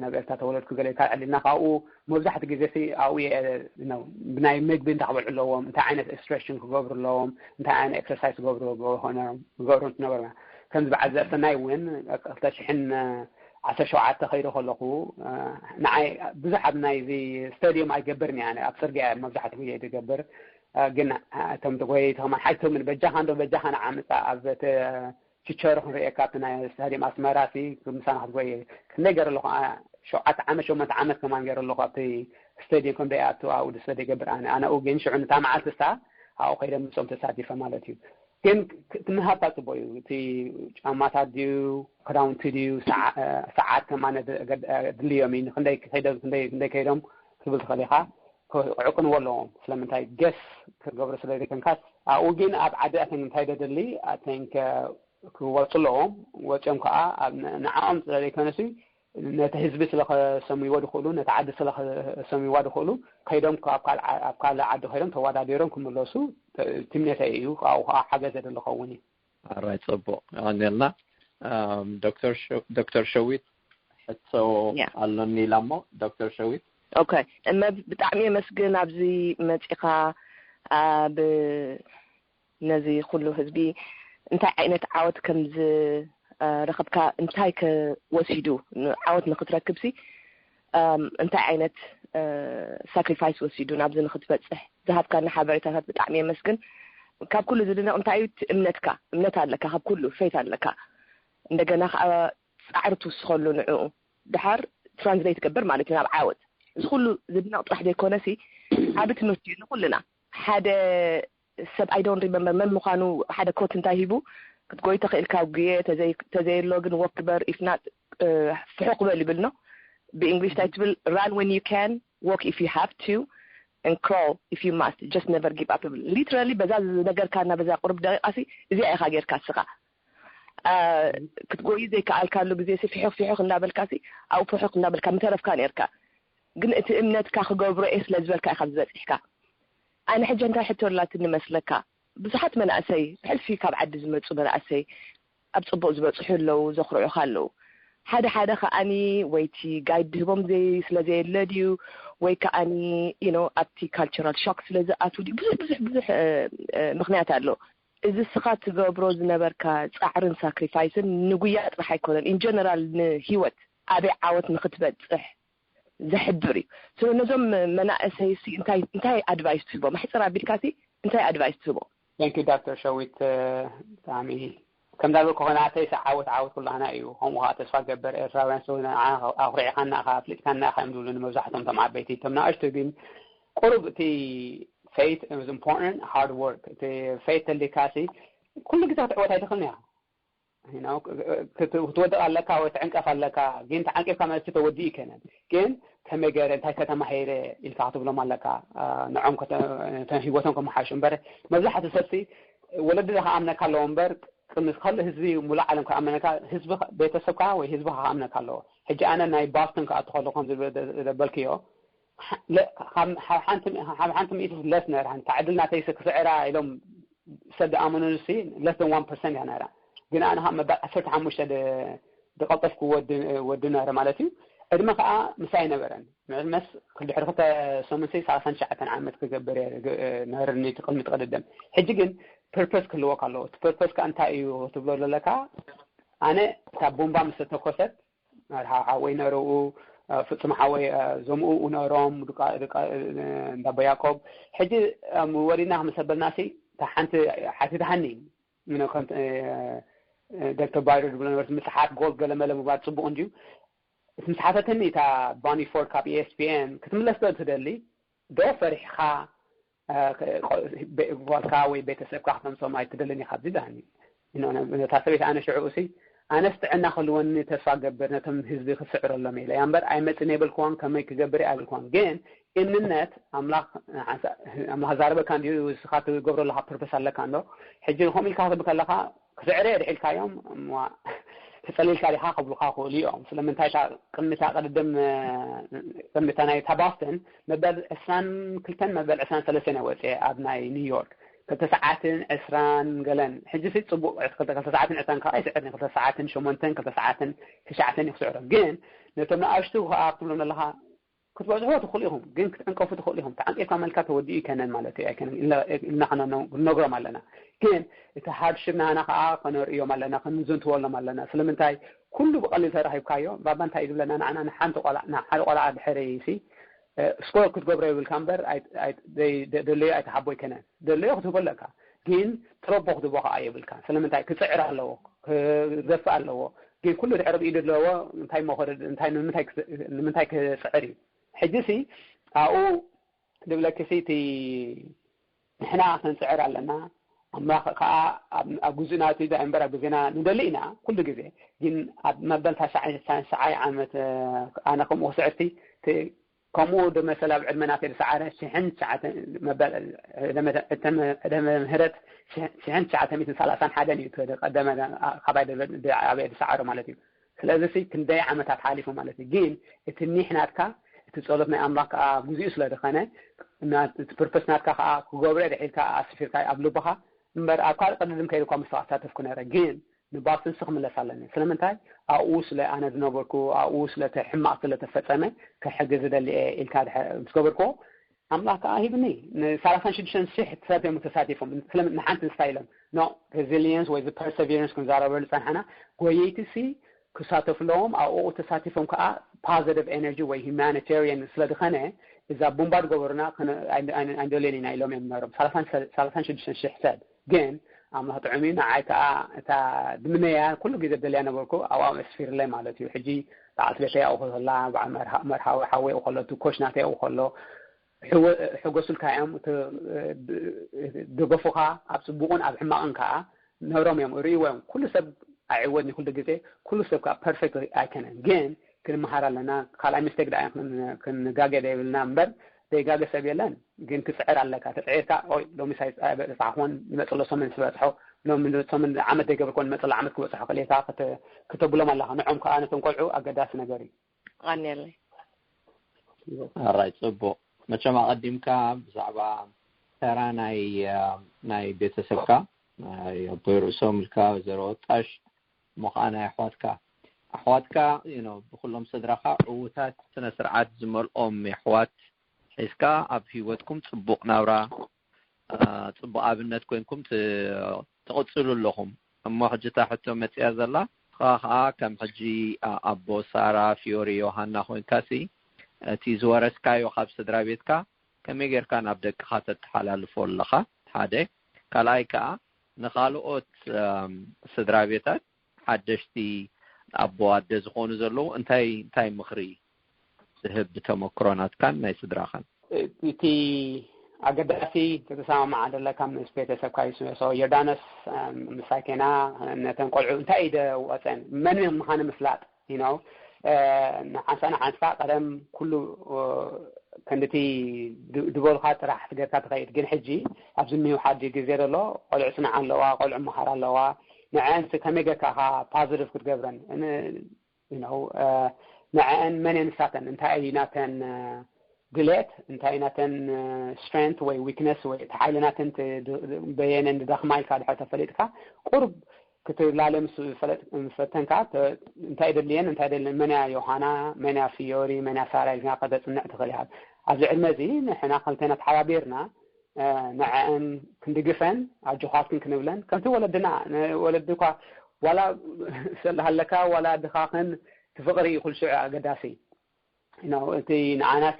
ናብ ኤርትራ ተወለድኩ ገለ ካብ ዕልና ካብኡ መብዛሕትኡ ግዜ ኣብኡ ብናይ ምግቢ እንታይ ክበልዑ ኣለዎም እንታይ ዓይነት exercise ክገብሩ ኣለዎም እንታይ ዓይነት exercise ክገብሩ ክገብሩ ትነበርና ከምዚ በዓል ዘርሰናይ እውን ክልተ ሽሕን ዓሰርተ ሸውዓተ ከይደ ከለኹ ንዓይ ብዙሕ ኣብ ናይዚ stadium ኣይገብርን እያ ኣብ ፅርግያ መብዛሕትኡ ግዜ ዝገብር ግን እቶም ተጎየይቲ ከማን ሓይቶም በጃኻ እንዶ በጃኻ ንዓምፃ ኣብ ችቸሮ ክንርእየካ ኣብቲ ናይ stadium ኣስመራ ሲ ምሳና ክትጎየ ክንደይ ገይረ ኣለኹ ሸውዓተ ዓመት ሸሞንተ ዓመት ከማን ገይረ ኣለኹ ኣብቲ stadium ከም ደይ ኣቱ ኣብኡ ድስተ ደገብር ኣነ ኣነ ግን ሽዑ ንታ መዓልቲ ስታ ኣብኡ ከይደ ምሶም ተሳቲፈ ማለት እዩ ግን ትምህርታ ጽቡቅ እዩ እቲ ጫማታት ድዩ ክዳውንቲ ድዩ ሰዓት ከማነ ድልዮም እዩ ክንደይ ከይዶም ክንደይ ከይዶም ክትብል ትኽእል ኢኻ ክዕቅንዎ ኣለዎም ስለምንታይ ገስ ክትገብሮ ስለ ዘይኮንካስ ኣብኡ ግን ኣብ ዓዲ ኣተን እንታይ ደደሊ ኣተን ክወፁ ኣለዎም ወፂኦም ከዓ ንዓኦም ስለ ዘይኮነሲ ነቲ ህዝቢ ስለ ከሰምይዎ ድኽእሉ ነቲ ዓዲ ስለ ከሰምይዋ ድኽእሉ ከይዶም ኣብ ካልእ ዓዲ ከይዶም ተወዳዲሮም ክምለሱ ትምኔተይ እዩ ካብኡ ከዓ ሓገዝ የደሊ ኸውን እዩ ኣራይ ፅቡቅ የቀንየልና ዶክተር ሸዊት ሕቶ ኣሎኒ ኢላ እሞ ዶክተር ሸዊት ኦኬ እመ ብጣዕሚ የመስግን ኣብዚ መፂኻ ብ ነዚ ኩሉ ህዝቢ እንታይ ዓይነት ዓወት ከም ዝረኸብካ እንታይ ከ ወሲዱ ዓወት ንክትረክብ ሲ እንታይ ዓይነት ሳክሪፋይስ ወሲዱ ናብዚ ንክትበፅሕ ዝሃብካና ሓበሬታታት ብጣዕሚ የመስግን ካብ ኩሉ ዝድነቕ እንታይ እዩ እቲ እምነትካ እምነት ኣለካ ካብ ኩሉ ፌት ኣለካ እንደገና ከዓ ፃዕሪ ትውስኸሉ ንዕኡ ድሓር ትራንስሌት ትገብር ማለት እዩ ናብ ዓወት እዚ ኩሉ ዝድነቕ ጥራሕ ዘይኮነ ሲ ዓቢ ትምህርቲ እዩ ንኩልና ሓደ ሰብ I don't remember መን ምዃኑ ሓደ ኮት እንታይ ሂቡ ክትጎይ ተኽእልካ ጉየ ተዘየሎ ግን ወክ ግበር if not ፍሑቕ በል ይብል no ብእንግሊሽ እንታይ ትብል run when you can walk if you have to and crawl if you must just never give up ይብል literally በዛ ዝነገርካና በዛ ቁርብ ደቂቃ ሲ እዚኣ ኢኻ ጌርካ እስኻ ክትጎዩ ዘይከኣልካሉ ግዜ ሲ ፍሑኽ ፍሑኽ እንዳበልካ ሲ ኣብኡ ፍሑኽ እንዳበልካ ምተረፍካ ኔርካ ግን እቲ እምነትካ ክገብሮ እየ ስለ ዝበልካ ኢኻ ዝበፂሕካ ኣነ ሕጂ እንታይ ሕቶ ኣላትኒ መስለካ ብዙሓት መናእሰይ ብሕልፊ ካብ ዓዲ ዝመፁ መናእሰይ ኣብ ፅቡቅ ዝበፅሑ ኣለዉ ዘኽርዑካ ኣለዉ ሓደ ሓደ ከዓኒ ወይቲ ጋይድ ድህቦም ዘይ ስለ ዘየለ ድዩ ወይ ከዓኒ you know ኣብቲ ካልቸራል ሾክ ስለ ዝኣትዉ ድዩ ብዙሕ ብዙሕ ብዙሕ ምክንያት ኣሎ እዚ ስኻ ትገብሮ ዝነበርካ ፃዕርን ሳክሪፋይስን ንጉያ ጥራሕ ኣይኮነን in general ንሂወት ኣበይ ዓወት ንክትበፅሕ ዘሕብር እዩ ስለ ነዞም መናእሰይ ሲ እንታይ እንታይ ኣድቫይስ ትህቦም ኣሕፅር ኣቢልካ ሲ እንታይ ኣድቫይስ ትህቦም Thank you ዳክተር ሸዊት ብጣዕሚ ከም ዳልበ ከኾነ ኣተይ ዓወት ዓወት ኩላህና እዩ ከምኡ ከዓ ተስፋ ገበር ኤርትራውያን ሰው ኣኩሪዕኻና ኢኻ ኣፍሊጥካና ኢኻ እዮም ዝብሉኒ መብዛሕቶም እቶም ዓበይቲ እቶም ናእሽቱ ግን ቁሩብ እቲ faith is important hard work እቲ faith ተሊካ ሲ ኩሉ ግዜ ክትዕወት ኣይትኽእልን ኢኻ ክትወድቕ ኣለካ ወይ ትዕንቀፍ ኣለካ። ግን ተዓንቂፍካ ማለት ተወዲኡ ይከነን። ግን ከመይ ገይረ እንታይ ከተማሂረ ኢልካ ክትብሎም ኣለካ። ንዖም ህይወቶም ከመሓሹ እምበር መብዛሕትኡ ሰብሲ ወለዲ ከኣምነካ ኣለዎ እምበር ምስ ካልእ ህዝቢ ሙሉእ ዓለም ከኣምነካ ህዝቢ ቤተሰብካ ወይ ህዝቢ ከኣምነካ ኣለዎ። ሕጂ ኣነ ናይ ባስቶን ክኣቱ ከለኹም ዝበልክዮ ሓንቲ ሚእቲ ለስ ነራ ተዕድል ናተይስ ክስዕራ ኢሎም ሰብ ዝኣመኑሲ ለስ ን ዋን ፐርሰንት እያ ነራ። ግን ኣነ ካብ መባል ዓሰርተ ሓሙሽተ ዝቐልጠፍኩ ወዲ ነረ ማለት እዩ። ዕድመ ከዓ ምሳይ ነበረን። ምዕድመስ ክልድሕሪ ክልተ ሰሙን ሰይ ሰላሳን ትሽዓተን ዓመት ክገብር ነርኒ ትቅድሚ ትቀድደም። ሕጂ ግን ፐርፐስ ክህልወካ ኣለዎ። እቲ ፐርፐስ ከዓ እንታይ እዩ ትብሎ ዘለካ? ኣነ ካብ ቦምባ ምስ ተተኮሰት ሓወይ ነርኡ ፍጹም ሓወይ ዘምኡ ነሮም እንዳቦ ያቆብ ሕጂ ወዲና ክምሰበልና ሲ ሓንቲ ሓቲትሃኒ ዶክተር ባይደር ዝብሎ ነበርት ምጽሓፍ ጎል ገለመለ ምባል ጽቡቅ እንድዩ። ምስ ሓተተኒ እታ ባኒ ፎርድ ካብ ኢኤስፒኤን ክትምለስ ዶ ትደሊ ዶ ፈሪሕኻ ጓልካ ወይ ቤተሰብካ ክተምፅኦም ኣይትደልን ኢኻ ኣብዚ ዳኒ ነታ ሰበይቲ ኣነ ሽዑ እሲ ኣነስ ጥዕና ክህልወኒ ተስፋ ገብር ነቶም ህዝቢ ክስዕረሎም ኢለ እያ እምበር ኣይመፅን የብልክዋን ከመይ ክገብር ኣይብልክዋን ግን እምንነት ኣምላኽ ኣምላኽ ዛረበካ እንዲዩ እስኻ ትገብሮ ኣለካ ፐርፐስ ኣለካ እንዶ ሕጂ ንኸም ኢልካ ክትብል ከለካ ክስዕረ የድሒልካዮም ተፀሊልካ ዲኻ ክብሉካ ክእሉ እዮም ስለምንታይ ቅድሚታ ቅድድም ቅድሚታ ናይ ታባስትን መበል ዕስራን ክልተን መበል ዕስራን ሰለስተን እየ ወፅኤ ኣብ ናይ ኒውዮርክ ክልተ ሰዓትን ዕስራን ገለን ሕጂ ሲ ፅቡቅ ክልተ ሰዓትን ዕስራን ከዓ ይስዕርኒ ክልተ ሰዓትን ሸሞንተን ክልተ ሰዓትን ትሽዓተን ይክስዕሮም ግን ነቶም ንኣሽቱ ከዓ ክትብሎም ዘለካ ክትበዝሕዎ ትኽእሉ ኢኹም ግን ክትዕንቀፉ ትኽእሉ ኢኹም ተዓንቂፍካ መልካ ተወዲኡ ይከነን ማለት እዩ ኣይከነን ኢልና ክንነግሮም ኣለና ግን እቲ ሃርድሽፕ ናና ከዓ ከነርእዮም ኣለና ክንዘንትወሎም ኣለና ስለምንታይ ኩሉ ብቐሊል ተራሂብካዮ ባባ እንታይ ዝብለና ንዓና ንሓንቲ ቆልዓ ንሓደ ቆልዓ ድሕሪ ሲ ስኮር ክትገብሮ ይብልካ እምበር ደለዮ ኣይተሓቦ ይከነን ደለዮ ክትህቦ ኣለካ ግን ጥረቦ ክትቦ ከዓ የብልካ ስለምንታይ ክፅዕር ኣለዎ ክገፍእ ኣለዎ ግን ኩሉ ድሕሪ ብኢዱ ኣለዎ እንታይ መኸደ እንታይ ንምንታይ ክፅዕር እዩ ሕጂ ሲ ኣብኡ ድብለኪ ሲ እቲ ንሕና ክንፅዕር ኣለና ኣምላኽ ከዓ ኣብ ግዙእ ናቱ ዳ እምበር ኣብ ግዜና ንደሊ ኢና ኩሉ ግዜ ግን ኣብ መበል ታሽዓይ ዓመት ኣነ ከምኡ ክስዕርቲ ከምኡ ድመሰል ኣብ ዕድመ ናተይ ዝሰዓረ ሽሕን ዕደመ ምህረት ሽሕን ትሽዓተ ሚእትን ሰላሳን ሓደን እዩ ቀደመ ካባይ ዓበየ ዝሰዓሩ ማለት እዩ ስለዚ ሲ ክንደይ ዓመታት ሓሊፉ ማለት እዩ ግን እቲ ኒሕ ናትካ እቲ ጸሎት ናይ ኣምላኽ ከዓ ግዜኡ ስለ ዝኾነ እቲ ፐርፐስ ናትካ ከዓ ክገብሮ ድሒልካ ኣስፊርካ ኣብ ልብኻ እምበር ኣብ ካልእ ቅድድም ከይደ እኳ ምስኻ ክሳተፍኩ ነረ ግን ንባስንሲ ክምለስ ኣለኒ ስለምንታይ ኣብኡ ስለ ኣነ ዝነበርኩ ኣብኡ ስለተ ሕማቕ ስለተፈጸመ ክሕግዝ ደሊ እየ ኢልካ ምስ ገበርክዎ ኣምላኽ ከዓ ሂብኒ ንሰላሳን ሽዱሽተን ሽሕ ሰብ እዮም ተሳቲፎም ንሓንቲ ንስታ ኢሎም ኖ ሬዚሊየንስ ወይ ፐርሰቪረንስ ክንዛረበሉ ፀንሓና ጎየይቲ ሲ ክሳተፍለዎም ኣብኡ ተሳቲፎም ከዓ ፖዘቲቭ ኤነርጂ ወይ ሁማኒታሪያን ስለዝኸነ እዛ ቡምባ ዝገበሩና ኣይንደልዮን ኢና ኢሎም እዮም ነሮም ሰላሳን ሽዱሽተን ሽሕ ሰብ ግን ኣምላኽ ጥዑም እዩ ንዓይ ከዓ እታ ድምነያ ኩሉ ግዜ ደልያ ነበርኩ ኣብኣ መስፊርለይ ማለት እዩ ሕጂ በዓልቲ ቤተይ ኣብኡ ከላ በዓል መርሃዊ ሓወይ ኣብኡ ከሎ እቲ ኮሽ ናተይ ኣብኡ ከሎ ሕጎሱልካ እዮም ደገፉኻ ኣብ ፅቡቁን ኣብ ሕማቕን ከዓ ነሮም እዮም ርእይዎ እዮም ኩሉ ሰብ ኣይዕወድን ኩሉ ግዜ ኩሉ ሰብ ከዓ ፐርፌክት ኣይከነን ግን ክንመሃር ኣለና ካልኣይ ሚስቴክ ዳ ክንጋገ የብልና እምበር ዘይጋገ ሰብ የለን ግን ክፅዕር ኣለካ ተፅዒርካ ኦይ ሎሚ ሳይፃዕኹን ንመፅሎ ሰሙን ዝበፅሖ ሎሚ ሰሙን ዓመት ዘይገብርኮ ንመፅሎ ዓመት ክበፅሖ ክልኤታ ክተብሎም ኣለካ ንዖም ከዓ ነቶም ቆልዑ ኣገዳሲ ነገር እዩ ቀንየለይ ኣራይ ፅቡቅ መቸም ኣቀዲምካ ብዛዕባ ተራ ናይ ናይ ቤተሰብካ ናይ ኣቦይ ርእሶም ኢልካ ወይዘሮ ወጣሽ እሞ ከዓ ናይ ኣሕዋትካ ኣሕዋትካ ብኩሎም ስድራካ ዕዉታት ስነ ስርዓት ዝመልኦም ኣሕዋት ሒዝካ ኣብ ሂወትኩም ፅቡቅ ናብራ ፅቡቅ ኣብነት ኮይንኩም ትቅፅሉ ኣለኹም እሞ ሕጂ እታ ሕቶ መፅያ ዘላ ንስኻ ከዓ ከም ሕጂ ኣቦ ሳራ ፊዮሪ ዮሃና ኮይንካሲ እቲ ዝወረስካዮ ካብ ስድራ ቤትካ ከመይ ጌርካ ናብ ደቅኻ ተተሓላልፎ ኣለኻ ሓደ ካልኣይ ከዓ ንኻልኦት ስድራ ቤታት ሓደሽቲ ኣቦ ኣደ ዝኾኑ ዘለዉ እንታይ እንታይ ምኽሪ ትህብ ብተመክሮ ናትካን ናይ ስድራኻን እቲ ኣገዳሲ ክትሰማማዓ ዘለካ ምስ ቤተሰብካ እዩ። ዮርዳኖስ ምሳይ ኬና ነተን ቆልዑ እንታይ እዩ ደወፀን መን ምዃነ ምፍላጥ ነው። ንሓንሳ ንሓንሳ ቀደም ኩሉ ክንድቲ ድበሉካ ጥራሕ ትገርካ ትኸይድ፣ ግን ሕጂ ኣብዚ ምውሓድ ግዜ ዘሎ ቆልዑ ፅናዕ ኣለዋ፣ ቆልዑ መሃር ኣለዋ። ንዐንስ ከመይ ገርካ ኢኻ ፓዚቲቭ ክትገብረን ነው። ንዐን መን እየን ንሳተን እንታይ እዩ ናተን ድሌት እንታይ ናተን ስትሬንት ወይ ዊክነስ ወይ እቲ ሓይሊ ናተን በየነን ድደኽማ ኢልካ ድሕር ተፈሊጥካ ቁርብ ክትላለ ምስ ፈተንካ እንታይ ደልየን እንታይ ደልየን መን እያ ዮሃና መን እያ ፍዮሪ መን እያ ሳራ ኢልካ ከተፅንዕ ትኽእል ኢኻ። ኣብዚ ዕድመ እዚ ንሕና ክልተና ተሓባቢርና ንዐአን ክንድግፈን ኣጆኻትክን ክንብለን ከምቲ ወለድና ወለዲ እኳ ዋላ ሰላሃለካ ዋላ ድኻኽን ትፍቕሪ እዩ ኩልሽዑ ኣገዳሲ። እቲ ንዓናሲ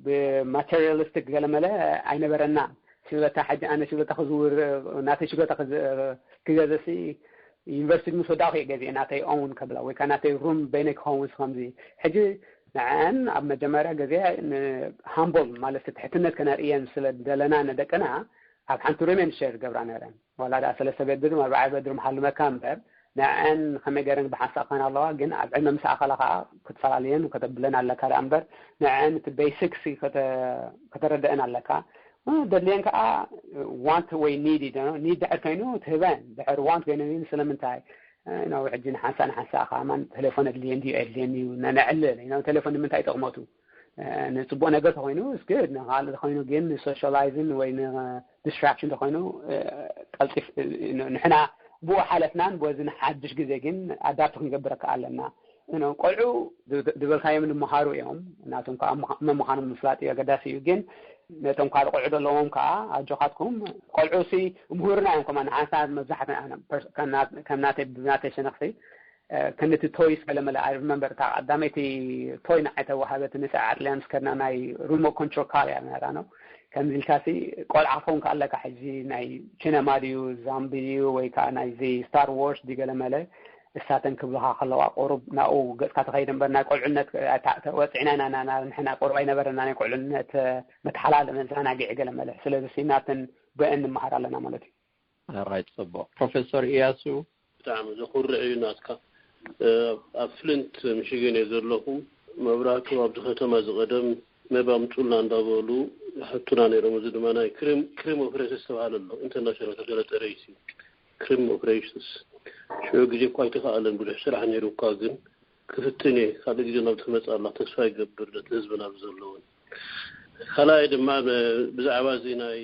ብማቴሪያሊስቲክ ገለመለ ኣይነበረና። ሽብለታ ሕጂ ኣነ ሽብለታ ክዝውር ናተይ ሽብለታ ክገዘሲ ዩኒቨርሲቲ ምስ ወዳእኩ እየ ገዚአ ናተይ ኦውን ከብላ ወይ ከዓ ናተይ ሩም በይነይ ክኸውን ከምዚ። ሕጂ ንዐን ኣብ መጀመርያ ገዜ ሃምቦል ማለት ትሕትነት ከነርእየን ስለ ደለና ንደቅና ኣብ ሓንቲ ሩም እየን ሸር ገብራ ነረን። ዋላ ደኣ ሰለስተ ቤድሩም ኣርባዕተ ቤድሩም ሃልመካ እምበር ንዐን ከመይ ገረን ብሓንሳእ ክኾን ኣለዋ። ግን ኣብ ዕድመ ምስ ኣኸላ ከዓ ክትፈላለየን ከተብለን ኣለካ ደኣ እምበር ንዐን እቲ ቤሲክስ ከተረደአን ኣለካ። ደድልየን ከዓ ዋንት ወይ ኒድ ኒድ ድሕር ኮይኑ ትህበን ድሕር ዋንት ኮይኑ ግን ስለምንታይ ነው ሕጂ ንሓንሳ ንሓንሳ ከማን ቴሌፎን ኣድልየን ድዩ ኣድልየን እዩ ነዕልል ነው። ቴሌፎን ንምንታይ ይጠቕመቱ ንፅቡቅ ነገር ተኮይኑ እስኪ ንካልእ ተኮይኑ ግን ንሶሻላይዝን ወይ ንዲስትራክሽን ተኮይኑ ቀልጢፍ ንሕና ብኡ ሓለፍናን በዚ ንሓድሽ ግዜ ግን ኣዳፕት ክንገብረካ ኣለና። ቆልዑ ዝበልካዮም ንምሃሩ እዮም። ናቶም ከዓ መምዃኖም ምፍላጥ እዩ ኣገዳሲ እዩ። ግን ነቶም ካልእ ቆልዑ ዘለዎም ከዓ ኣጆኻትኩም ቆልዑ ሲ ምሁርና እዮም። ከማ ንሓንሳ መብዛሕትና ከም ናተይ ብናተይ ሸነኽሲ ከምቲ ቶይስ ገለመለ ኣይ ሪመምበር እታ ቀዳመይቲ ቶይ ንዓይ ተዋሃበት ንሳ ዓጥልያ ምስ ከድና ናይ ሪሞት ኮንትሮል ካር እያ ነራ ነው። ከምዚ ኢልካ ሲ ቆልዓ ክኸውን ከኣለካ ሕጂ ናይ ቺነማ ድዩ ዛምቢ ድዩ ወይ ከዓ ናይዚ ስታር ዋርስ ድዩ ገለመለ እሳተን ክብልኻ ከለዋ ቁሩብ ናብኡ ገፅካ ትኸይድ እምበር ናይ ቆልዕነት ወፅዕና ኢና ንሕና ቁሩብ ኣይነበረና ናይ ቆልዕነት መተሓላለ መዘናግዒ ገለመለ። ስለዚ ሲ ናተን ብአን ንመሃር ኣለና ማለት እዩ። ራይት ፅቡቅ ፕሮፌሰር እያሱ ብጣዕሚ ዘኩርዕ እዩ ናትካ። ኣብ ፍሊንት ምሽግን እየ ዘለኹ። መብራህቱ ኣብዚ ከተማ ዝቀደም መብ ኣምፁልና እንዳበሉ ይሓቱና ነይሮም። እዚ ድማ ናይ ክሪም ኦፕሬሽንስ ዝተባሃለ ኣሎ ኢንተርናሽናል ተገለጠረ እዩ። ክሪም ኦፕሬሽንስ ሽዑ ግዜ እኳ ኣይተኸኣለን ብዙሕ ስራሕ ነይሩ እኳ ግን ክፍትን እየ ካልእ ግዜ ናብ ትመፅእ ኣላ ተስፋ ይገብር ነቲ ህዝብና ብዘለውን። ካልኣይ ድማ ብዛዕባ እዚ ናይ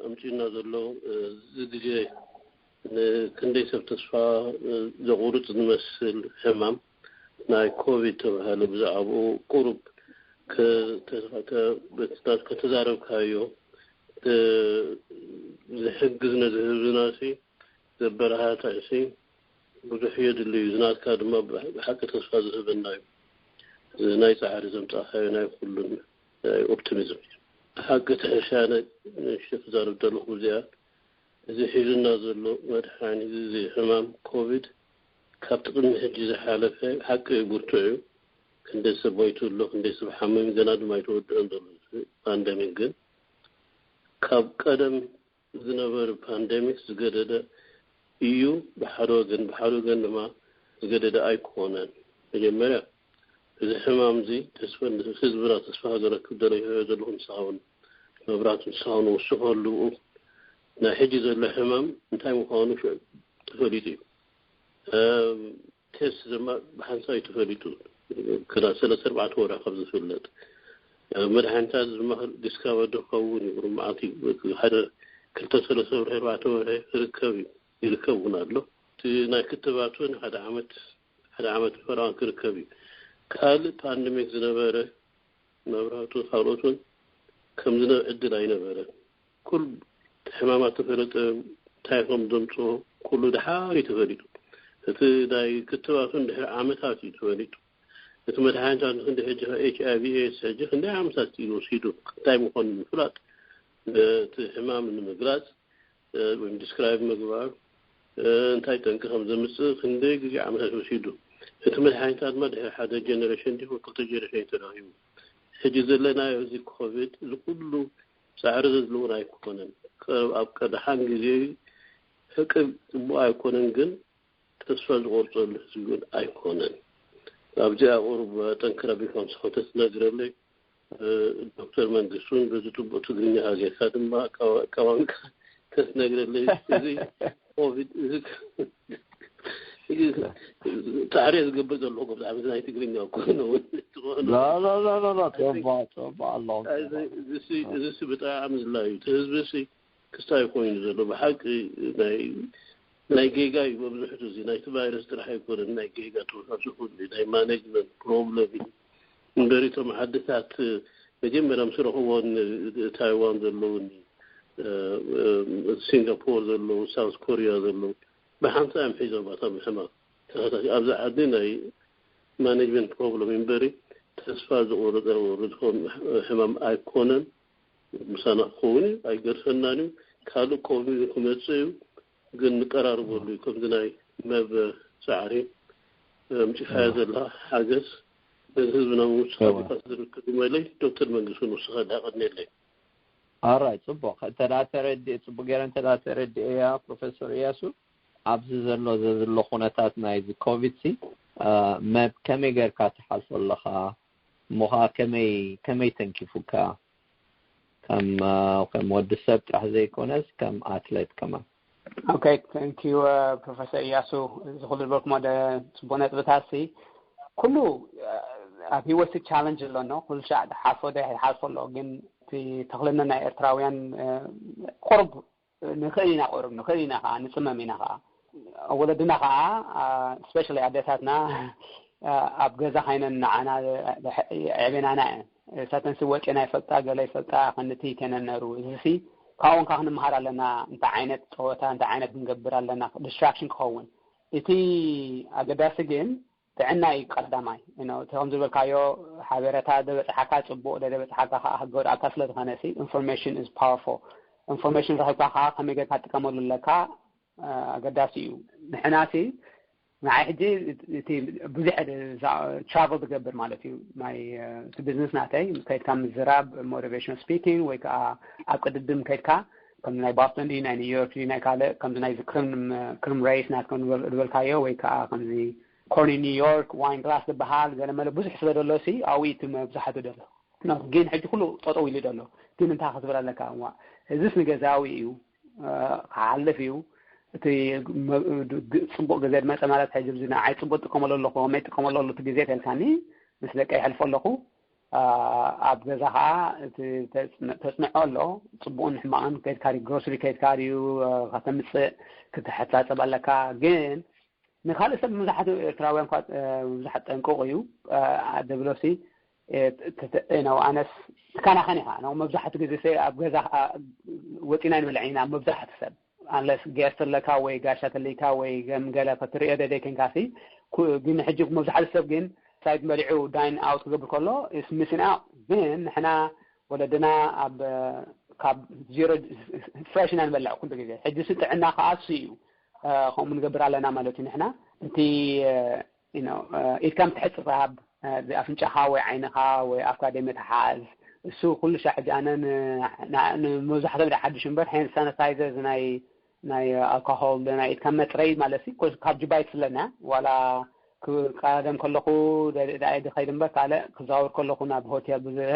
ኣምፅኡና ዘሎ እዚ ግዜ ንክንደይ ሰብ ተስፋ ዘቑርፅ ዝመስል ሕማም ናይ ኮቪድ ተባሃለ ብዛዕባኡ ቁሩብ ከተዛረብካዮ ዝሕግዝ ነዚ ህዝብና ሲ ዘበረታታዕ ሲ ብዙሕ የድሊ እዩ። ዝናትካ ድማ ብሓቂ ተስፋ ዝህበና እዩ። ናይ ፃዕሪ ዘምፃእካዮ ናይ ኩሉን ናይ ኦፕቲሚዝም እዩ። ብሓቂ እቲ ሕርሻ ናይ ንእሽቶ ክዛረብ ዘለኹ እዚኣ እዚ ሒዙና ዘሎ መድሓኒት እዚ ሕማም ኮቪድ ካብቲ ቅድሚ ሕጂ ዝሓለፈ ብሓቂ ብርቱዕ እዩ። ክንደይ ሰብ ሞይቱ ኣሎ፣ ክንደይ ሰብ ሓመም ገና ድማ ኣይተወድአን ዘሎ ፓንደሚክ ግን ካብ ቀደም ዝነበረ ፓንደሚክ ዝገደደ እዩ። ብሓደ ወገን ብሓደ ወገን ድማ ዝገደደ ኣይኮነን። መጀመርያ እዚ ሕማም እዚ ተስፋ ህዝብና ተስፋ ከረክብ ደለዮ ዘለኹ ንስኻ እውን መብራቱ ንስኻ እውን ወስኸሉ ብኡ ናይ ሕጂ ዘሎ ሕማም እንታይ ምዃኑ ሽዑ ተፈሊጡ እዩ። ቴስት ድማ ብሓንሳብ እዩ ተፈሊጡ ክና ሰለስተ ኣርባዕተ ወርሒ ካብ ዝፍለጥ መድሓኒታት ድማ ዲስካቨር ዝኸውን እዩ። ሩም መዓልቲ ሓደ ክልተ ሰለስተ ወርሒ ኣርባዕተ ወርሒ ክርከብ እዩ ይርከብ እውን ኣሎ። እቲ ናይ ክትባት እውን ሓደ ዓመት ሓደ ዓመት ፈረቓ ክርከብ እዩ። ካልእ ፓንደሚክ ዝነበረ መብራህቱ ካልኦት እውን ከምዚ ዕድል ኣይነበረን። ኩሉ ሕማማት ተፈለጠ እንታይ ከም ዘምፅኦ ኩሉ ድሓር እዩ ተፈሊጡ። እቲ ናይ ክትባት እውን ድሕሪ ዓመታት እዩ ተፈሊጡ። እቲ መድሓኒታት ንክንዲ ሕጂ ኤች ኣይ ቪ ኤድስ ሕጂ ክንደይ ዓመታት እዩ ወሲዱ እንታይ ምዃኑ ንምፍላጥ እቲ ሕማም ንምግላፅ ወይም ዲስክራይብ ምግባር እንታይ ጠንቂ ከም ዘምፅእ ክንደይ ግዜ ዓመታት ወሲዱ። እቲ መድሓኒታት ድማ ድሕሪ ሓደ ጀነሬሽን ድዩ ክልተ ጀነሬሽን ተረኺቡ። ሕጂ ዘለናዮ እዚ ኮቪድ እዚ ኩሉ ፃዕሪ ዘድልውን ኣይኮነን። ኣብ ቀድሓን ግዜ ሕቂ ፅቡቅ ኣይኮነን፣ ግን ተስፋ ዝቆርፀሉ ህዝቢ እውን ኣይኮነን። ኣብዚኣ ቁሩብ ጠንክራ ቢፋንስ ተትነግረለይ፣ ዶክተር መንግስቱን በዚ ፅቡቅ ትግርኛ ጌርካ ድማ ኣቀማምካ ተትነግረለይ። እዚ ኮቪድ እዚ ፃዕሪ ዝገብር ዘለኹ ብጣዕሚ ናይ ትግርኛ እኮ ነው። ጸባ ጸባ ኣለዎ። እዚሲ ብጣዕሚ ዝላዩ እቲ ህዝቢ ሲ ክስታይ ኮይኑ ዘሎ ብሓቂ ናይ ጌጋ እዩ። መብዝሕቱ እዚ ናይቲ ቫይረስ ጥራሕ ኣይኮነን፣ ናይ ጌጋ ተወሳሲ ኩሉ ናይ ማኔጅመንት ፕሮብለም እዩ። እምበሪ እቶም ዓድታት መጀመርያ ምስ ረኽቦን ታይዋን ዘለውን፣ ሲንጋፖር ዘለዉ፣ ሳውት ኮሪያ ዘለዉ ብሓንሳ እዮም ሒዞም ኣታ ሕማም ተኸታቲ ኣብዚ ዓዲ ናይ ማኔጅመንት ፕሮብለም እምበሪ ተስፋ ዝቆረጠ ዝኸውን ሕማም ኣይኮነን። ምሳና ክኸውን እዩ፣ ኣይገድፈናን እዩ። ካልእ ኮቪድ ክመፅእ እዩ፣ ግን ንቀራርበሉ እዩ። ከምዚ ናይ መብ ፃዕሪ ምጭፋያ ዘላ ሓገዝ ነዚ ህዝብና ምውስኻ ዲካ ዝርከብ ይመለይ። ዶክተር መንግስቱ ንስኻ ዳቀድኔለይ ኣራይ ጽቡቕ እንተዳ ተረድእ ጽቡቕ ገይረ እንተዳ ተረድእያ ፕሮፌሰር እያሱ ኣብዚ ዘሎ ዘዝሎ ኩነታት ናይዚ ኮቪድ ሲ መብ ከመይ ጌርካ ትሓልፎ ኣለኻ? እሞ ኸዓ ከመይ ከመይ ተንኪፉካ? ከም ከም ወዲ ሰብ ጥራሕ ዘይኮነስ ከም ኣትሌት ከማን። ኦኬ፣ thank you ፕሮፌሰር እያሱ፣ እዚ ኩሉ ዝበልኩሞ ደ ጽቡቅ ነጥብታት ሲ ኩሉ ኣብ ህይወት ሲ ቻለንጅ ኣሎ ነው ኩሉ ሻዕ ሓልፎ ደ ሓልፎ ኣሎ። ግን እቲ ተክልነ ናይ ኤርትራውያን ቁርብ ንኽእል ኢና፣ ቁርብ ንኽእል ኢና ከዓ ንጽመም ኢና ከዓ ወለድና ከዓ ስፔሻሊ ኣደታትና ኣብ ገዛ ካይነን ንዓና የዕቤናና እየን። እሳተን ሲ ወጤና ይፈልጣ ገለ ይፈልጣ ከንቲ ከነን ነሩ። እዚ ሲ ካብኡን ከዓ ክንመሃር ኣለና። እንታይ ዓይነት ፀወታ እንታይ ዓይነት ክንገብር ኣለና ዲስትራክሽን ክኸውን። እቲ ኣገዳሲ ግን ጥዕና እዩ ቀዳማይ። ከም ዝበልካዮ ሓበረታ ደበፅሓካ ፅቡቅ ደበፅሓካ ከዓ ክጎድኣካ ስለ ዝኾነ ሲ ኢንፎርሜሽን ኢዝ ፓወርፉል። ኢንፎርሜሽን ረኪብካ ከዓ ከመይ ጌርካ ትጥቀመሉ ኣለካ ኣገዳሲ እዩ። ንሕና ሲ ንዓይ ሕጂ እቲ ብዙሕ ትራቨል ትገብር ማለት እዩ ናይ እቲ ቢዝነስ ናተይ ከይድካ ምዝራብ ሞቲቬሽናል ስፒኪንግ ወይ ከዓ ኣብ ቅድድም ከይድካ ከም ናይ ቦስተን ድዩ ናይ ኒውዮርክ ድዩ ናይ ካልእ ከምዚ ናይ ክርም ክርም ሬስ ናትከም ዝበልካዮ ወይ ከዓ ከምዚ ኮርኒ ኒውዮርክ ዋይን ግላስ ዝበሃል ገለመለ ብዙሕ ስለ ደሎ ሲ ኣብኡ እቲ መብዛሕቱ ደሎ ግን ሕጂ ኩሉ ጠጠው ኢሉ ደሎ ግን እንታይ ክትብል ኣለካ እዋ እዚስ ንገዛዊ እዩ ክሓልፍ እዩ እቲ ፅቡቅ ግዜ ድመፀ ማለት ሕጂ ብዚ ንዓይ ፅቡቅ ጥቀመሉ ኣለኹ ከመይ ጥቀመሉ ኣለኩ ግዜ ተልካኒ ምስ ደቀ ይሕልፎ ኣለኹ ኣብ ገዛ ከዓ እቲ ተፅንዖ ኣሎ ፅቡቅን ሕማቅን ከድካ ግሮስሪ ከድካ ድዩ ከተምፅእ ክትሕሳፀብ ኣለካ ግን ንካልእ ሰብ መብዛሕትኡ ኤርትራውያን ኳ ብዙሓት ጠንቅቑ እዩ ደብሎሲ ነው ኣነስ ትከናኸን ኢኻ ነው መብዛሕቱ ግዜ ኣብ ገዛ ወፂና ንበልዕ ኢና መብዛሕቱ ሰብ ኣንለስ ጌስት ኣለካ ወይ ጋሻ ተለይካ ወይ ገምገለ ክትሪኦ ደደ ኮንካ ሲ ግን ሕጂ መብዛሕቱ ሰብ ግን ሳይት መሊዑ ዳይን ኣውት ክገብር ከሎ ሚስን ኣውት ግን ንሕና ወለድና ኣብ ካብ ዜሮ ፍሬሽ ኢና ንበልዕ ኩሉ ግዜ ሕጂ ሲ ጥዕና ከዓ እሱ እዩ ከምኡ ንገብር ኣለና ማለት እዩ ንሕና እቲ ኢድካ ምትሕፅባብ ኣፍንጫኻ ወይ ዓይንኻ ወይ ኣፍካ ደይ ምትሓዝ እሱ ኩሉ ሻዕ ሕጂ ኣነ ንመብዛሕቶም ደ ሓድሽ እምበር ሃንድ ሳኒታይዘር ናይ ናይ ኣልኮሆል ናይ ኢድካ መፅረይ ማለት ካብ ጁባ ይፍለና ዋላ ቀደም ከለኹ ደኣይ ድኸይድ እምበር ካልእ ክዛወር ከለኹ ናብ ሆቴል ብዙሕ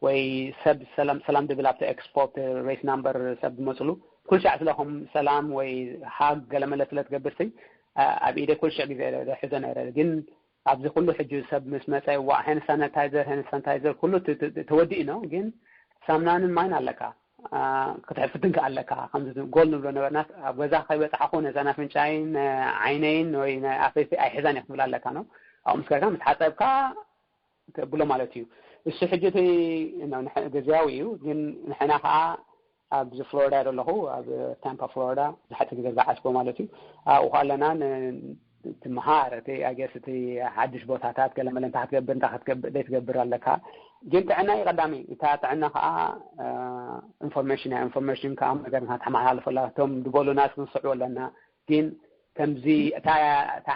ወይ ሰብ ሰላም ሰላም ድብል ኣብቲ ኤክስፖርት ሬስ ናምበር ሰብ ዝመፅሉ ኩልሻዕ ስለኹም ሰላም ወይ ሃግ ገለመለ ስለ ትገብር ሲ ኣብ ኢደ ኩልሽዕ ግዜ ሕዞ ነረ ግን ኣብዚ ኩሉ ሕጂ ሰብ ምስ መፀ ዋዕ ሄንድ ሳኒታይዘር ሄንድ ሳኒታይዘር ኩሉ ተወዲኡ ነው ግን ሳምናንን ማይን ኣለካ ክትሕፍትን ከኣለካ ከምዚ ጎል ንብሎ ነበርና ኣብ ገዛ ከይበፅሓኹ ነዛ ናፍንጫይን ዓይነይን ወይ ናይ ኣፈይፈይ ኣይሕዛን እየ ክብል ኣለካ ነው ኣብኡ ምስ ከድካ ምስ ሓፀብካ ተብሎ ማለት እዩ እሱ ሕጂ እቲ ግዝያዊ እዩ ግን ንሕና ከዓ ኣብዚ ፍሎሪዳ ዘለኹ ኣብ ታምፓ ፍሎሪዳ ብዙሓት ግዜ ዝዓስቦ ማለት እዩ ኣብኡ ኣለና ትምሃር እቲ ኣገስ እቲ ሓድሽ ቦታታት ገለመለ እንታይ ክትገብር እንታይ ክትገብር ደይ ትገብር ኣለካ ግን ጥዕና እዩ ቀዳሚ እታ ጥዕና ከዓ ኢንፎርሜሽን እያ ኢንፎርሜሽን ከዓ ነገር ንካ ተመሓላልፈላ እቶም ዝበሉና ክንስዕቦ ኣለና ግን ከምዚ እታ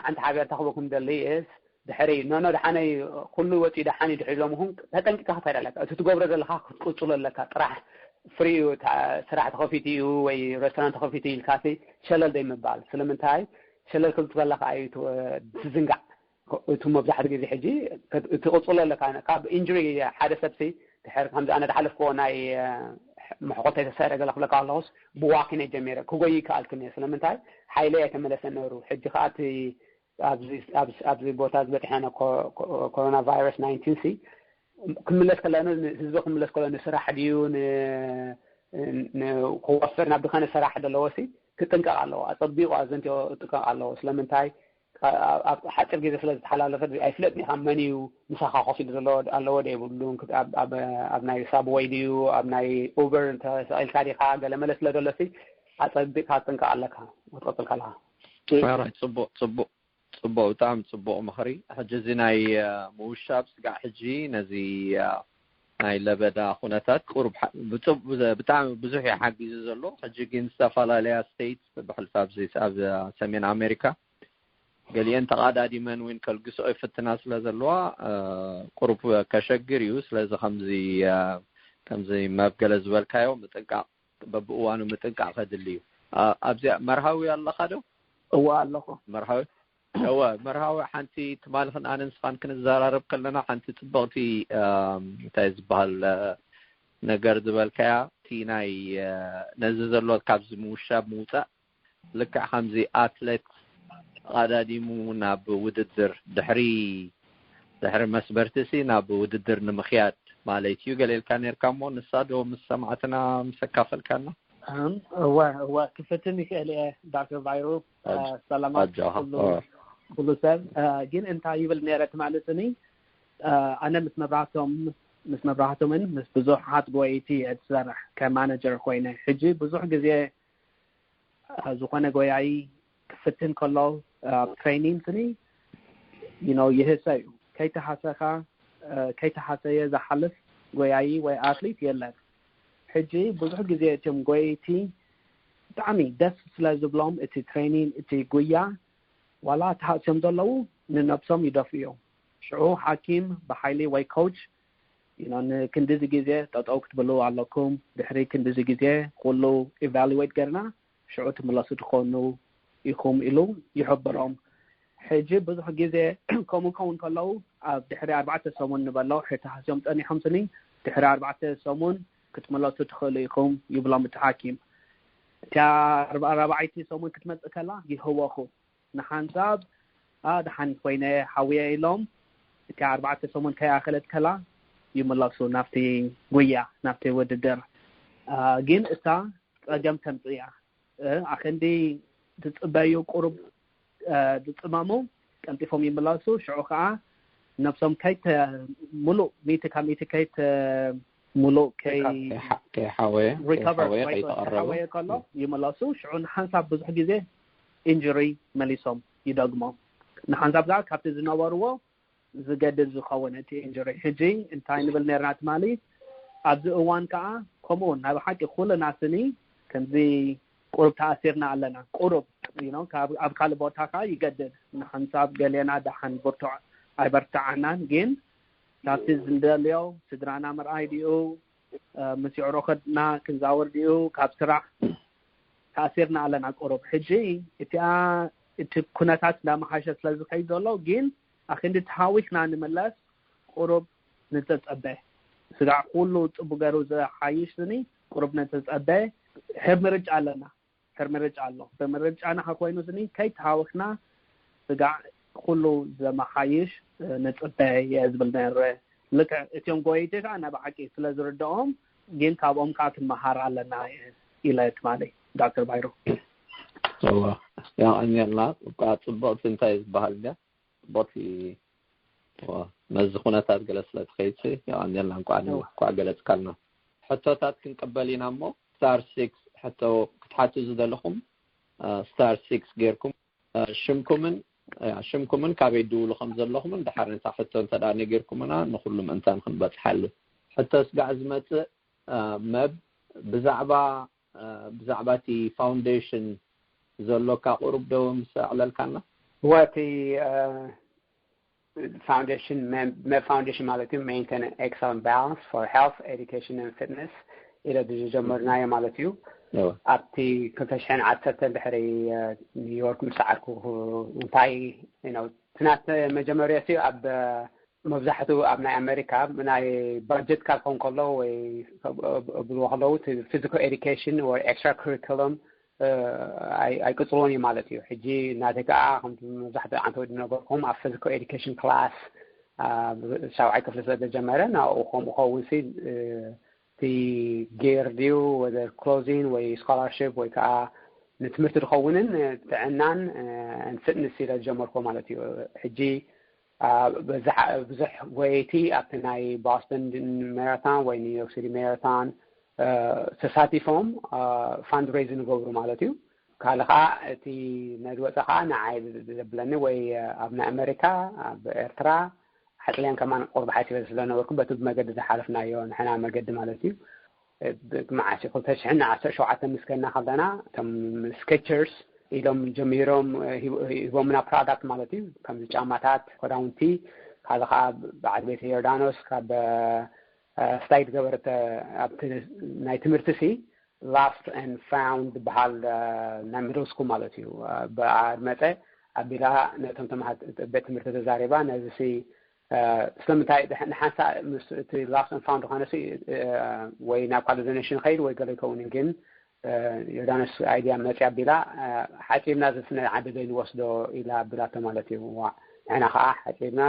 ሓንቲ ሓበርታ ክበኩም ደሊ እስ ድሕሪ ኖኖ ድሓነይ ኩሉ ወፂኡ ድሓን ድሕሪ ኢሎም ኹን ተጠንቂካ ክትኸድ ኣለካ እቲ ትገብሮ ዘለካ ክትቅፅሎ ኣለካ ጥራሕ ፍሪ እዩ፣ ስራሕ ተኸፊቱ እዩ ወይ ሬስቶራንት ተኸፊቱ ኢልካሲ ሸለል ደይ ምባል። ስለምንታይ ሸለል ክብል ትበላ ከኣ እዩ ትዝንጋዕ። እቱ መብዛሕትኡ ግዜ ሕጂ እቲ ቅጽሎ ኣለካ። ካብ ኢንጁሪ ሓደ ሰብሲ ድሕር ከምዚ ኣነ ዝሓለፍክዎ ናይ መሕቆልታ የተሰረ ገለ ክብለካ ኣለኹስ ብዋኪን ጀሚረ ክጎይ ይከኣልክን እየ። ስለምንታይ ሓይለይ ኣይተመለሰ ነሩ። ሕጂ ከኣ እቲ ኣብዚ ቦታ ዝበፅሐነ ኮሮና ቫይረስ ናይንቲን ሲ ክምለስ ከለኑ ህዝቢ ክምለስ ከሎ ንስራሕ ድዩ ክወፍር ናብ ድኸነ ስራሕ ደለዎ ሲ ክጥንቀቕ ኣለዎ። ኣፀቢቑ ኣዘንትዮ ክጥንቀቕ ኣለዎ። ስለምንታይ ኣብ ሓፂር ግዜ ስለ ዝተሓላለፈ ኣይፍለጥን ኢኻ መን እዩ ምሳኻ ኮፍ ኢሉ ዘሎ ኣለዎ ዶ የብሉን፣ ኣብ ናይ ሳብወይ ድዩ ኣብ ናይ ኡበር ተሰቒልካ ዲኻ ገለ መለ ስለ ዘሎ ሲ ኣፀቢቕካ ክትጥንቀቕ ኣለካ ክትቐፅል ከለኻ። ጽቡቅ ጽቡቅ ጽቡቅ ብጣዕሚ ጽቡቅ ምኽሪ። ሕጂ እዚ ናይ ምውሻብ ስጋዕ ሕጂ ነዚ ናይ ለበዳ ኩነታት ቁሩብ ብጣዕሚ ብዙሕ እዩ ሓጊዙ ዘሎ። ሕጂ ግን ዝተፈላለያ ስቴትስ ብሕልፊ ኣብዚ ኣብ ሰሜን ኣሜሪካ ገሊአን ተቓዳዲመን እውን ከልግስኦ ይፍትና ስለ ዘለዋ ቁሩብ ከሸግር እዩ። ስለዚ ከምዚ ከምዚ መብገለ ዝበልካዮ ምጥንቃቕ በብእዋኑ ምጥንቃቕ ከድሊ እዩ። ኣብዚኣ መርሃዊ ኣለኻ ዶ? እዋ ኣለኹ። መርሃዊ እወ መርሃዊ ሓንቲ ትማሊ ክንኣነ ንስኻን ክንዘራረብ ከለና ሓንቲ ፅብቕቲ እንታይ ዝበሃል ነገር ዝበልካያ እቲ ናይ ነዚ ዘሎ ካብዚ ምውሻብ ምውፃእ ልክዕ ከምዚ ኣትሌት ተቐዳዲሙ ናብ ውድድር ድሕሪ ድሕሪ መስበርቲ ሲ ናብ ውድድር ንምኽያድ ማለት እዩ ገለ ኢልካ ነርካ እሞ ንሳ ዶ ምስ ሰማዕትና ምስ ኣካፈልካና? እወ እወ ክፍትን ይኽእል እየ ዳክተር ቫይሩ ሰላማት ኩሉ ሰብ ግን እንታይ ይብል ነረ ትማሊ ስኒ ኣነ ምስ መብራህቶም ምስ መብራህቶምን ምስ ብዙሓት ጎይቲ እየ ዝሰርሕ ከም ማናጀር ኮይነ ሕጂ ብዙሕ ግዜ ዝኾነ ጎያይ ክፍትን ከሎ ኣብ ትሬኒንግ ስኒ you know ይህሰ እዩ ከይተሃሰኻ ከይተሃሰየ ዝሓልፍ ጎያይ ወይ ኣትሊት የለን። ሕጂ ብዙሕ ግዜ እቶም ጎየይቲ ብጣዕሚ ደስ ስለ ዝብሎም እቲ ትሬኒንግ እቲ ጉያ ዋላ ተሃስዮም ዘለዉ ንነብሶም ይደፍኡ እዮም። ሽዑ ሓኪም ብሓይሊ ወይ ኮች you know ንክንድዚ ግዜ ጠጠው ክትብሉ ኣለኩም፣ ድሕሪ ክንድዚ ግዜ ኩሉ ኢቫሉዌት ገርና ሽዑ ትምለሱ ትኾኑ ኢኹም ኢሉ ይሕብሮም። ሕጂ ብዙሕ ግዜ ከምኡ ከውን ከለዉ ኣብ ድሕሪ ኣርባዕተ ሰሙን ንበሎ ሕርታሃስዮም ጸኒሖም ስኒ ድሕሪ ኣርባዕተ ሰሙን ክትምለሱ ትኽእሉ ኢኹም ይብሎም እቲ ሓኪም። እቲያ ራብዓይቲ ሰሙን ክትመጽእ ከላ ይህወኹ ንሓንሳብ ደሓን ኮይነ ሓውየ ኢሎም እቲያ ኣርባዕተ ሰሙን ከይኣኸለት ከላ ይምለሱ ናብቲ ጉያ ናብቲ ውድድር። ግን እታ ጸገም ተምጽእ እያ። ኣኸንዲ ትጽበዩ ቁሩብ ዝጽመሙ ቀልጢፎም ይምለሱ። ሽዑ ከኣ ነብሶም ከይተ ሙሉእ ሚእቲ ካብ ሚእቲ ከይተ ሙሉእ ከይ ከይሓወየ ሪኮቨር ከይሓወየ ወይ ከይተቐረቡ ከይሓወየ ከሎ ይምለሱ። ሽዑ ንሓንሳብ ብዙሕ ግዜ ኢንጁሪ መሊሶም ይደግሞ። ንሓንሳብ ከኣ ካብቲ ዝነበርዎ ዝገድል ዝኸውን እቲ ኢንጁሪ። ሕጂ እንታይ ንብል ነርና ትማሊ ኣብዚ እዋን ከኣ ከምኡ ናይ ብሓቂ ኩልና ስኒ ከምዚ ቁሩብ ተኣሲርና ኣለና። ቁሩብ you know ካብ ኣብ ካልእ ቦታ ከኣ ይገድል። ንሓንሳብ ገሌና ደሓን ብርቱዕ ኣይበርትዓናን ግን ካብቲ ዝንደልዮ ስድራና ምርኣይ ድዩ ምስ ይዕሩኽና ክንዛወር ድዩ ካብ ስራሕ ተኣሲርና ኣለና ቁሩብ። ሕጂ እቲኣ እቲ ኩነታት እንዳመሓሸ ስለ ዝኸይድ ዘሎ ግን ኣክንዲ ተሃዊኽና ንምለስ ቁሩብ ንተጸበ። ስጋዕ ኩሉ ጽቡቅ ገይሩ ዝሓይሽ ስኒ ቁሩብ ንተጸበ። ሕር ምርጫ ኣለና። ሕር ምርጫ ኣሎ። ብምርጫና ከኮይኑ ስኒ ከይተሃዊኽና ስጋዕ ኩሉ ዘመሓይሽ ንጽበ እየ ዝብል ነረ። ልክዕ እቲኦም ጎየይቲ ከዓ ናይ ብሓቂ ስለ ዝርድኦም ግን ካብኦም ከዓ ክንመሃር ኣለና ኢለ ትማሊ ዳክተር ባይሮ። እዋ የቐንየልና። እኳ ጽብቕቲ እንታይ ዝበሃል ድያ ጽብቕቲ ነዚ ኩነታት ገለ ስለ ትኸይድ የቐንየልና። እንኳዕ እንኳዕ ገለጽካልና። ሕቶታት ክንቅበል ኢና እሞ ስታር ሲክስ ሕቶ ክትሓቱ ዝደለኹም ስታር ሲክስ ጌርኩም ሽምኩምን ሽምኩምን ካበይ ድውሉ ከም ዘለኹምን ድሓር ነታ ሕቶ እንተ ደኣ ነጊርኩምና ንኹሉ ምእንታን ክንበጽሓሉ። ሕቶ ስጋዕ ዝመጽእ መብ ብዛዕባ ብዛዕባ እቲ ፋውንዴሽን ዘሎካ ቁሩብ ዶ ምስ ኣዕለልካና? ወቲ ፋውንዴሽን መብ ፋውንዴሽን ማለት እዩ Maintain Excellent Balance for Health Education and Fitness ኢለ ዝጀመርናዮ ማለት እዩ። ኣብቲ ክልተ ሽሕን ዓሰርተ ድሕሪ ኒውዮርክ ምስ ሰዓርኩ እንታይ እቲ ናተ መጀመርያ ሲ ኣብ መብዛሕትኡ ኣብ ናይ ኣሜሪካ ናይ ባጀት ካብ ክኸውን ከሎ ወይ ብልዎ ከለዉ ፊዚካል ኤዱኬሽን ወይ ኤክስትራ ኩሪኩለም ኣይቅፅልዎን እዩ ማለት እዩ። ሕጂ ናተይ ከዓ ከም መብዛሕትኡ ዓንተ ወዲ ነበርኩም ኣብ ፊዚካል ኤዱኬሽን ክላስ ሻብዓይ ክፍሊ ስለ ዘጀመረ ናብኡ ከምኡ ከውን ሲ እቲ ጌር ድዩ ወደ ክሎዚን ወይ ስኮላርሽፕ ወይ ከዓ ንትምህርቲ ዝኸውንን ጥዕናን ፍትነስ ኢለ ዝጀመርኮ ማለት እዩ። ሕጂ ብዙሕ ጎየይቲ ኣብቲ ናይ ቦስተን ማራቶን ወይ ኒውዮርክ ሲቲ ማራቶን ተሳቲፎም ፋንድሬዝ ንገብሩ ማለት እዩ። ካልእ ከዓ እቲ ነዚ ወፀ ከዓ ንዓይ ዘብለኒ ወይ ኣብ ናይ ኣሜሪካ ኣብ ኤርትራ ሓፅልያን ከማን ቁርብ ሓሲበ ስለነበርኩ በቲ ብመገዲ ዝሓለፍናዮ ንሕና መገዲ ማለት እዩ። መዓስ ክልተ ሽሕን ዓሰርተ ሸውዓተ ምስ ከና ከለና እቶም ስኬቸርስ ኢሎም ጀሚሮም ሂቦምና ፕሮዳክት ማለት እዩ። ከምዚ ጫማታት፣ ክዳውንቲ፣ ካልእ ከዓ በዓል ቤት ዮርዳኖስ ካብ ስታይ ዝገበረት ኣብቲ ናይ ትምህርቲ ሲ ላስት ን ፋውንድ ዝበሃል ናይ ሚድል ስኩል ማለት እዩ ብኣድመፀ ኣቢላ ነቶም ቤት ትምህርቲ ተዛሪባ ነዚ ሲ ስለምንታይ ንሓንሳ እቲ ላስት ን ፋውንድ ዝኾነ ወይ ናብ ካልእ ዶኔሽን ኸይድ ወይ ገለ ይከውን ግን ዮርዳኖስ ኣይድያ መፅያ ኣቢላ ሓፂብና ዝስነ ዓዲ ዘይንወስዶ ኢላ ኣቢላቶ ማለት እዩ። ንሕና ከዓ ሓፂብና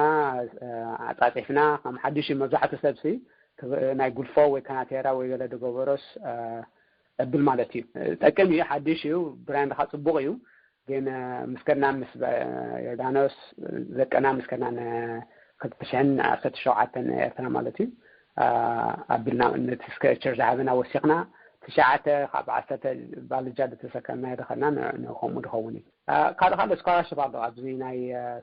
ኣፃፂፍና ከም ሓዱሽ መብዛሕትኡ ሰብሲ ናይ ጉልፎ ወይ ካናቴራ ወይ ገለ ዝገበሮስ እብል ማለት እዩ። ጠቅም እዩ፣ ሓድሽ እዩ፣ ብራንድካ ፅቡቅ እዩ። ግን ምስ ከና ምስ ዮርዳኖስ ደቀና ምስ ከና ንክልተ ሽሕን ዓሰርተ ሸውዓተን ኤርትራ ማለት እዩ ኣቢልና ነቲ ስኬቸር ዝሃበና ወሲኽና ትሽዓተ ካብ ዓሰርተ ባልጃ ዝተሰከምና ደኸና ንከምኡ ድኸውን እዩ። ካልእ ካልእ ስኮላርሽፕ ኣሎ ኣብዚ ናይ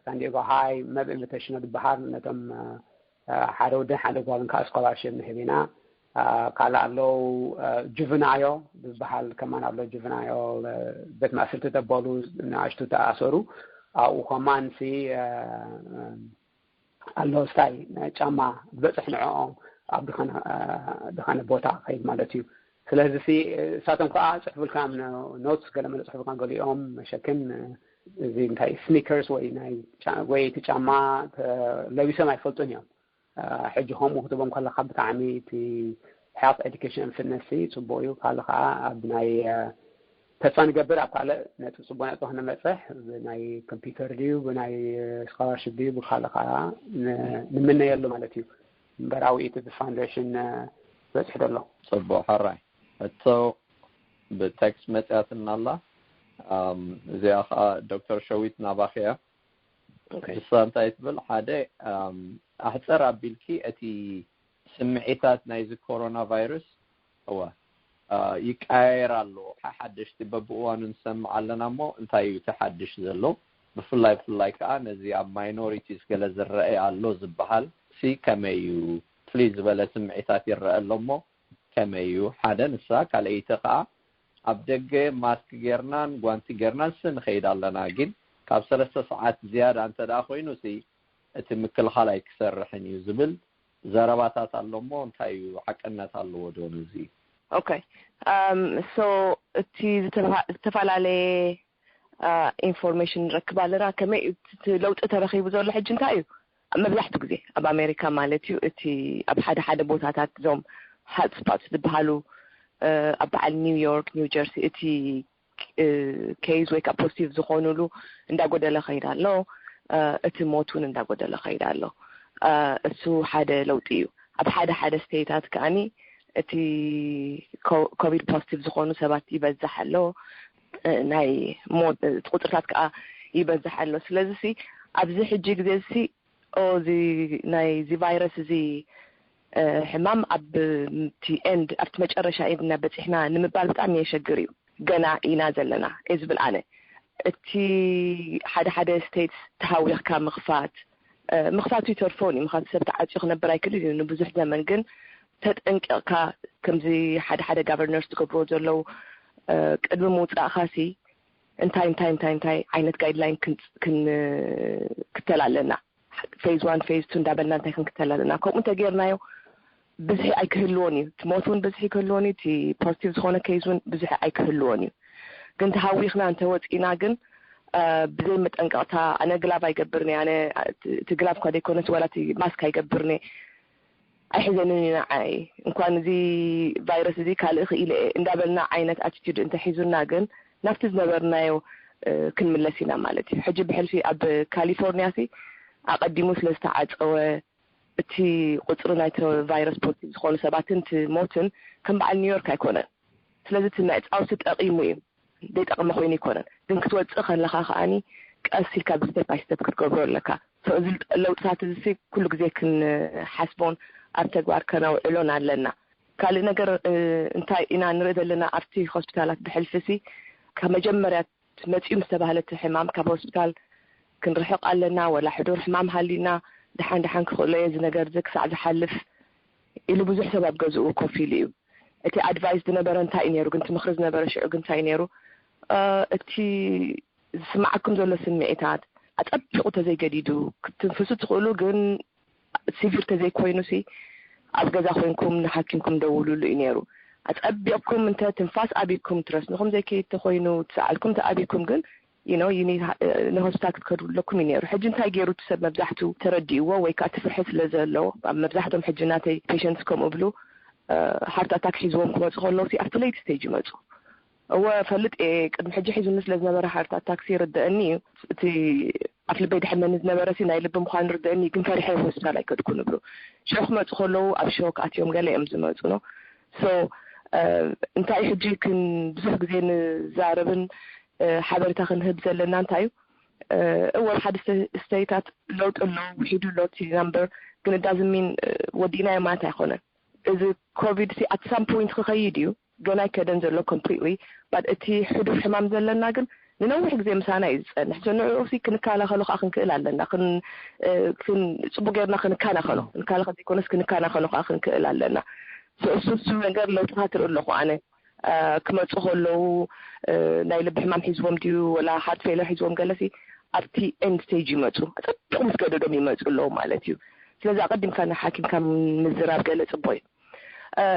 ሳንዲጎ ሃይ መብ ኢንቪቴሽኖ ዝበሃል ነቶም ሓደ ወድን ሓደ ጓልን ከዓ ስኮላርሽፕ ንህብ ኢና። ካልእ ኣለዉ ጁቨናዮ ዝበሃል ከማን ኣሎ። ጁቨናዮ ቤት ማእስርቲ ተበሉ ንኣሽቱ ተኣሰሩ ኣብኡ ከማን ሲ ኣሎ ስታይ ጫማ ዝበፅሕ ንዕኦም ኣብ ድኸነ ቦታ ከይድ ማለት እዩ። ስለዚ እሳቶም ከዓ ፅሕፉልካ ኖትስ ገለመለ ፅሑፍካ ገሊኦም መሸክን እዚ እንታይ ስኒከርስ ወይ ናይ ወይ እቲ ጫማ ለቢሶም ኣይፈልጡን እዮም። ሕጂ ከምኡ ክትቦም ከለካ ብጣዕሚ እቲ ሄልት ኤዱኬሽን ፍትነስ ፅቡቅ እዩ። ካልእ ከዓ ኣብ ናይ ተስፋ ንገብር ኣብ ካልእ ነጥብ ፅቡቅ ነጥቢ ክንበፅሕ ብናይ ኮምፒውተር ድዩ ብናይ ስኮላርሽፕ ድዩ ብካልእ ከዓ ንምነየሉ ማለት እዩ። እምበር ኣብኡ እቲ ፋውንዴሽን በፅሑ ዘሎ። ፅቡቅ ሕራይ እቶ ብቴክስት መፅያትና ኣላ። እዚኣ ከዓ ዶክተር ሸዊት ናባኺ እያ። ንሳ እንታይ ትብል ሓደ ኣሕፀር ኣቢልኪ እቲ ስምዒታት ናይዚ ኮሮና ቫይረስ እዋ ይቀያየር ኣሎ። ሓሓደሽቲ በብእዋኑ ንሰምዕ ኣለና እሞ እንታይ እዩ እቲ ሓድሽ ዘሎ? ብፍላይ ብፍላይ ከዓ ነዚ ኣብ ማይኖሪቲስ ገለ ዝረአ ኣሎ ዝበሃል ሲ ከመይ እዩ? ፍልይ ዝበለ ስምዒታት ይረአ ኣሎ እሞ ከመይ እዩ? ሓደ ንሳ ካልኣይቲ ከዓ ኣብ ደገ ማስክ ጌርናን ጓንቲ ጌርናን ሲ ንኸይድ ኣለና። ግን ካብ ሰለስተ ሰዓት ዝያዳ እንተ ደኣ ኮይኑ ሲ እቲ ምክልኻል ኣይክሰርሕን እዩ ዝብል ዘረባታት ኣሎ እሞ እንታይ እዩ ሓቅነት ኣለዎ ዶ ነዚ? Okay um so እቲ ዝተፈላለየ ኢንፎርሜሽን ንረክብ ኣለና። ከመይ እቲ ለውጢ ተረኺቡ ዘሎ ሕጂ እንታይ እዩ? መብዛሕትኡ ግዜ ኣብ ኣሜሪካ ማለት እዩ እቲ ኣብ ሓደ ሓደ ቦታታት እዞም ሆትስፖትስ ዝበሃሉ ኣብ በዓል ኒውዮርክ፣ ኒው ጀርሲ እቲ ኬዝ ወይ ከዓ ፖዚቲቭ ዝኾኑሉ እንዳጎደለ ከይድ ኣሎ። እቲ ሞት እውን እንዳጎደለ ከይድ ኣሎ። እሱ ሓደ ለውጢ እዩ። ኣብ ሓደ ሓደ ስቴታት ከዓኒ እቲ ኮቪድ ፖዚቲቭ ዝኾኑ ሰባት ይበዝሕ ኣሎ። ናይ ሞት እቲ ቁፅርታት ከዓ ይበዝሕ ኣሎ። ስለዚ ሲ ኣብዚ ሕጂ ግዜ ሲ እዚ ናይዚ ቫይረስ እዚ ሕማም ኣብቲ ኤንድ ኣብቲ መጨረሻ ኢና በፂሕና ንምባል ብጣዕሚ የሸግር እዩ። ገና ኢና ዘለና እየ ዝብል ኣነ። እቲ ሓደ ሓደ ስቴትስ ተሃዊኽካ ምኽፋት ምኽፋቱ ይተርፎን እዩ። ምኽንያቱ ሰብ ተዓፅዩ ክነብር ኣይክእልን እዩ ንብዙሕ ዘመን። ግን ተጠንቂቕካ ከምዚ ሓደ ሓደ ጋቨርነርስ ዝገብርዎ ዘለዉ ቅድሚ ምውፃእካ ሲ እንታይ እንታይ እንታይ እንታይ ዓይነት ጋይድላይን ክንክተል ኣለና። ፌዝ ዋን ፌዝ ቱ እንዳበልና እንታይ ክንክተል ኣለና። ከምኡ እንተጌርናዮ ብዝሒ ኣይክህልዎን እዩ። እቲ ሞት እውን ብዝሒ ክህልዎን እዩ። እቲ ፖዚቲቭ ዝኾነ ኬዝ እውን ብዝሒ ኣይክህልዎን እዩ። ግን ተሃዊኽና እንተወፂና ግን ብዘይ መጠንቀቕታ ኣነ ግላቭ ኣይገብርን እየ፣ ኣነ እቲ ግላቭ እኳ ዘይኮነስ ዋላ እቲ ማስክ ኣይገብርን እየ፣ ኣይሕዘንን እዩ ንዓይ፣ እንኳን እዚ ቫይረስ እዚ ካልእ ክኢለ እየ እንዳበልና ዓይነት ኣቲቲዩድ እንተሒዙና ግን ናብቲ ዝነበርናዮ ክንምለስ ኢና ማለት እዩ። ሕጂ ብሕልፊ ኣብ ካሊፎርኒያ ሲ ኣቐዲሙ ስለ ዝተዓፀወ እቲ ቁፅሪ ናይቲ ቫይረስ ፖዚቲቭ ዝኾኑ ሰባትን እቲ ሞትን ከም በዓል ኒውዮርክ ኣይኮነን። ስለዚ እቲ ምዕፃው ሲ ጠቒሙ እዩ፣ ዘይጠቕመ ኮይኑ ኣይኮነን። ግን ክትወፅእ ከለኻ ከዓኒ ቀስ ኢልካ ብስቴፕ ባይ ስቴፕ ክትገብሮ ኣለካ። እዚ ለውጥታት እዚ ኩሉ ግዜ ክንሓስቦን ኣብ ተግባር ከነውዕሎን ኣለና። ካልእ ነገር እንታይ ኢና ንርኢ ዘለና ኣብቲ ሆስፒታላት ብሕልፊ ሲ ካብ መጀመርያ መፂኡ ምስ ተባህለ እቲ ሕማም ካብ ሆስፒታል ክንርሕቕ ኣለና፣ ወላ ሕዱር ሕማም ሃሊና ደሓን ደሓን ክኽእሎ እየ እዚ ነገር እዚ ክሳዕ ዝሓልፍ ኢሉ ብዙሕ ሰብ ኣብ ገዝኡ ኮፍ ኢሉ እዩ። እቲ ኣድቫይስ ዝነበረ እንታይ እዩ ነይሩ ግን፣ እቲ ምኽሪ ዝነበረ ሽዑ ግን እንታይ እዩ ነይሩ? እቲ ዝስማዓኩም ዘሎ ስምዒታት ኣጸቢቑ ተዘይገዲዱ ክትንፍሱ ትኽእሉ፣ ግን ሲቪር ተዘይኮይኑ ሲ ኣብ ገዛ ኮይንኩም ንሓኪምኩም ደውሉሉ እዩ ነይሩ። ኣጸቢቕኩም እንተ ትንፋስ ኣቢኩም ትረስንኹም ዘይከይድ ተኮይኑ ትሰዓልኩም ተኣቢኩም ግን you know you need ንሆስፒታል ክትከዱ ኣለኩም እዩ ነይሩ። ሕጂ እንታይ ገይሩ እቲ ሰብ መብዛሕቱ ተረዲእዎ ወይ ከዓ እቲ ፍርሒ ስለ ዘሎ ኣብ መብዛሕቶም ሕጂ ናተይ ፔሸንትስ ከምኡ ብሉ ሃርት ኣታክ ሒዝዎም ክመፁ ከለዉ ሲ ኣብቲ ሌት ስቴጅ ይመፁ። እወ ፈልጥ እየ ቅድሚ ሕጂ ሒዙኒ ስለ ዝነበረ ሃርት ኣታክ ሲ ይርደአኒ እዩ። እቲ ኣፍ ልበይ ድሕነኒ ዝነበረ ሲ ናይ ልቢ ምዃኑ ርደአኒ ግን ፈሪሐ ሆስፒታል ኣይከድኩን እብሉ ሽዑ ክመፁ ከለዉ ኣብ ሾክ ኣትዮም ገለ እዮም ዝመፁ ነው። So እንታይ ሕጂ ክን ብዙሕ ግዜ ንዛረብን ሓበሬታ ክንህብ ዘለና እንታይ እዩ? እወ ኣብ ሓደ ስተይታት ለውጢ ኣሎ፣ ውሒዱ ኣሎ እቲ ናምበር፣ ግን እዳዝሚን ወዲእናዮ ማለት ኣይኮነን። እዚ ኮቪድ ሲ ኣት ሳም ፖይንት ክኸይድ እዩ፣ ገና ኣይከደን ዘሎ ኮምፕሊትሊ። ባት እቲ ሕዱር ሕማም ዘለና ግን ንነዊሕ ግዜ ምሳና እዩ ዝጸንሕ። ንዕኡ ሲ ክንከላኸሎ ከዓ ክንክእል ኣለና። ጽቡቅ ጌርና ክንከናኸኖ፣ ክንከላኸል ዘይኮነስ ክንከናኸኖ ከዓ ክንክእል ኣለና። እሱ እሱ ነገር ለውጥታት ርኢ ኣለኹ ኣነ። ክመፁ ከለዉ ናይ ልቢ ሕማም ሒዝዎም ድዩ ወላ ሃርት ፌለር ሒዝዎም ገለሲ ኣብቲ ኤንድ ስቴጅ ይመፁ። ኣፀቢቑ ምስ ገደዶም ይመፁ ኣለዉ ማለት እዩ። ስለዚ ኣቐዲምካ ንሓኪምካ ምዝራብ ገለ ፅቡቅ እዩ።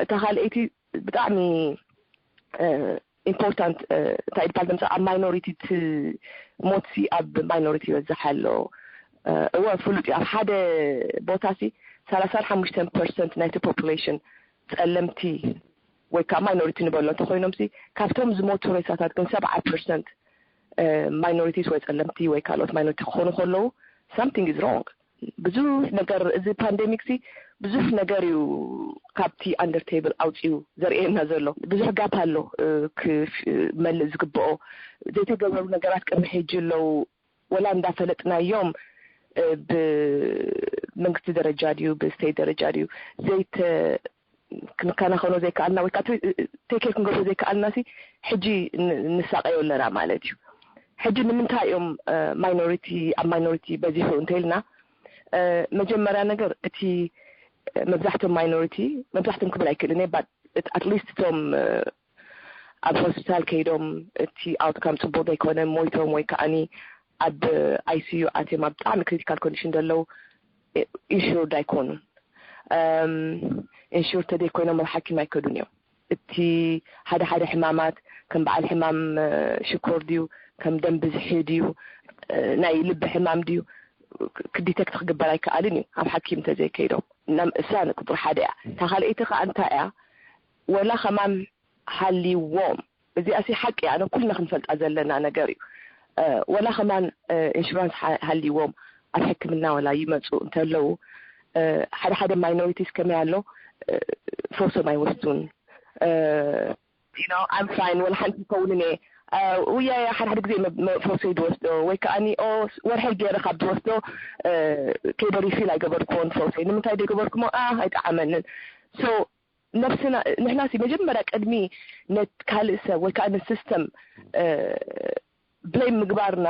እታ ካልኣይቲ ብጣዕሚ ኢምፖርታንት እንታይ ይባል ተምፃ ኣብ ማይኖሪቲ እቲ ሞትሲ ኣብ ማይኖሪቲ ይበዝሕ ኣሎ። እወ ፍሉጥ እዩ። ኣብ ሓደ ቦታ ሲ ሰላሳን ሓሙሽተን ፐርሰንት ናይቲ ፖፑሌሽን ፀለምቲ ወይ ከዓ ማይኖሪቲ ንበሎ እንተኮይኖም ሲ ካብቶም ዝሞቱ ሬሳታት ግን ሰብዓ ፐርሰንት ማይኖሪቲስ ወይ ፀለምቲ ወይ ካልኦት ማይኖሪቲ ክኾኑ ከለዉ something is wrong። ብዙሕ ነገር እዚ ፓንደሚክ ሲ ብዙሕ ነገር እዩ ካብቲ ኣንደር ቴብል ኣውፅኡ ዘርእየና ዘሎ። ብዙሕ ጋፕ ኣሎ ክመልእ ዝግብኦ። ዘይተገበሩ ነገራት ቅድሚ ሕጂ ኣለዉ። ወላ እንዳፈለጥናዮም ብመንግስቲ ደረጃ ድዩ ብስቴት ደረጃ ድዩ ዘይተ ክንከናኸኖ ዘይከኣልና ወይ ከዓ ቴኬር ክንገብሮ ዘይከኣልና ሲ ሕጂ ንሳቀዮ ኣለና ማለት እዩ። ሕጂ ንምንታይ እዮም ማይኖሪቲ ኣብ ማይኖሪቲ በዚሑ እንተኢልና መጀመርያ ነገር እቲ መብዛሕቶም ማይኖሪቲ መብዛሕቶም ክብል ኣይክእልን እየ ኣትሊስት እቶም ኣብ ሆስፒታል ከይዶም እቲ ኣውትካም ፅቡቅ ዘይኮነ ሞይቶም ወይ ከዓኒ ኣብ ኣይሲዩ ኣትዮም ኣብ ብጣዕሚ ክሪቲካል ኮንዲሽን ዘለዉ ኢንሹርድ ኣይኮኑን። ኢንሹርድ ተዘይኮይኖም ኣብ ሓኪም ኣይከዱን እዮም። እቲ ሓደ ሓደ ሕማማት ከም በዓል ሕማም ሽኮር ድዩ፣ ከም ደም ብዝሒ ድዩ፣ ናይ ልቢ ሕማም ድዩ ክዲተክት ክግበር ኣይከኣልን እዩ ኣብ ሓኪም እንተዘይከይዶም። እሳ ቁፅሪ ሓደ እያ። እታ ካልኣይቲ ከዓ እንታይ እያ? ወላ ከማን ሃልይዎም እዚኣ ሲ ሓቂ ኣነ ኩልና ክንፈልጣ ዘለና ነገር እዩ። ወላ ከማን ኢንሹራንስ ሃልይዎም ኣብ ሕክምና ወላ ይመፁ እንተለዉ ሓደ ሓደ ማይኖሪቲስ ከመይ ኣሎ ፈውሶም ኣይወስዱን። ኣም ፋይን ወላ ሓንቲ ይከውንን እየ ውያ ሓደ ሓደ ግዜ ፈውሰይ ዝወስዶ ወይ ከዓ ወርሐይ ገይረ ካብ ዝወስዶ ከይደ ሪፊል ኣይገበርኩዎን ፈውሰይ ንምንታይ ዘይገበርኩሞ ኣይጠዓመንን። ነብስና ንሕና ሲ መጀመርያ ቅድሚ ካልእ ሰብ ወይ ከዓ ንሲስተም ብሌም ምግባርና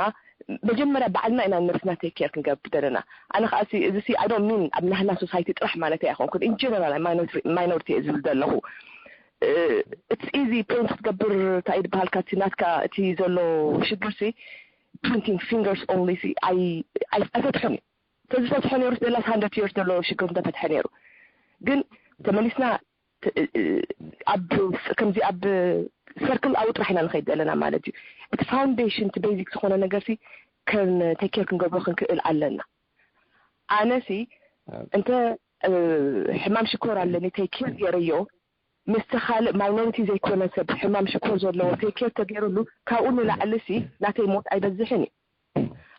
መጀመርያ ባዕልና ኢና ነብስና ቴክ ኬር ክንገብር ዘለና። ኣነ ከዓ እዚ ሲ ኣይ ዶንት ሚን ኣብ ናህና ሶሳይቲ ጥራሕ ማለት ኣይኮንኩን ኢን ጀነራል ማይኖሪቲ እየ ዝብል ዘለኹ። ኢትስ ኢዚ ፕሪንት ክትገብር እንታይ ዝበሃልካ እቲ ናትካ እቲ ዘሎ ሽግር ሲ ፕሪንቲንግ ፊንገርስ ኦንሊ ሲ ኣይፈትሑን እዩ። ተዝፈትሖ ነይሩ ደላስ ሃንደርድ የርስ ዘሎ ሽግር ምተፈትሐ ነይሩ። ግን ተመሊስና ት- እ- እ- ኣብ ከምዚ ኣብ ሰርክል ኣው ጥራሕ ኢና ንኸይድ ዘለና ማለት እዩ። እቲ ፋውንዴሽን እቲ ቤዚክ ዝኾነ ነገር ሲ ከም ቴክ ኬር ክንገብሮ ክንክእል ኣለና። ኣነሲ እንተ እ፣ ሕማም ሽኮር ኣለኒ ቴክ ኬር ገይረዮ ምስቲ ካልእ ማይኖሪቲ ዘይኮነ ሰብ ሕማም ሽኮር ዘለዎ ቴክ ኬር ተገይሩሉ ካብኡ ንላዕሊ ሲ ናተይ ሞት ኣይበዝሕን እዩ።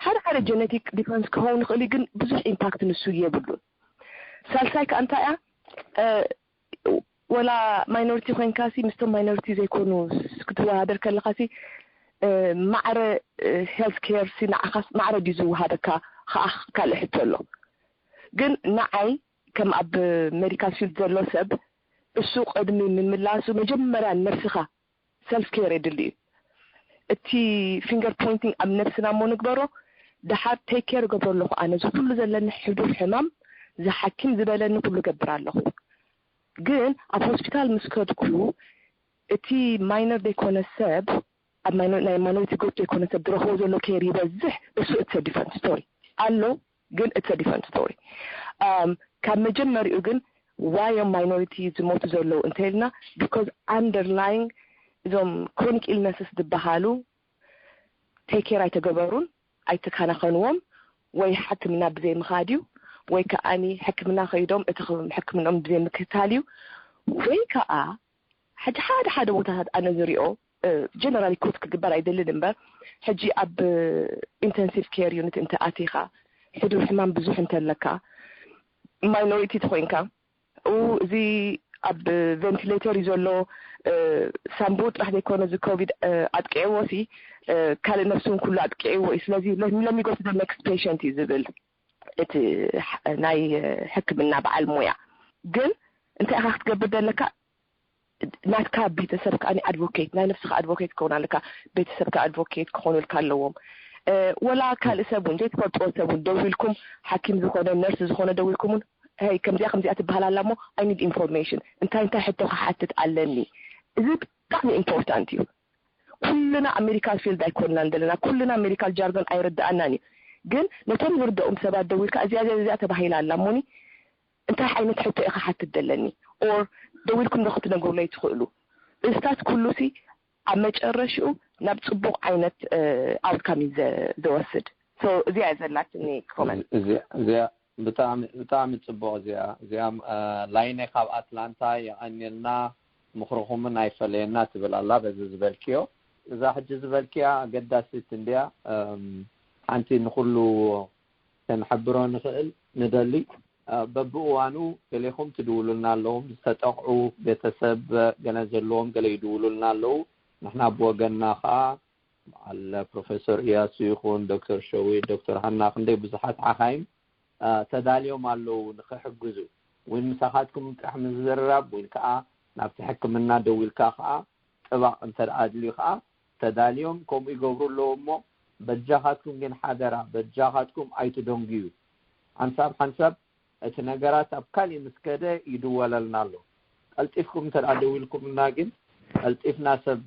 ሓደ ሓደ ጀነቲክ ዲፈረንስ ክኸውን ይኽእል እዩ፣ ግን ብዙሕ ኢምፓክት ንሱ የብሉን። ሳልሳይ ከኣ እንታይ እያ እ፣ ወላ ማይኖሪቲ ኮይንካ ሲ ምስቶም ማይኖሪቲ ዘይኮኑ ክትወዳደር ከለኻ ሲ እ፣ ማዕረ ሄልት ኬር ሲ ንዓኻ ማዕረ ድዩ ዝወሃበካ? ከዓ ካልእ ሕቶ ኣሎ። ግን ንዓይ ከም ኣብ ሜዲካል ፊልድ ዘሎ ሰብ እሱ ቅድሚ ምምላሱ መጀመርያ ነብስኻ ሰልፍ ኬር የድሊ እዩ። እቲ ፊንገር ፖይንቲንግ ኣብ ነብስና እሞ ንግበሮ። ደሓር ቴክ ኬር እገብሮ ኣለኹ። ኣነ እዚ ኩሉ ዘለኒ ሕዱር ሕማም ዝሓኪም ዝበለኒ ኩሉ ገብር ኣለኹ። ግን ኣብ ሆስፒታል ምስ ከድኩ እቲ ማይነር ዘይኮነ ሰብ ኣብ ማይኖ- ናይ ማይኖሪቲ ግሩፕ ዘይኮነ ሰብ ዝረኽቦ ዘሎ ኬር ይበዝሕ። እሱ it's a different story ኣሎ፣ ግን it's a different story። ካብ መጀመሪኡ ግን ዋይ እዮም ማይኖሪቲ ዝሞቱ ዘለዉ እንተልና because underlying እዞም ክሮኒክ ኢልነስስ ዝበሃሉ ቴክ ኬር ኣይተገበሩን፣ ኣይተከናኸንዎም፣ ወይ ሕክምና ብዘይ ምኻድ እዩ ወይ ከዓኒ ሕክምና ከይዶም እቲ ሕክምናኦም ብዘይ ምክትታል እዩ። ወይ ከዓ ሕጂ ሓደ ሓደ ቦታታት ኣነ ዝሪኦ ጀነራሊ ኮት ክግበር ኣይደልን እምበር ሕጂ ኣብ ኢንተንሲቭ ኬር ዩኒት እንተ ኣቲኻ ሕዱር ሕማም ብዙሕ እንተለካ ማይኖሪቲ ተኮይንካ እዚ ኣብ ቬንቲሌተር እዩ ዘሎ። ሳምቡኡ ጥራሕ ዘይኮነ እዚ ኮቪድ ኣጥቂዕዎ ሲ ካልእ ነፍሲ እውን ኩሉ ኣጥቂዕዎ እዩ። ስለዚ ለሚጎ ደ ኔክስት ፔሸንት እዩ ዝብል እቲ ናይ ሕክምና በዓል ሞያ። ግን እንታይ ኢኻ ክትገብር ዘለካ? ናትካ ቤተሰብ ከኣ ኣድቮኬት ናይ ነፍስካ ኣድቮኬት ክኸውን ኣለካ። ቤተሰብካ ኣድቮኬት ክኾኑልካ ኣለዎም። ወላ ካልእ ሰብ እውን ዘይትፈልጥዎ ሰብ እውን ደዊልኩም ሓኪም ዝኾነ ነርስ ዝኾነ ደዊልኩም እውን ይ ከምዚኣ ከምዚኣ ትበሃል ኣላ እሞ ኣይ ኒድ ኢንፎርሜሽን እንታይ እንታይ ሕቶ ክሓትት ኣለኒ። እዚ ብጣዕሚ ኢምፖርታንት እዩ። ኩልና ኣብ ሜዲካል ፊልድ ኣይኮንናን ዘለና፣ ኩልና ሜዲካል ጃርጎን ኣይርድኣናን እዩ። ግን ነቶም ዝርድኦም ሰባት ደዊልካ እዚኣ እዚኣ እዚኣ ተባሂላ ኣላ እሞኒ እንታይ ዓይነት ሕቶ ኢኻ ሓትት ደለኒ ኦር ደዊልኩም ዶ ክትነግሩለይ ትኽእሉ? እስታት ኩሉ ሲ ኣብ መጨረሽኡ ናብ ፅቡቕ ዓይነት ኣውትካም እዩ ዘ- ዘወስድ። So እዚኣ እያ ዘላትኒ ኮመንት። እዚኣ እዚኣ ብጣዕሚ ብጣዕሚ ፅቡቕ እዚኣ እዚኣ እ፣ ላይነ ካብ ኣትላንታ የቐንየልና ምኽርኹምን ኣይፈለየና ትብል ኣላ በዚ ዝበልክዮ እዛ ሕጂ ዝበልክያ ኣገዳሲት እንድያ እም፣ ሓንቲ ንኹሉ ከንሕብሮ ንኽእል ንደሊ እ፣ በብእዋኑ ገሌኹም ትድውሉልና ኣለዎም ዝተጠቕዑ ቤተሰብ ገለ ዘለዎም ገለ ይድውሉልና ኣለዉ ንሕና ብወገንና ከዓ በዓል ፕሮፌሰር እያሱ ይኹን ዶክተር ሸዊት ዶክተር ሃና ክንደይ ብዙሓት ዓኻይም ተዳልዮም ኣለዉ ንኽሕግዙ ወይ ምሳኻትኩም ጥራሕ ምዝርራብ ወይ ከዓ ናብቲ ሕክምና ደው ኢልካ ከዓ ጥባቕ እንተ ኣድልዩ ከዓ ተዳልዮም ከምኡ ይገብሩ ኣለዉ እሞ በጃኻትኩም ግን ሓደራ በጃኻትኩም ኣይትደንጉዩ ሓንሳብ ሓንሳብ እቲ ነገራት ኣብ ካሊእ ምስ ከደ ይድወለልና ኣሎ። ቀልጢፍኩም እንተ ደኣ ደዊልኩምና ግን ቀልጢፍና ሰብ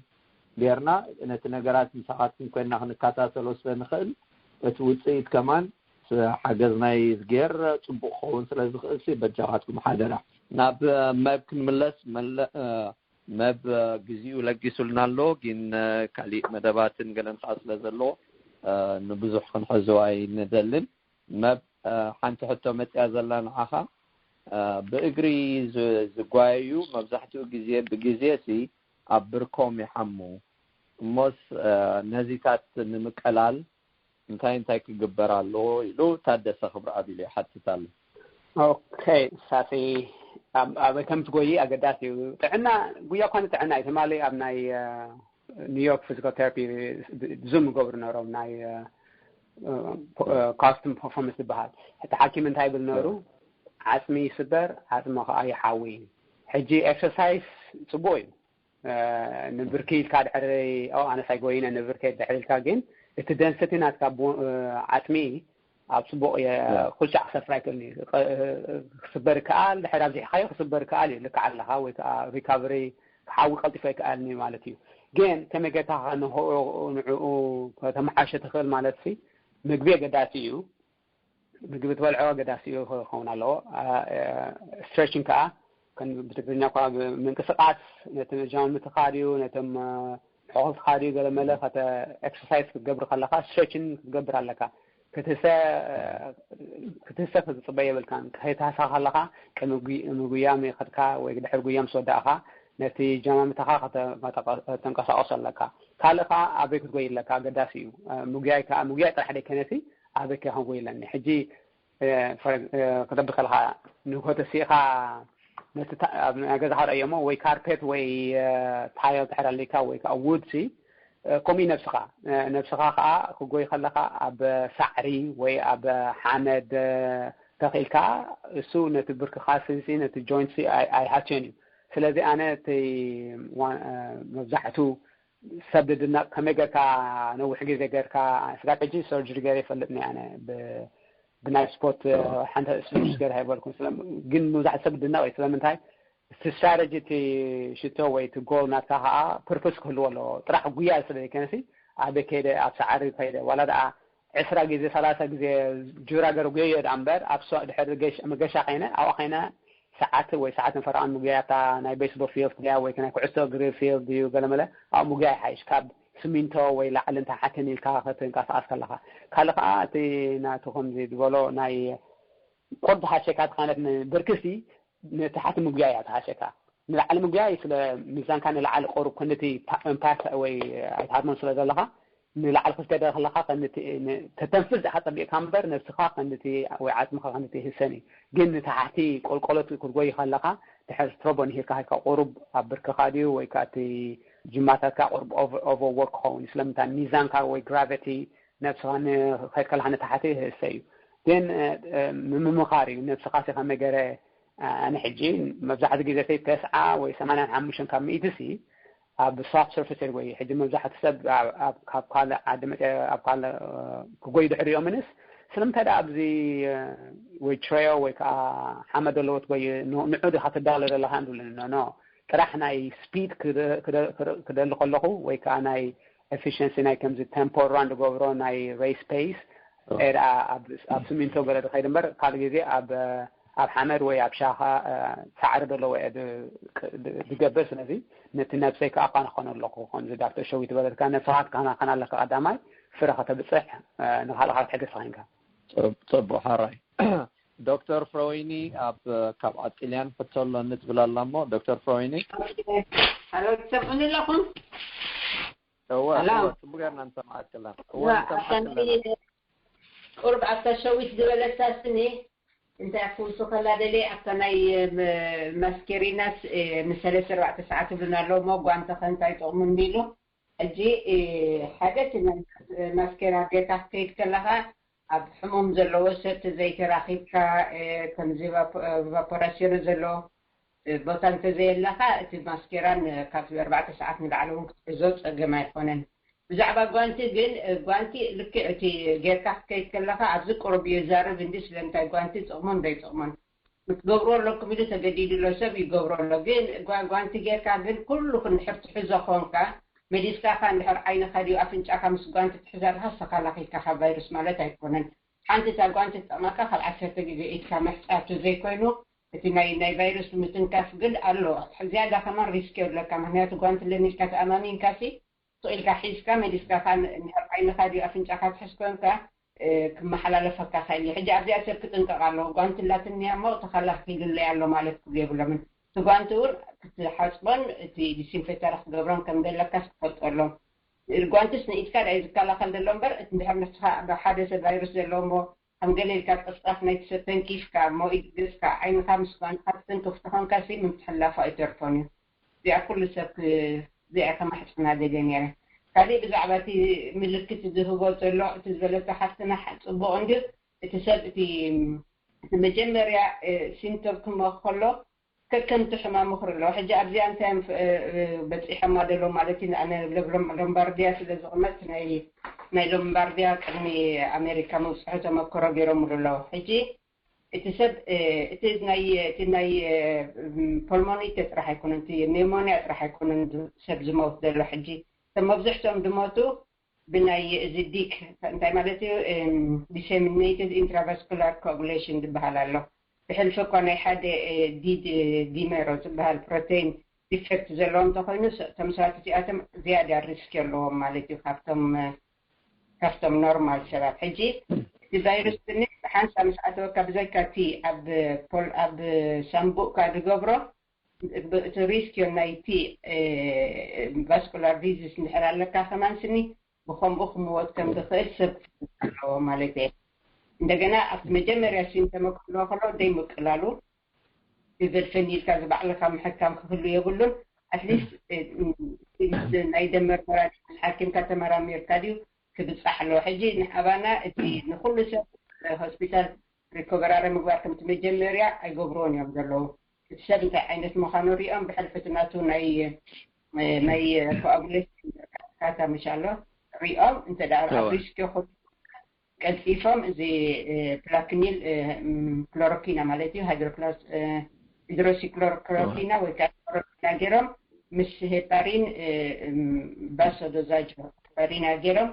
ጌርና ነቲ ነገራት ምሳኻትኩም ኮይንና ክንከታተሎ ስለ ንኽእል እቲ ውፅኢት ከማን ሓገዝ ናይ ዝጌር ፅቡቕ ክኸውን ስለ ዝኽእል ሲ በጃኻትኩም ሓደራ። ናብ መብ ክንምለስ መብ ግዚኡ ለጊሱልና ኣሎ ግን ካሊእ መደባትን ገለን ከዓ ስለ ዘለዎ ንብዙሕ ክንሕዞ ኣይንደልን። መብ ሓንቲ ሕቶ መፅያ ዘላ ንዓኻ ብእግሪ ዝጓየዩ መብዛሕትኡ ግዜ ብግዜ ሲ ኣብ ብርኮም ይሓሙ እሞስ ነዚታት ንምቀላል እንታይ እንታይ ክግበር ኣለዎ ኢሉ ታደሰ ክብረኣብ ኢሉ ይሓትት ኣሎ። ኦኬ ሳሲ ኣበይ ከም ትጎይ ኣገዳሲ እዩ። ጥዕና ጉያ እኳ ንጥዕና እዩ ትማሊ ኣብ ናይ ኒውዮርክ ፊዚካል ቴራፒ ዙም ይገብሩ ነሮም ናይ ካስቶም ፐርፎርመንስ ዝበሃል እቲ ሓኪም እንታይ ይብል ነሩ ዓፅሚ ይስበር ዓፅሚ ከዓ ይሓዊ። ሕጂ ኤክሰርሳይስ ፅቡቅ እዩ ንብርኪ ኢልካ ድሕሪ ኣነስ ኣይጎይነ ንብርኪ ድሕሪ ኢልካ ግን እቲ ደንሰቲ ናትካ ዓፅሚ ኣብ ፅቡቅ ኩልሻዕ ክሰፍር ኣይክእልን እዩ። ክስበር ይከኣል ድሕሪ ኣብዚሕካዮ ክስበር ይከኣል እዩ። ልክዕ ኣለካ ወይ ከዓ ሪካቨሪ ክሓዊ ቀልጢፎ ኣይከኣልን እዩ ማለት እዩ። ግን ከመይ ጌርካ ንዕኡ ከተመሓሸ ትኽእል ማለት ሲ ምግቢ ኣገዳሲ እዩ። ምግቢ ትበልዖ ኣገዳሲ እዩ ክኸውን ኣለዎ። ስትሬችን ከዓ ከም ብትግርኛ እኳ ብምንቅስቃስ ነቲ መጃምምትኻ ድዩ ነቶም ሕኾልትኻ ድዩ ገለ መለ ከተ ኤክሰርሳይዝ ክትገብር ከለኻ ስትሬችን ክትገብር ኣለካ። ክትህሰ ክትህሰ ክትፅበ የብልካን። ከይትሃሳ ከለኻ ቅድሚ ጉይ- ንጉያ ይኸድካ ወይ ድሕሪ ጉያ ምስ ወዳእኻ ነቲ ጃማምትኻ ከተንቀሳቀሶ ኣለካ። ካልእ ከዓ ኣበይ ክትጎይ ኣለካ ኣገዳሲ እዩ። ምጉያይ ከዓ ምጉያይ ጥራሕ ደይከነሲ ኣበይ ከ ክንጎይ ኣለኒ ሕጂ ክተብል ከለካ ንግሆ ተሲእካ ነቲ ኣብ ናይ ገዛካ ርኣዮሞ ወይ ካርፔት ወይ ታይል ድሕር ኣሊካ ወይ ከዓ ውድ ሲ ከምኡ ነብስካ ነብስካ ከዓ ክጎይ ከለካ ኣብ ሳዕሪ ወይ ኣብ ሓመድ ተኽኢልካ እሱ ነቲ ብርክካ ሲ ነቲ ጆይንት ሲ ኣይሃስዮን እዩ። ስለዚ ኣነ እቲ መብዛሕቱ ሰብ ድድነቕ ከመይ ጌርካ ነዊሕ ግዜ ጌርካ ስጋብ ሕጂ ሰርጀሪ ገይረ ይፈልጥኒ ኣነ ብናይ ስፖርት ሓንቲ ስፖርት ገይረ ኣይበልኩን ግን መብዛሕትኡ ሰብ ድነቕ እዩ ስለምንታይ እቲ ስትራተጂ እቲ ሽቶ ወይ እቲ ጎል ናትካ ከዓ ፐርፐስ ክህልዎ ኣለዎ ጥራሕ ጉያ ስለ ዘይኮነሲ ኣበይ ከይደ ኣብ ሰዓሪ ከይደ ዋላ ደኣ ዕስራ ግዜ ሰላሳ ግዜ ጁራ ገርጉዮ እዮ ደኣ እምበር ኣብ ድሕሪ መገሻ ከይነ ኣብኣ ከይነ ሰዓት ወይ ሰዓትን ፈረቓን ምጉያይ ኣብታ ናይ ቤስቦል ፊልድ ድያ ወይ ናይ ኩዕሶ እግሪ ፊልድ ድዩ ገለመለ ኣብኡ ምጉያይ ይሓይሽ ካብ ስሚንቶ ወይ ላዕልን ታሕትን ኢልካ ክትንቀሳቐስ ከለኻ። ካልእ ከዓ እቲ ናቱ ከምዚ ዝበሎ ናይ ቁርዲ ሃሸካ ተኻነት ንብርክሲ ንታሕቲ ምጉያይ እያ ትሃሸካ። ንላዕሊ ምጉያይ ስለ ሚዛንካ ንላዕሊ ቁሩብ ክንድቲ ኢምፓክት ወይ ኣይትሃርሞን ስለ ዘለኻ ንላዕሊ ክትከደ ከለካ ተተንፍስ ኢካ ጸቢቅካ እምበር ነብስካ ከንድቲ ወይ ዓጽምካ ከንድቲ ይህሰን እዩ። ግን ንታሕቲ ቆልቆሎት ክትጎይ ከለካ ድሕር ስትሮቦ ንሂርካ ከይካ ቁሩብ ኣብ ብርክካ ድዩ ወይ ከዓ እቲ ጅማታትካ ቁሩብ ኦቨርወርክ ክኸውን እዩ። ስለምንታይ ሚዛንካ ወይ ግራቪቲ ነብስካ ንከድ ከለካ ንታሕቲ ይህሰ እዩ። ግን ምምኻር እዩ ነብስካ ሲ ከመይ ገረ ኣነ ሕጂ መብዛሕትኡ ግዜ ሰይ ተስዓ ወይ ሰማንያን ሓሙሽተን ካብ ሚእቲ ሲ ኣብ ሶፍት ሰርፌስ ወይ ሕጂ መብዛሕትኡ ሰብ ኣብ- ኣብ- ካብ ካልእ ዓዲ መፅአ ኣብ ካልእ ክጎይ ድሕሪ ዮምንስ ስለምንታይ ደኣ ኣብዚ ወይ ትሬዮ ወይ ከዓ ሓመድ ዘለዎ ትጎይ ንዑ ዲካ ትዳሎ ዘለካ ንብለኒ ኖ ጥራሕ ናይ ስፒድ ክደሊ ከለኩ ወይ ከዓ ናይ ኤፊሽንሲ ናይ ከምዚ ቴምፖ ራን ዝገብሮ ናይ ሬስ ፔስ ኤ ደኣ ኣብ ኣብ ስሚንቶ ገለ ዝኸይድ እምበር ካልእ ግዜ ኣብ ኣብ ሓመድ ወይ ኣብ ሻኻ ሳዕሪ ዘለዎ እየ ዝገብር። ስለዚ ነቲ ነብሰይ ከዓ ካናኸኖ ኣለኹ ከምዚ ዳክተር ሸዊት ዝበለትካ ነብስኻ ትከናኸን ኣለካ ቀዳማይ ፍረ ከተብፅሕ ንካልእ ካብ ትሕግዝ ተኸንካ። ፅቡቅ ሓራይ ዶክተር ፍረወይኒ ኣብ ካብ ኣጥልያን ሕቶ ኣሎኒ ትብል ኣላ እሞ ዶክተር ፍረወይኒ ሀሎ ትሰምዑኒ ኣለኹም? እወ እወ ጽቡቅ ጌርና ንሰምዓክ ኣለና። እወ ንሰምዓክ ኣለና። ቁርብ ኣብታ ሸዊት ዝበለታ ስኒ እንታይ ክውሱ ከላ ደልየ ኣብታ ናይ ማስኬሪናስ ንሰለስተ ኣርባዕተ ሰዓት ይብሉና ኣለዉ እሞ ጓንተ ከ እንታይ ጥቕሙ እንዲሉ ሕጂ ሓደ እቲ ማስኬራ ጌርካ ክትከይድ ከለኻ ኣብ ሕሙም ዘለዎ ሰብ ተዘይተራኺብካ ከምዚ ቫፖራሲዮን ዘሎ ቦታ እንተዘየለኻ እቲ ማስኬራን ካብ ኣርባዕተ ሰዓት ንላዕሊ እውን ክትሕዞ ፀገም ኣይኮነን። ብዛዕባ ጓንቲ ግን ጓንቲ ልክዕ እቲ ጌርካ ክትከይድ ከለኻ ኣብዚ ቁሩብ እዩ ዛረብ እንዲ ስለምንታይ ጓንቲ ጥቕሙን ዘይጥቕሙን ክትገብርዎ ኣለኩም ኢሉ ተገዲዱ ኣሎ ሰብ ይገብሮ ኣሎ ግን ጓንቲ ጌርካ ግን ኩሉ ክንድሕር ትሕዞ ኮንካ መሊስካ ካ እንድሕር ዓይንኻ ድዩ ኣፍንጫኻ ምስ ጓንቲ ትሕዝ ኣለኻ ተኸላኺልካ ካብ ቫይረስ ማለት ኣይኮነን። ሓንቲ እታ ጓንቲ ትጠቕመካ ካብ ዓሰርተ ግዜ ኢድካ ምሕፃብ ተዘይኮይኑ እቲ ናይ ናይ ቫይረስ ምትንካፍ ግን ኣሎ። ዝያዳ ከማን ሪስክ የብለካ ምክንያቱ ጓንቲ ለኒልካ ተኣማሚንካ ሲ ስቕ ኢልካ ሒዝካ መሊስካ ካ እንድሕር ዓይንኻ ድዩ ኣፍንጫኻ ትሕዝ ኮንካ ክመሓላለፈካ ክእል እዩ። ሕጂ ኣብዚኣ ሰብ ክጥንቀቕ ኣለዎ። ጓንቲ ላትኒ እያ እሞ ተኸላኺሉለይ ኣሎ ማለት ክብሉ የብሎምን። እቲ ጓንቲ እውን ክትሓፅቦን እቲ ዲስኢንፌክተር ክትገብሮን ከም ዘለካ ክትፈልጦ ኣለዎም። ጓንትስ ንኢድካ ድኣ እዩ ዝከላኸል ዘሎ እምበር እቲ እንድሕር ንስኻ ሓደ ሰብ ቫይረስ ዘለዎ እሞ ከም ገለ ኢልካ ቅርጻፍ ናይቲ ሰብ ተንኪፍካ እሞ ኢድ ገጽካ ዓይንኻ ምስ ጓንትኻ ትትንክፍ ተኾንካ ሲ ምምትሕልላፉ ኣይተርፎን እዩ። እዚኣ ኩሉ ሰብ እዚኣ ከማሕጽና ደልየ ነይረ። ካሊእ ብዛዕባ እቲ ምልክት ዝህቦ ዘሎ እቲ ዝበለቶ ሓፍትና ጽቡቕ እንድዩ። እቲ ሰብ እቲ መጀመርያ ሲምቶም ክመ ከሎ ከከምቲ ሕማሙ ክርኢ ኣለዎ። ሕጂ ኣብዚኣ እንታይ እዮም በፂሖማ ደሎ ማለት እዩ። ኣነ ሎምባርዲያ ስለ ዝቕመጥ ናይ ናይ ሎምባርዲያ ቅድሚ ኣሜሪካ ምብፅሑ ተመክሮ ገይሮምሉ ኣለዉ። ሕጂ እቲ ሰብ እቲ ናይ እቲ ናይ ፖልሞኒተ ጥራሕ ኣይኮነን እቲ ኔሞኒያ ጥራሕ ኣይኮነን ሰብ ዝመውት ዘሎ ሕጂ መብዝሕትኦም ዝሞቱ ብናይ እዚ ዲክ እንታይ ማለት እዩ disseminated intravascular coagulation ዝበሃል ኣሎ። ብሕልፊ እኳ ናይ ሓደ ዲድ ዲመሮ ዝበሃል ፕሮቴን ዲፌክት ዘለዎ እንተኮይኑ፣ እቶም ሰባት እዚኣቶም ዝያዳ ሪስክ ኣለዎም ማለት እዩ ካብቶም ካብቶም ኖርማል ሰባት። ሕጂ እቲ ቫይረስ ትንሽ ሓንሳ ምስ ኣተወካ፣ ብዘይካ እቲ ኣብ ፖል ኣብ ሳምቡእካ ዝገብሮ፣ እቲ ሪስክ ናይቲ ቫስኩላር ዲዚዝ እንድሕር ኣለካ ከማን ስኒ ብከምኡ ክምወት ከም ዝኽእል ሰብ ክፈልጥ ኣለዎ ማለት እየ። እንደገና ኣብቲ መጀመርያ ሲምተም ከሎ ከሎ ደይ ምቅላሉ፣ ኢቨን ፈኒልካ ዝባዕልካ ምሕካም ክህሉ የብሉን። ኣትሊስት ናይ ደም መርመራ ምስ ሓኪምካ ተመራሚርካ ድዩ ክብፃሕ ኣለዎ። ሕጂ ንኣባና እቲ ንኩሉ ሰብ ሆስፒታል ሪኮቨራሪ ምግባር ከምቲ መጀመርያ ኣይገብርዎን እዮም ዘለዉ። እቲ ሰብ እንታይ ዓይነት ምዃኑ ሪኦም ብሕልፊ እቲ ናቱ ናይ ናይ ኮኣጉሌሽን ካታ ምሽ ኣሎ ሪኦም እንተ ደኣ ኣብ ሪስክ ይኹን ቀልጢፎም እዚ ፕላክኒል ክሎሮኪና ማለት እዩ፣ ሃይድሮክሎስ- እ፣ ሃይድሮሲክሎሮኪና ወይ ከዓ ክሎሮኪና ገይሮም ምስ ሄፓሪን ባሶዶዛጅ ሄፓሪና ገይሮም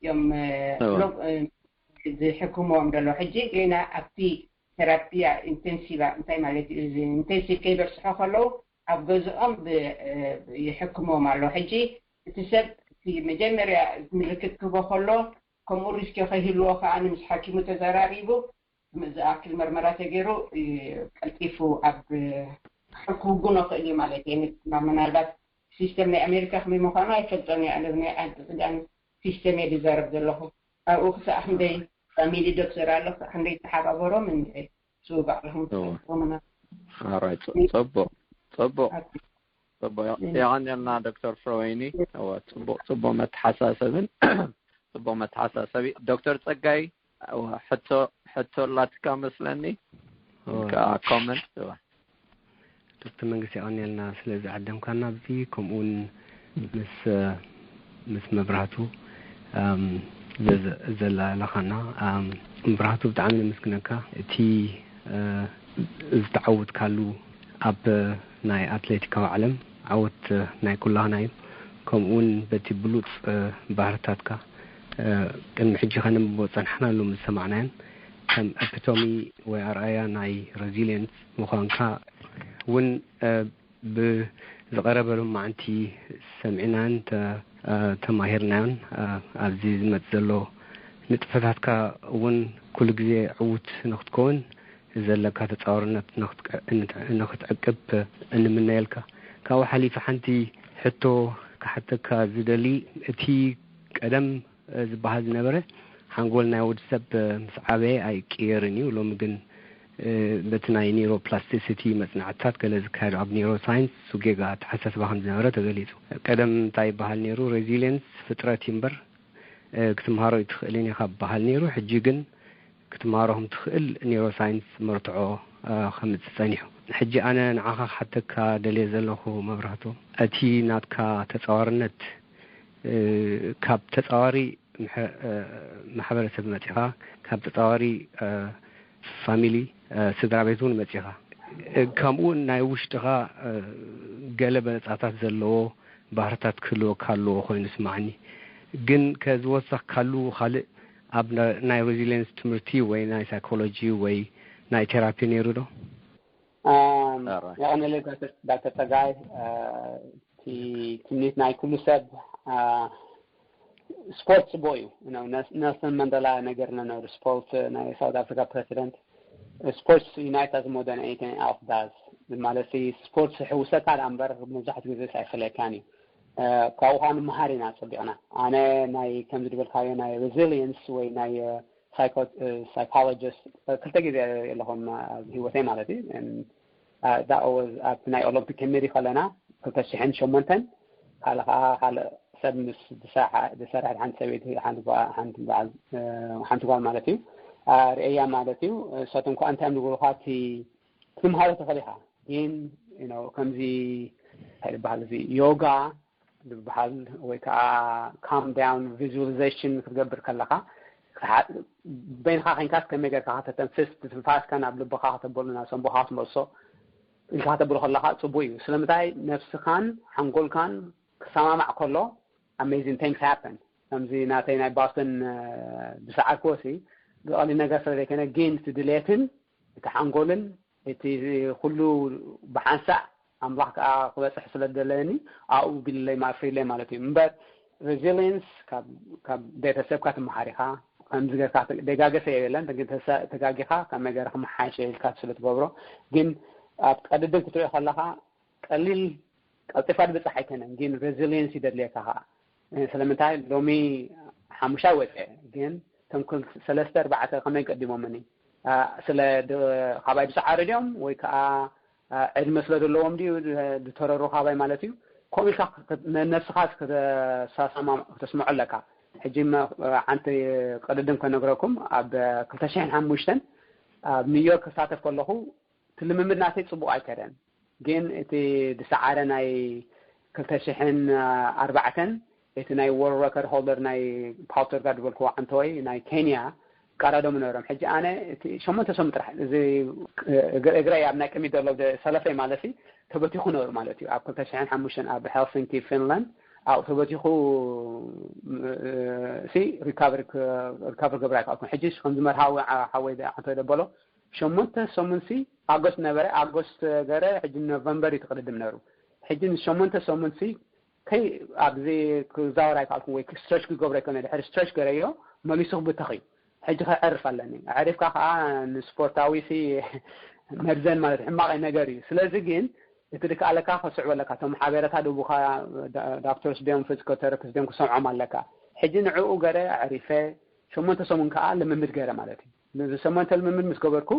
እዮም ዝሕክምዎም ዘሎ። ሕጂ ገና ኣብቲ ቴራፒያ ኢንቴንሲቫ እንታይ ማለት እዩ? ኢንቴንሲቭ ከይበፅሖ ከለዉ ኣብ ገዝኦም ይሕክምዎም ኣሎ። ሕጂ እቲ ሰብ እቲ መጀመርያ ምልክት ክህቦ ከሎ ከምኡ ሪስኪ ከይህልዎ ከዓ ምስ ሓኪሙ ተዘራሪቡ ዝኣክል መርመራ ተገይሩ ቀልጢፉ ኣብ ክውግኖ ክእል እዩ ማለት እዩ። ምናልባት ሲስተም ናይ ኣሜሪካ ከመይ ምዃኑ ኣይፈልጦን እየ። ኣነ ናይ ዓዲ ክዳን ሲስተም እየ ዝዛረብ ዘለኹ። ኣብኡ ክሳዕ ክንደይ ፋሚሊ ዶክተር ኣሎ፣ ክሳዕ ክንደይ ተሓባበሮም እንድዒ ስው ባዕልኹም ትፈልጥዎ ምና ኣራይ ጽቡቅ ጽቡቅ ጽቡቅ። የቐንየልና ዶክተር ፍረወይኒ። እወ፣ ጽቡቅ ጽቡቅ መተሓሳሰብን ጽቡቅ መተሓሳሰቢ። ዶክተር ጸጋይ፣ እወ፣ ሕቶ ሕቶ ኣላትካ መስለኒ። እወ። ከኣ ኮመንት። እወ። ዶክተር መንግስቲ፣ የቐንየልና ስለዚ ዓደምካና ኣብዚ፣ ከምኡውን ምስ ምስ መብራህቱ ዘላለኻና። መብራህቱ፣ ብጣዕሚ ነመስግነካ። እቲ ዝተዓወትካሉ ኣብ ናይ ኣትሌቲካዊ ዓለም ዓወት ናይ ኩላህና እዩ። ከምኡውን በቲ ብሉፅ ባህርታትካ ቅድሚ ሕጂ ከነንብቦ ጸንሕናሉ ምስ ሰማዕናዮን ከም ኤፒቶሚ ወይ ኣርኣያ ናይ ሬዚሊየንስ ምዃንካ እውን ብዝቐረበ ሎማዕንቲ ሰሚዕናን ተማሂርናዮን። ኣብዚ ዝመጽእ ዘሎ ንጥፈታትካ እውን ኩሉ ግዜ ዕዉት ንክትከውን ዘለካ ተጻዋርነት ንክትዕቅብ እንምነየልካ። ካብኡ ሓሊፈ ሓንቲ ሕቶ ክሓተካ ዝደሊ፣ እቲ ቀደም ዝበሃል ዝነበረ ሓንጎል ናይ ወዲ ሰብ ምስ ዓበየ ኣይቅየርን እዩ። ሎሚ ግን በቲ ናይ ኒውሮፕላስቲሲቲ መጽናዕትታት ገለ ዝካየዱ ኣብ ኒውሮሳይንስ ጌጋ ኣተሓሳስባ ከም ዝነበረ ተገሊጹ። ቀደም እንታይ ይበሃል ነይሩ? ሬዚሊየንስ ፍጥረት እዩ እምበር ክትምሃሮ ኣይትኽእልን ኢኻ ይበሃል ነይሩ። ሕጂ ግን ክትምሃሮ ከም ትኽእል ኒውሮሳይንስ መርትዖ ከምጽእ ጸኒሑ። ሕጂ ኣነ ንዓኻ ክሓተካ ደልየ ዘለኹ መብራህቱ፣ እቲ ናትካ ተጻዋርነት ካብ ተጻዋሪ ማሕበረሰብ መጺኻ፣ ካብ ተጻዋሪ ፋሚሊ ስድራ ቤት እውን መጺኻ፣ ከምኡ እውን ናይ ውሽጥኻ ገለ በለጻታት ዘለዎ ባህርታት ክህልወካ ኣለዎ ኮይኑ ስማዕኒ። ግን ከዝወሰኽካሉ ካልእ ኣብ ናይ ሬዚሊየንስ ትምህርቲ ወይ ናይ ሳይኮሎጂ ወይ ናይ ቴራፒ ነይሩ ዶ? የቐንለ ዳክተር ጸጋይ፣ ትምኒት ናይ ኩሉ ሰብ ስፖርት ጽቡቅ እዩ። ኔልሰን ማንደላ ነገር ነነሩ ስፖርት ናይ ሳውት ኣፍሪካ ፕሬዚደንት ስፖርትስ ዩናይት ኣስ ሞር ዳን ኤኒቲንግ ኤልስ ዳዝ ማለት ስፖርትስ ይሕውሰካ ደኣ እምበር መብዛሕትኡ ግዜ ኣይፈልየካን እዩ። ካብኡ ከዓ ንምሃር ኢና ጸቢቕና። ኣነ ናይ ከምዚ ዝበልካዮ ናይ ሬዚሊየንስ ወይ ናይ ሳይኮሎጂስት ክልተ ግዜ ኣለኹም ኣብ ህይወተይ ማለት እዩ። ኣብቲ ናይ ኦሎምፒክ ከመሪ ከለና ክልተ ሽሕን ሸሞንተን ካልእ ከዓ ካልእ ሰብ ምስ ዝሰርሕ ሓንቲ ሰበይቲ ሓንቲ በዓል ሓንቲ ጓል ማለት እዩ ርእያ ማለት እዩ። እሳቶም ከዓ እንታይ እዮም ዝብሉካ እቲ ክትምሃሮ ትኽእል ኢኻ ግን ከምዚ እንታይ ዝበሃል እዚ ዮጋ ዝበሃል ወይ ከዓ calm down visualization ክትገብር ከለካ በይንካ ኮይንካስ ከመይ ጌርካ ከተተንፍስ ትንፋስካ ናብ ልብካ ከተበሉ ናብ ሰንቦካ ክትመልሶ ኢልካ ከተብሎ ከለካ ፅቡቅ እዩ። ስለምንታይ ነብስካን ሓንጎልካን ክሰማማዕ ከሎ amazing things happen። ከምዚ ናተይ ናይ ቦስተን ዝሰዓርክዎ ሲ ብቐሊል ነገር ስለ ዘይኮነ ግን ድሌትን እቲ ሓንጎልን እቲ ኩሉ ብሓንሳእ ኣምላኽ ከዓ ክበፅሕ ስለ ዝደለየኒ ኣብኡ ቢልለይ ኣፍሪለይ ማለት እዩ። እምበር ሬዚሊየንስ ካብ ቤተሰብካ ትመሃር ኢኻ። ከምዚ ጌርካ ደጋገፈ የለን፣ ተጋጊኻ ካብ መገረ ክመሓየሸ ኢልካ ስለ ትገብሮ። ግን ኣብ ቀድድም ክትሪኦ ከለኻ ቀሊል ቀልጢፋ ድብፅሕ ኣይኮነን፣ ግን ሬዚሊየንስ ይደድልየካ ከዓ። ስለምንታይ ሎሚ ሓሙሻይ ወፀ፣ ግን እቶም ሰለስተ ኣርባዕተ ከመይ ቀዲሞምኒ? ስለ ካባይ ዝሰዓሩ ድዮም ወይ ከዓ ዕድመ ስለ ዘለዎም ድዩ ዝተረሩ ካባይ ማለት እዩ? ከምኡ ኢልካ ነብስኻ ከተስምዖ ኣለካ። ሕጂ ሓንቲ ቅድድም ከነግረኩም፣ ኣብ ክልተ ሽሕን ሓሙሽተን ኣብ ኒውዮርክ ክሳተፍ ከለኹ እቲ ልምምድ ናተይ ፅቡቕ ኣይከደን፣ ግን እቲ ዝሰዓረ ናይ ክልተ ሽሕን ኣርባዕተን እቲ ናይ ወርልድ ረከርድ ሆልደር ናይ ፓውተር ጋር ዝበልክዎ ዓንተወይ ናይ ኬንያ ቀረዶም ነሮም። ሕጂ ኣነ እቲ ሸሞንተ ሰሙን ጥራሕ እዚ እግረይ ኣብ ናይ ቅሚት ዘሎ ሰለፈይ ማለት ተበቲኹ ነሩ ማለት እዩ። ኣብ ክልተ ሽሕን ሓሙሽተን ኣብ ሄልሲንኪ ፊንላንድ ኣብኡ ተበቲኹ ሲ ሪካቨሪ ገብራ ኣይከኣልኩን። ሕጂ ከምዚ መርሃዊ ሓወይ ዓንተወይ ደበሎ ሸሞንተ ሰሙን ሲ ኣጎስት ነበረ። ኣጎስት ገረ ሕጂ ኖቨምበር እዩ ትቅድድም ነሩ። ሕጂ ንሸሞንተ ሰሙን ሲ ከይ ኣብዚ ክዛወር ኣይከኣልኩም ወይ ስትረች ክገብሮ ኣይኮነ ድሕሪ ስትረች ገረዮ መሊሱ ክብተኽ እዩ። ሕጂ ከዕርፍ ኣለኒ። ኣዕሪፍካ ከዓ ንስፖርታዊ ሲ መርዘን ማለት ሕማቕ ነገር እዩ። ስለዚ ግን እቲ ድከኣለካ ከስዕበለካ እቶም ሓቤረታ ድቡካ ዳክተርስ ድዮም ፊዚካል ቴራፒስት ድዮም ክሰምዖም ኣለካ። ሕጂ ንዕኡ ገረ ኣዕሪፈ ሸሞንተ ሰሙን ከዓ ልምምድ ገረ ማለት እዩ። እዚ ሸሞንተ ልምምድ ምስ ገበርኩ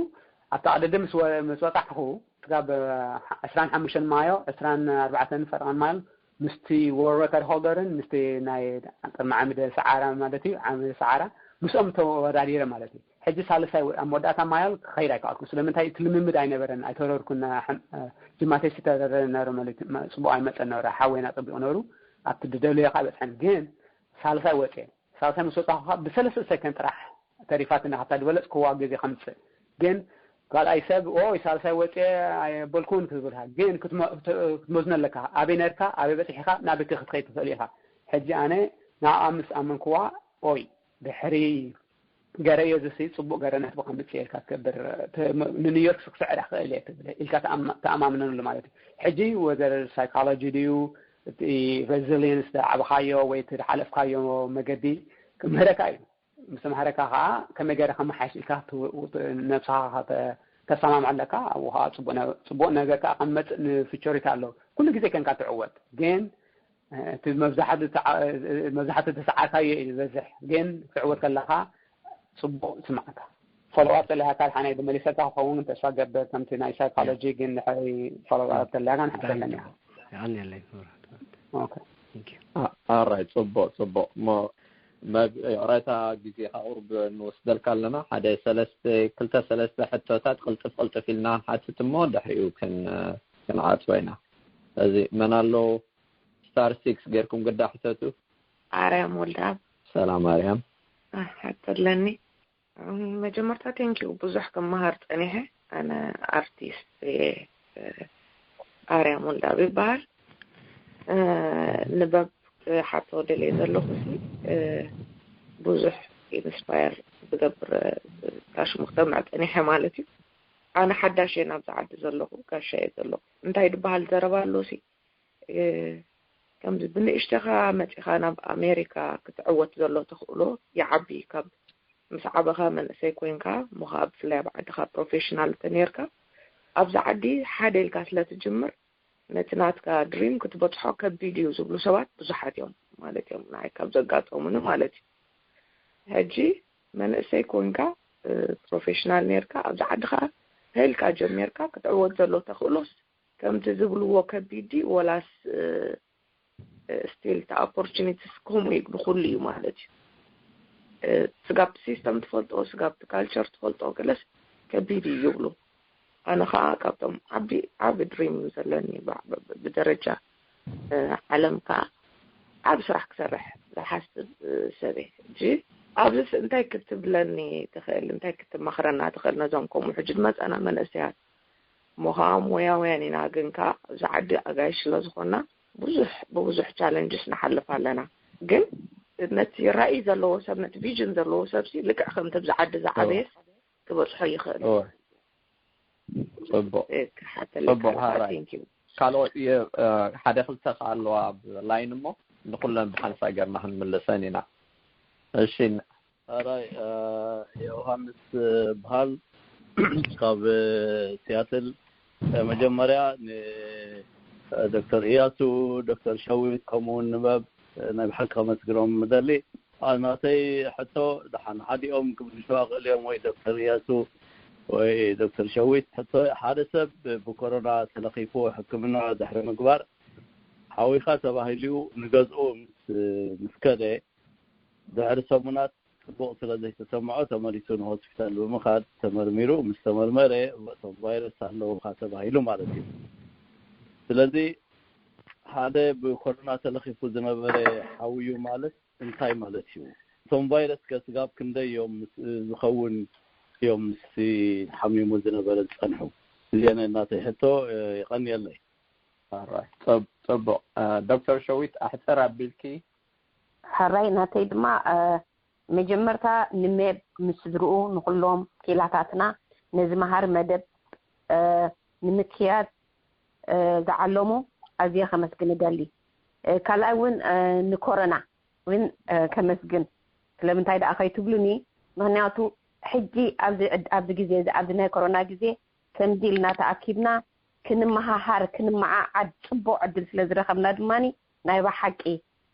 ኣብቲ ቅድድም ምስ በፃሕኩ ስጋብ ዕስራን ሓሙሽተን ማዮ ዕስራን ኣርባዕተን ፈረቓን ማዮ ምስቲ ወርልድ ረከርድ ሆልደርን ምስቲ ናይ ቅድሚ ዓምደ ሰዓራ ማለት እዩ ዓምደ ሰዓራ ምስኦም ተወዳዲረ ማለት እዩ። ሕጂ ሳልሳይ ኣብ መወዳእታ ማዮ ክኸይድ ኣይከኣልኩን። ስለምንታይ እቲ ልምምድ ኣይነበረን ኣይተረርኩን። ጅማተይ ዝተረረ ነረ ማለት እዩ። ፅቡቕ ኣይመፀን ነበረ። ሓወይና ፀቢቑ ነሩ ኣብቲ ድደልዮ ከዓ በፅሐን ግን ሳልሳይ ወፅየ። ሳልሳይ ምስ ወፃኹ ከዓ ብሰለስተ ሰከንድ ጥራሕ ተሪፋትና ካብታ ዝበለፅክዋ ግዜ ከምፅእ ግን ካልኣይ ሰብ ኦይ ሳልሳይ ወፅየ ኣየበልኩን ክትብልካ ግን ክትመዝኖ ኣለካ። ኣበይ ነርካ ኣበይ በፂሕካ ናበይ ክትኸይድ ትኽእል ኢኻ። ሕጂ ኣነ ንኣ ምስ ኣመንክዋ ኦይ ድሕሪ ገረዮ ዝሲ ፅቡቅ ገረ ነጥቢ ከምፅእ ኢልካ ትገብር። ንኒውዮርክ ክስዕር ክእል እየ ትብል ኢልካ ተኣማምነሉ ማለት እዩ። ሕጂ ወዘር ሳይኮሎጂ ድዩ እቲ ሬዚሊየንስ ዝዓበኻዮ ወይ እቲ ዝሓለፍካዮ መገዲ ክምህረካ እዩ። ምስ ተምሃረካ ከዓ ከመይ ገይረ ከመሓየሽ ኢልካ ነብስኻ ተሰማምዐ ኣለካ። ኣብኡ ከዓ ፅቡቅ ነገር ከዓ ከም መፅእ ንፍቸሪታ ኣሎ። ኩሉ ግዜ ከንካ ትዕወት ግን እቲ መብዛሕትኡ ተሰዓርካዮ እዩ ዝበዝሕ። ግን ክትዕወት ከለካ ፅቡቅ ስማዕካ ፎሎኣፕ ተለካ ካልሓናይ መሊሰልካ ክኸውን ተስፋ ገብር ከምቲ ናይ ሳይኮሎጂ ግን ድሕሪ ፎሎኣፕ ተለካ ንሓተለኒ። የቐንየለይ። ኦኬ። ኣራይ ፅቡቅ ፅቡቅ እሞ መብ- ይቕሬታ ግዜኻ ቁሩብ ንወስደልካ ኣለና። ሓደ ሰለስተ ክልተ ሰለስተ ሕቶታት ቅልጥፍ ቅልጥፍ ኢልና ንሓትት እሞ ድሕሪኡ ክን- ክንዓፅዎ ኢና። እዚ መን ኣሎ ስታር ሲክስ ጌርኩም ግዳ ሕተቱ። ኣርያም ወልደኣብ። ሰላም ኣርያም። ሕቶ ኣለኒ። መጀመርታ ቴንኪው ብዙሕ ክመሃር ፀኒሐ። ኣነ ኣርቲስት እየ። ኣርያም ወልደኣብ ይበሃል። ንበብ ሓቶ ደልየ ዘለኹ ሲ ብዙሕ ኢንስፓየር ዝገብር ታሽሙ ክሰምዕ ፀኒሐ ማለት እዩ። ኣነ ሓዳሽ እየ ናብዚ ዓዲ ዘለኹ፣ ጋሻ እየ ዘለኹ። እንታይ ዝበሃል ዘረባ ኣሎ ሲ ከምዚ ብንእሽተኻ መፂኻ ናብ ኣሜሪካ ክትዕወት ዘሎ ተኽእሎ ይዓቢ። ካብ ምስ ዓበኻ መንእሰይ ኮይንካ እሞ ከዓ ብፍላይ ኣብ ዓድኻ ፕሮፌሽናል ተነርካ ኣብዚ ዓዲ ሓደ ኢልካ ስለ ትጅምር ነቲ ናትካ ድሪም ክትበፅሖ ከቢድ እዩ ዝብሉ ሰባት ብዙሓት እዮም ማለት እዮም። ንዓይ ካብ ዘጋጠሙኒ ማለት እዩ። ሕጂ መንእሰይ ኮይንካ ፕሮፌሽናል ነርካ ኣብዚ ዓዲ ከዓ ተልካ ጀሚርካ ክትዕወት ዘሎ ተኽእሎስ ከምቲ ዝብልዎ ከቢድ ድዩ ወላስ ስቲል እቲ ኦፖርቹኒቲስ ከምኡ እዩ ንኩሉ እዩ ማለት እዩ። ስጋብ ሲስተም ትፈልጦ ስጋብ ካልቸር ትፈልጦ ገለስ ከቢድ እዩ ይብሉ። ኣነ ከዓ ካብቶም ዓቢ ዓቢ ድሪም ዘለኒ ብደረጃ ዓለም ከዓ ዓብ ስራሕ ክሰርሕ ዝሓስብ ሰበ ሕጂ ኣብዚስ እንታይ ክትብለኒ ትኽእል እንታይ ክትመኽረና ትኽእል ነዞም ከምኡ ሕጂ ዝመፀና መንእሰያት እሞ ከዓ ሞያውያን ኢና ግን ከዓ ኣብዚ ዓዲ ኣጋይሽ ስለ ዝኾንና ብዙሕ ብብዙሕ ቻለንጅስ ንሓልፍ ኣለና። ግን ነቲ ራእይ ዘለዎ ሰብ ነቲ ቪዥን ዘለዎ ሰብ ሲ ልክዕ ከምቲ ኣብዚ ዓዲ ዝዓበየስ ክበፅሖ ይኽእል። ጽቡቕ። ክሓተለካ ጽቡቕ፣ ሃራይ። Thank you። ካልኦት የ- እ፣ ሓደ ክልተ ከ ኣለዋ ኣብ ላይን፣ እሞ ንኩለን ብሓንሳእ ገርና ክንምልሰን ኢና። እሺ። ኣራይ ዮሃንስ በሃል ካብ ሲያትል። መጀመርያ ንዶክተር እያሱ፣ ዶክተር ሸዊት፣ ከምኡውን ንበብ ናይ ብሓቂ ከመስግኖም ምደሊ። ናተይ ሕቶ፣ ደሓን ሓዲኦም ክምልስዋ ክእል እዮም፣ ወይ ዶክተር እያሱ ወይ ዶክተር ሸዊት። ሕቶ፣ ሓደ ሰብ ብኮሮና ተለኺፉ ሕክምና ድሕሪ ምግባር ሓዊኻ ተባሂሉ ንገዝኡ ምስ ምስ ከደ፣ ድሕሪ ሰሙናት ጽቡቕ ስለ ዘይተሰምዖ ተመሊሱ ንሆስፒታል ብምኻድ ተመርሚሩ ምስ ተመርመረ፣ እቶም ቫይረስ ኣለውካ ተባሂሉ ማለት እዩ። ስለዚ ሓደ ብኮሮና ተለኺፉ ዝነበረ ሓውዩ ማለት እንታይ ማለት እዩ? እቶም ቫይረስ ከ ስጋብ ክንደይ እዮም ምስ- ዝኸውን እዮም ምስ ሓሚሙ ዝነበረ ዝጸንሑ? እዚአን እናተይ ሕቶ። የቐንየለይ። ኣራይ፣ ጽብ- ጽቡቕ። እ፣ ዶክተር ሸዊት፣ ኣሕጽር ኣቢልኪ። ሕራይ ናተይ ድማ እ፣ መጀመርታ ንሜብ፣ ምስ ስድርኡ፣ ንኹሎም ክኢላታትና ነዚ መሃሪ መደብ እ፣ ንምክያድ እ፣ ዝዓለሙ ኣዝየ ከመስግን እደሊ። እ፣ ካልኣይ እውን እ፣ ንኮሮና እውን እ፣ ከመስግን። ስለምንታይ ደኣ ከይትብሉኒ? ምክንያቱ ሕጂ ኣብዚ ዕድ- ኣብዚ ግዜ እዚ፣ ኣብዚ ናይ ኮሮና ግዜ፣ ከምዚ ኢልና ተኣኪብና ክንመሃሃር፣ ክንመዓዓድ ጽቡቕ ዕድል ስለ ዝረኸብና ድማኒ ናይ ብሓቂ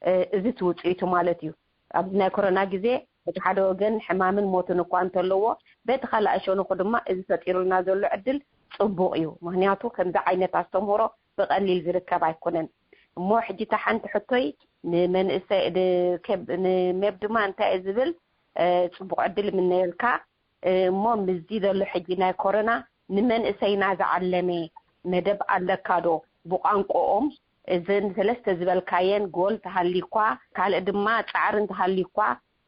እ፣ እዚ እቲ ውጽኢቱ ማለት እዩ። ኣብዚ ናይ ኮሮና ግዜ በቲ ሓደ ወገን ሕማምን ሞትን እኳ እንተለዎ፣ በቲ ካልእ ሸነኹ ድማ እዚ ፈጢሩልና ዘሎ ዕድል ጽቡቕ እዩ። ምክንያቱ ከምዚ ዓይነት ኣስተምህሮ ብቐሊል ዝርከብ ኣይኮነን። እሞ ሕጂ እታ ሓንቲ ሕቶይ ንመንእሰይ ን- ከብ- ንሜብ ድማ እንታይ እየ ዝብል፣ እ፣ ጽቡቕ ዕድል ይምነየልካ። እ፣ እሞ ምስዚ ዘሎ ሕጂ ናይ ኮሮና ንመንእሰይና ዝዓለመ መደብ ኣለካ ዶ? ብቋንቋኦም እዘን ሰለስተ ዝበልካየን ጎል ተሃሊኳ፣ ካልእ ድማ ጻዕሪ እንተሃሊኳ፣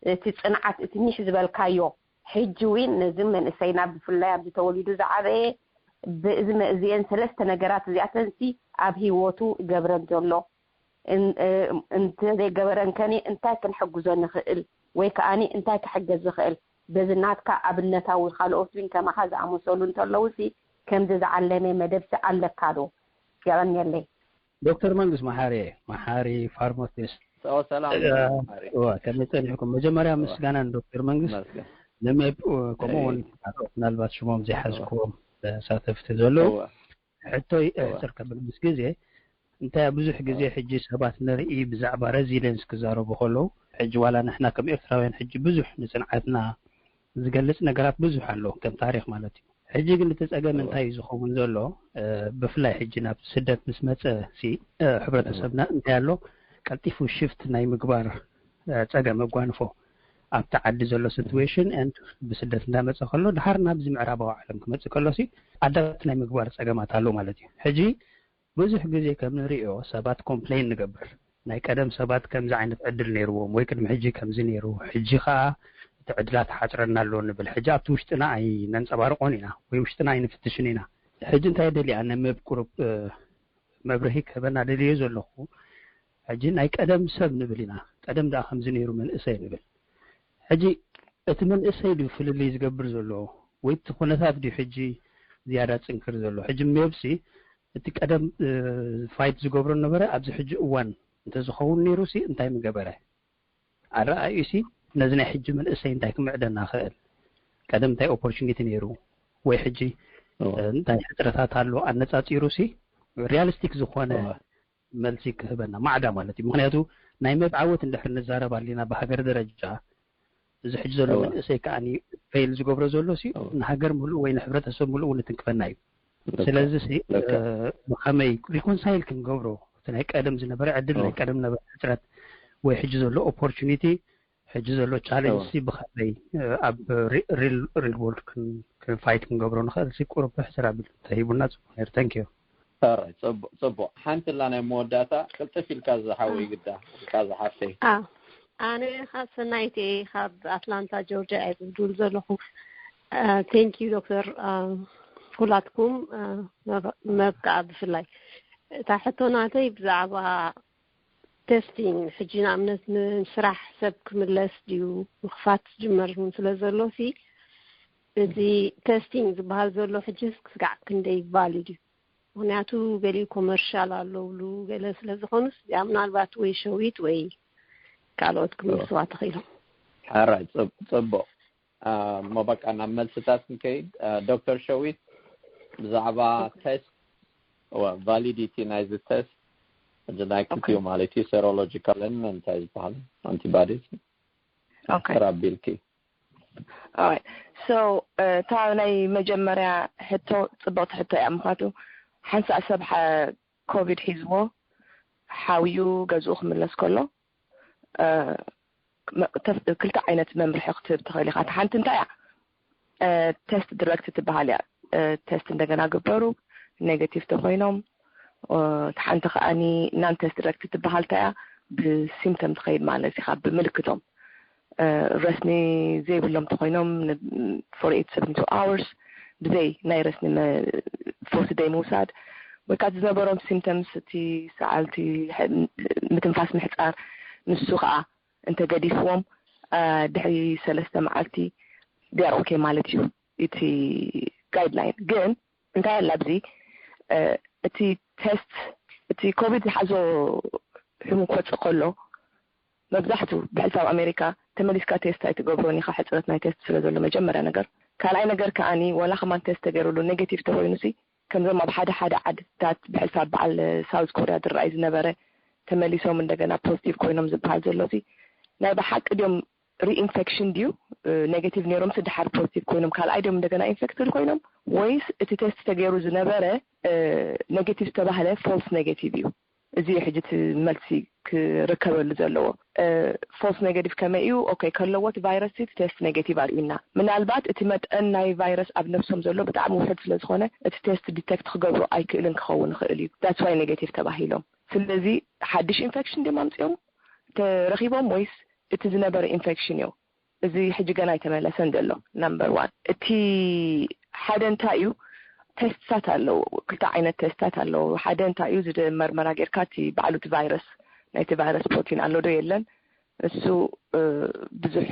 እቲ ጽንዓት እቲ ኒሕ ዝበልካዮ፣ ሕጂ እውን ነዚ መንእሰይና ብፍላይ ኣብዚ ተወሊዱ ዝዓበየ፣ ብእዚ መ- እዚአን ሰለስተ ነገራት እዚኣተንሲ ኣብ ህይወቱ ይገብረን ዘሎ። እን- እ- እንተዘይገበረን ከኒ እንታይ ክንሕግዞ ንኽእል ወይ ከኣኒ እንታይ ክሕገዝ ዝኽእል? በዚ ናትካ ኣብነታዊ ካልኦት እውን ከማኻ ዝኣመሰሉ እንተለውሲ ከምዚ ዝዓለመ መደብሲ ኣለካ ዶ? የቐንየለይ። ዶክተር መንግስት መሓሪ፣ መሓሪ ፋርማሲስት። ኦ፣ ሰላም። እ፣ እዋ፣ ከመይ ጸኒሕኩም? መጀመርያ ምስጋና ንዶክተር መንግስት፣ መስገን። ንሜብ፣ እ፣ ከምኡ እውን ካልኦት ምናልባት ሽሞም ዘይሓዝክዎም ተሳተፍቲ ዘለዉ። እዋ። ሕቶይ እዋ። ሕጽር ከብል ምስ ግዜ፣ እንታይ ብዙሕ ግዜ ሕጂ ሰባት ንርኢ ብዛዕባ ሬዚሊየንስ ክዛረቡ ከለዉ፣ ሕጂ ዋላ ንሕና ከም ኤርትራውያን ሕጂ ብዙሕ ንጽንዓትና ዝገልጽ ነገራት ብዙሕ ኣሎ፣ ከም ታሪኽ ማለት እዩ። ሕጂ ግን እቲ ጸገም እዋ። እንታይ እዩ ዝኸውን ዘሎ? እ፣ ብፍላይ ሕጂ ናብ ስደት ምስ መጸ ሲ፣ እ፣ ሕብረተሰብና እንታይ ኣሎ? ቀልጢፉ ሽፍት ናይ ምግባር፣ እ፣ ጸገም፣ መጓንፎ ኣብቲ ዓዲ ዘሎ ሲትዌሽን ኤንድ ብስደት እንዳመጸ ከሎ፣ ድሓር ናብዚ ምዕራባዊ ዓለም ክመጽእ ከሎ ሲ፣ ኣዳፕት ናይ ምግባር ጸገማት ኣሎ ማለት እዩ። ሕጂ ብዙሕ ግዜ ከም ንሪኦ ሰባት ኮምፕሌን ንገብር። ናይ ቀደም ሰባት ከምዚ ዓይነት ዕድል ነይርዎም ወይ ቅድሚ ሕጂ ከምዚ ነይሩ፣ ሕጂ ኸኣ እቲ ዕድላት ሓጽረና ኣሎ ንብል። ሕጂ ኣብቲ ውሽጥና ኣይነንጸባርቆን ኢና ወይ ውሽጥና ኣይንፍትሽን ኢና። ሕጂ እንታይ ደልያ ነመብ ቁሩብ፣ እ፣ መብርሂ ክህበና ደልየ ዘለኹ። ሕጂ ናይ ቀደም ሰብ ንብል ኢና። ቀደም ደኣ ከምዚ ነይሩ መንእሰይ ንብል። ሕጂ እቲ መንእሰይ ድዩ ፍልልይ ዝገብር ዘሎ ወይ እቲ ኩነታት ድዩ ሕጂ ዝያዳ ጽንክር ዘሎ? ሕጂ ሜብሲ እቲ ቀደም፣ እ፣ ፋይት ዝገብሮ ነበረ ኣብዚ ሕጂ እዋን እንተዝኸውን ነይሩሲ እንታይ ምገበረ? ኣረኣእዩሲ ነዚ ናይ ሕጂ መንእሰይ እንታይ ክምዕደና ክእል? ቀደም እንታይ ኦፖርቹኒቲ ነይሩ ወይ ሕጂ፣ እ፣ እንታይ ሕጽረታት ኣሎ? ኣነጻጺሩሲ ሪያሊስቲክ ዝኾነ መልሲ ክህበና ማዕዳ ማለት እዩ። ምክንያቱ ናይ ሜብ ዓወት እንድሕር ንዛረብ ኣሊና ብሃገር ደረጃ፣ እዚ ሕጂ ዘሎ መንእሰይ ከኣ ፌል ዝገብሮ ዘሎ ሲ ንሃገር ምሉእ ወይ ንሕብረተሰብ ምሉእ እውን ትንክፈና እዩ። ስለዚ ሲ፣ እ፣ ብኸመይ ሪኮንሳይል ክንገብሮ፣ እቲ ናይ ቀደም ዝነበረ ዕድል፣ ናይ ቀደም ነበረ ሕጽረት ወይ ሕጂ ዘሎ ኦፖርቹኒቲ፣ ሕጂ ዘሎ ቻሌንጅ ሲ ብኸመይ፣ እ፣ ኣብ ሪ-፣ ሪል፣ ሪል ወርልድ ክን-፣ ክን-፣ ፋይት ክንገብሮ ንኽእል ሲ ቁሩብ ሕጽር ኣቢሉ እንተሂቡና ጽቡቕ ነይሩ። ታንክ ዩ። ኣራይ፣ ጽቡቕ፣ ጽቡቕ። ሓንቲ ኣላ ናይ መወዳእታ፣ ቅልጥፍ ኢልካ ዝሓወይ ግዳ፣ ኢልካ ዝሓፍተይ። ኣ-፣ ኣነ ካብ ሰናይት እየ፣ ካብ ኣትላንታ ጆርጅያ እየ ዝድውል ዘለኹ። እ፣ ቴንክ ዩ ዶክተር፣ እ፣ ኩላትኩም፣ እ፣ መብ-፣ መብቃ ብፍላይ። እታ ሕቶ ናተይ ብዛዕባ ቴስቲንግ፣ ሕጂ ንኣብነት ንስራሕ ሰብ ክምለስ ድዩ ምኽፋት ዝጅመር እውን ስለ ዘሎ ሲ፣ እዚ testing ዝበሃል ዘሎ ሕጅስ ክስጋዕ ክንደይ valid እዩ? ምክንያቱ ገሊኡ commercial ኣለውሉ ገለ ስለ ዝኾኑስ፣ እዚኣ ምናልባት ወይ ሸዊት ወይ ካልኦት ክምልስዋ ተኽኢሎም። ሕራይ፣ ጽቡቕ። እሞ በቃ ናብ መልስታት ንከይድ። ዶክተር ሸዊት፣ ብዛዕባ test validity ናይዚ test፣ እዚ ናይ ክልቲኡ ማለት እዩ፣ serological ን እንታይ ዝበሃል antibodies፣ ተራቢልኪ። So እታ ናይ መጀመርያ ሕቶ ጽብቕቲ ሕቶ እያ። ምክንያቱ ሓንሳእ ሰብ ኮቪድ ሒዝዎ ሓውዩ ገዝኡ ክምለስ ከሎ ክልተ ዓይነት መምርሒ ክትህብ ትኽእል ኢኻ። እቲ ሓንቲ እንታይ እያ? Test direct ትበሃል እያ። Test እንደገና ግበሩ፣ negative ተኮይኖም። እቲ ሓንቲ ከኣኒ non test direct ትበሃል እንታይ እያ? ብሲምፕቶም ትኸይድ ማለት ኢኻ፣ ብምልክቶም። ረስኒ ዘይብሎም ተኮይኖም for eight seventy hours ብዘይ ናይ ረስኒ forty day ምውሳድ፣ ወይ ከዓ ዝነበሮም symptoms፣ እቲ ሰዓልቲ፣ ምትንፋስ ምሕፃር፣ ንሱ ከዓ እንተገዲፍዎም ድሕሪ ሰለስተ መዓልቲ they are okay ማለት እዩ እቲ guideline። ግን እንታይ ኣላ ኣብዚ፣ እቲ test፣ እቲ ኮቪድ ዝሓዞ ሕሙም ክወፅእ ከሎ መብዛሕቱ ብሕልፊ ኣብ ኣሜሪካ ተመሊስካ test ኣይትገብሮን ኢኻ፣ ሕፅረት ናይ test ስለ ዘሎ መጀመርያ ነገር። ካልኣይ ነገር ከኣኒ ዋላ ከማን test ተገይሩሉ negative ተኮይኑሲ፣ ከምዞም ኣብ ሓደ ሓደ ዓድታት ብሕልፊ ኣብ በዓል ሳውዝ ኮርያ ዝረኣይ ዝነበረ ተመሊሶም እንደገና positive ኮይኖም ዝበሃል ዘሎሲ ናይ ብሓቂ ድዮም reinfection ድዩ? Negative ነይሮምሲ ድሓር positive ኮይኖም ካልኣይ ድዮም እንደገና infected ኮይኖም፣ ወይስ እቲ test ተገይሩ ዝነበረ negative ዝተባህለ false negative እዩ? እዚ ሕጂ እቲ መልሲ ክርከበሉ ዘለዎ። False negative ከመይ እዩ? Okay፣ ከለዎ እቲ ቫይረስ እቲ test negative ኣርእዩና። ምናልባት እቲ መጠን ናይ ቫይረስ ኣብ ነብሶም ዘሎ ብጣዕሚ ውሑድ ስለ ዝኾነ እቲ test detect ክገብሮ ኣይክእልን ክኸውን ይኽእል እዩ። That's why negative ተባሂሎም። ስለዚ ሓድሽ infection ድዮም ኣምፂኦም ተረኺቦም ወይስ እቲ ዝነበረ infection እዩ? እዚ ሕጂ ገና ኣይተመለሰን ዘሎ። Number one። እቲ ሓደ እንታይ እዩ፣ test ታት ኣለዉ፣ ክልተ ዓይነት test ታት ኣለዉ። ሓደ እንታይ እዩ፣ እዚ መርመራ ጌርካ እቲ ባዕሉ እቲ ቫይረስ፣ ናይቲ ቫይረስ ፕሮቲን ኣሎ ዶ የለን፣ እሱ ብዙሕ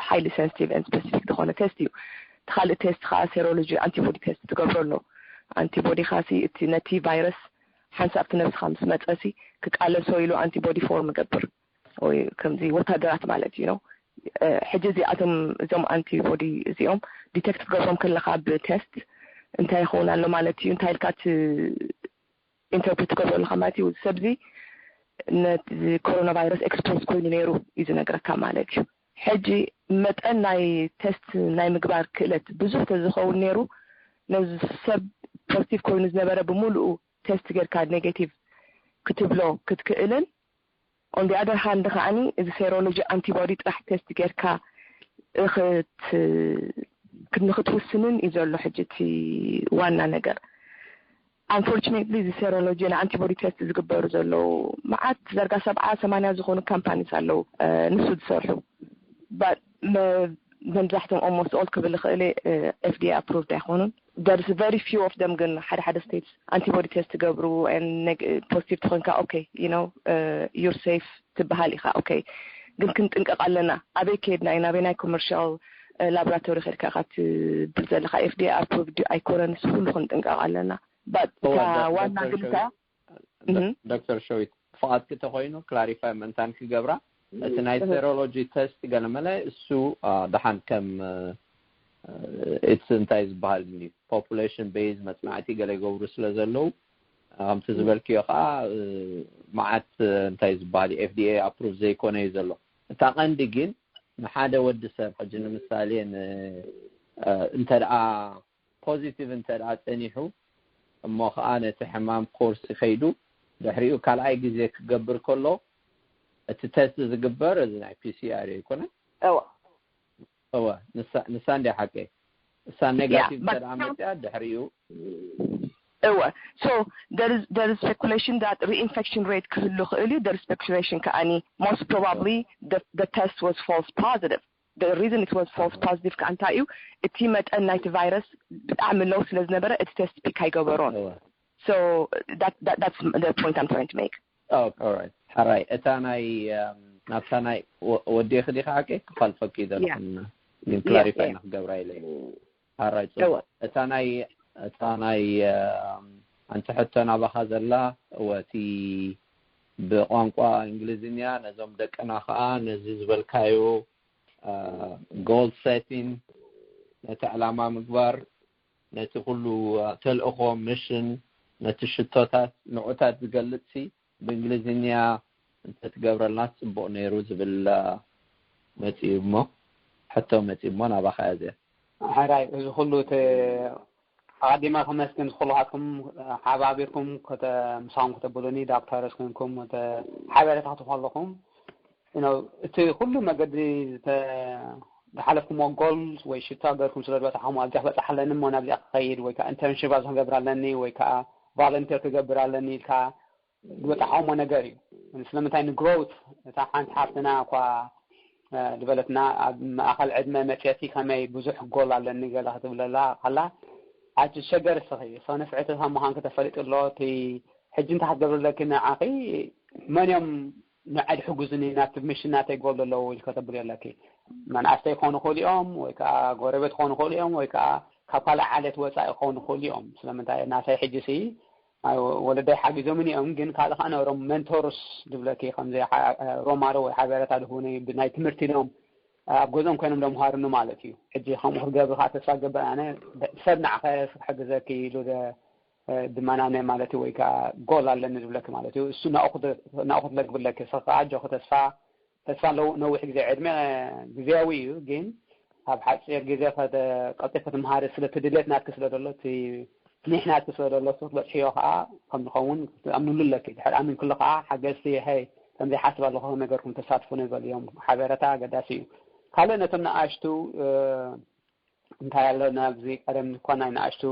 highly sensitive and specific ዝኾነ test እዩ። እቲ ካልእ test ከዓ serology antibody test ትገብሮ ኣሎ። Antibody ኻሲ እቲ ነቲ ቫይረስ ሓንሳብ እቲ ነብስኻ ምስ መፀሲ ክቃለሶ ኢሉ antibody form ይገብር። ወይ ከምዚ ወታደራት ማለት እዩ ነው። ሕጂ እዚኣቶም እዞም antibody እዚኦም detect ክትገብሮም ከለኻ ብ test እንታይ ይኸውን ኣሎ ማለት እዩ? እንታይ ኢልካ interpret ትገብሮ ኣለኻ ማለት እዩ? ሰብዚ ነዚ ኮሮና ቫይረስ expose ኮይኑ ነይሩ እዩ ዝነግረካ ማለት እዩ። ሕጂ መጠን ናይ test ናይ ምግባር ክእለት ብዙሕ ተዝኸውን ነይሩ ነዚ ሰብ positive ኮይኑ ዝነበረ ብምሉኡ test ጌርካ negative ክትብሎ ክትክእልን on the other hand ከዓኒ እዚ serology antibody ጥራሕ test ጌርካ ንክትውስንን እዩ ዘሎ ሕጂ እቲ ዋና ነገር። Unfortunately እዚ serology ን antibody test ዝግበሩ ዘለዉ መዓት ዘርጋ ሰብዓ ሰማንያ ዝኾኑ companies ኣለዉ ንሱ ዝሰርሑ። መብዛሕቶም almost all ክብል ይኽእል FDA approved ኣይኮኑን። There's very few of them ግን ሓደ ሓደ states antibody test ትገብሩ positive ተኾንካ okay you know you're safe ትበሃል ኢኻ። Okay ግን ክንጥንቀቕ ኣለና። ኣበይ ከድና ኢና? ኣበይ ናይ commercial laboratory ከድካ ኢኻ ትብል ዘለኻ? FDA approved ኣይኮነን። ንሱ ኩሉ ክንጥንቀቕ ኣለና። But እታ ዋና ግን እታ ዶክተር ሸዊት ፍቓድኪ ተኮይኑ clarify ምእንታን ክገብራ እቲ ናይ serology test ገለመለ እሱ ደሓን ከም it's እንታይ ዝበሃል population base መፅናዕቲ ገለ ይገብሩ ስለ ዘለዉ ከምቲ ዝበልክዮ ከዓ መዓት እንታይ ዝበሃል FDA approved ዘይኮነ እዩ ዘሎ። እታ ቀንዲ ግን ንሓደ ወዲ ሰብ ሕጂ ንምሳሌ እንተ ደኣ positive እንተ ደኣ ጸኒሑ እሞ ከዓ ነቲ ሕማም course ከይዱ ድሕሪኡ ካልኣይ ግዜ ክገብር ከሎ እቲ test ዝግበር እዚ ናይ PCR ኣይኮነን? እወ። እወ፣ ንሳ ንሳ እንድያ ሓቀይ። እሳ negative እንተ ደኣ መጽያ ድሕሪኡ እወ። So there is there is speculation that reinfection rate ክህሉ ክእል እዩ። There is speculation ከኣኒ most probably the the test was false positive. The reason it was false positive ከኣ እንታይ እዩ? እቲ መጠን ናይቲ ቫይረስ ብጣዕሚ low ስለ ዝነበረ እቲ test pick ኣይገበሮን። So that, that that's the point I'm trying to make. Oh, all right. ሕራይ እታ ናይ ናብታ ናይ ወዲኺ ዲኻ ሓቂ ክፋልፈኪ ዘለኹና ግን clarify ንክገብራ ኢለ። ኣራይ፣ ጽቡቕ። እታ ናይ እታ ናይ ኣንቲ ሕቶ ናባኻ ዘላ፣ ወቲ ብቋንቋ እንግሊዝኛ፣ ነዞም ደቅና ከዓ ነዚ ዝበልካዮ goal setting፣ ነቲ ዕላማ ምግባር፣ ነቲ ኩሉ ተልእኾ፣ ሚሽን፣ ነቲ ሽቶታት፣ ንዑታት ዝገልጽ ሲ ብእንግሊዝኛ እንተትገብረልና ጽቡቕ ነይሩ ዝብል መጺኡ እሞ፣ ሕቶ መጺኡ እሞ ናባኻ እያ እዚኣ። ሕራይ፣ እዚ ኩሉ እቲ ኣቐዲመ ከመስግን ዝኽእልካትኩም ሓባቢርኩም ምሳኹም ከተብሉኒ፣ ዳክተርስ ኮንኩም ሓበሬታ ክትህቡ ኣለኹም። እቲ ኩሉ መገዲ ዝሓለፍኩሞ ጎል ወይ ሽቶ ገርኩም ስለ ዝበጻሕኩም ኣብዚኣ ክበጽሕ ኣለኒ እሞ ናብዚኣ ክኸይድ ወይ ከዓ ኢንተርንሽፕ ኣብዚ ክገብር ኣለኒ ወይ ከዓ ቫለንቲር ክገብር ኣለኒ ኢልካ ዝበጻሕኩሞ ነገር እዩ። ስለምንታይ ንግሮውት እታ ሓንቲ ሓፍትና እኳ ዝበለትና ኣብ ማእኸል ዕድመ መፅእቲ ከመይ ብዙሕ ጎል ኣለኒ ገለ ክትብለላ ከላ ኣቲ ሸገር እስኺ ሰው ንፍዕቲ ካብ ምዃንኪ ተፈሊጡ ኣሎ። እቲ ሕጂ እንታይ ክትገብሪ ኣለኪ ንዓኺ መን እዮም ንዓይ ዝሕግዙኒ ናብቲ ምሽን ናተይ ጎል ዘለዉ ኢልኪ ከተብሊ ኣለኪ። መናእሰይ ክኾኑ ይኽእሉ እዮም ወይ ከዓ ጎረቤት ክኾኑ ይኽእሉ እዮም ወይ ከዓ ካብ ካልእ ዓሌት ወፃኢ ክኾኑ ይኽእሉ እዮም። ስለምንታይ ናተይ ሕጂ ሲ ወለደይ ሓጊዞምኒ እዮም፣ ግን ካልእ ከዓ ነበሮም መንቶርስ ዝብለኪ ከምዚ ሮማሮ ወይ ሓበረታ ዝህቡኒ ብናይ ትምህርቲ ኢሎም ኣብ ገዝኦም ኮይኖም ዘምሃሩኒ ማለት እዩ። ሕጂ ከምኡ ክትገብሪ ከዓ ተስፋ ገብር ኣነ ሰብ ንዓኸ ክሕግዘኪ ኢሉ ድመናነ ማለት እዩ ወይ ከዓ ጎል ኣለኒ ዝብለኪ ማለት እዩ። እሱ ናብኡ ክትለግብለኪ ስኻ ኣጆኺ ተስፋ ተስፋ ኣለዎ። ነዊሕ ግዜ ዕድመ ግዜያዊ እዩ፣ ግን ኣብ ሓፂር ግዜ ቀልጢፍ ክትምሃሪ ስለቲ ድሌት ናትኪ ስለ ዘሎ እቲ ኒሕ ናትኪ ስለ ዘሎ ክትበፅሕዮ ከዓ ከም ዝኸውን ክትኣምንሉ ኣለኪ። ድሕር ኣሚንክሉ ከዓ ሓገዝቲ ሀይ ከምዚ ሓስብ ኣለኹ ነገርኩም ተሳትፉ ንበል እዮም። ሓበረታ ኣገዳሲ እዩ። ካልእ ነቶም ንኣሽቱ እንታይ ኣሎ ናብዚ ቀደም እኳ ናይ ንኣሽቱ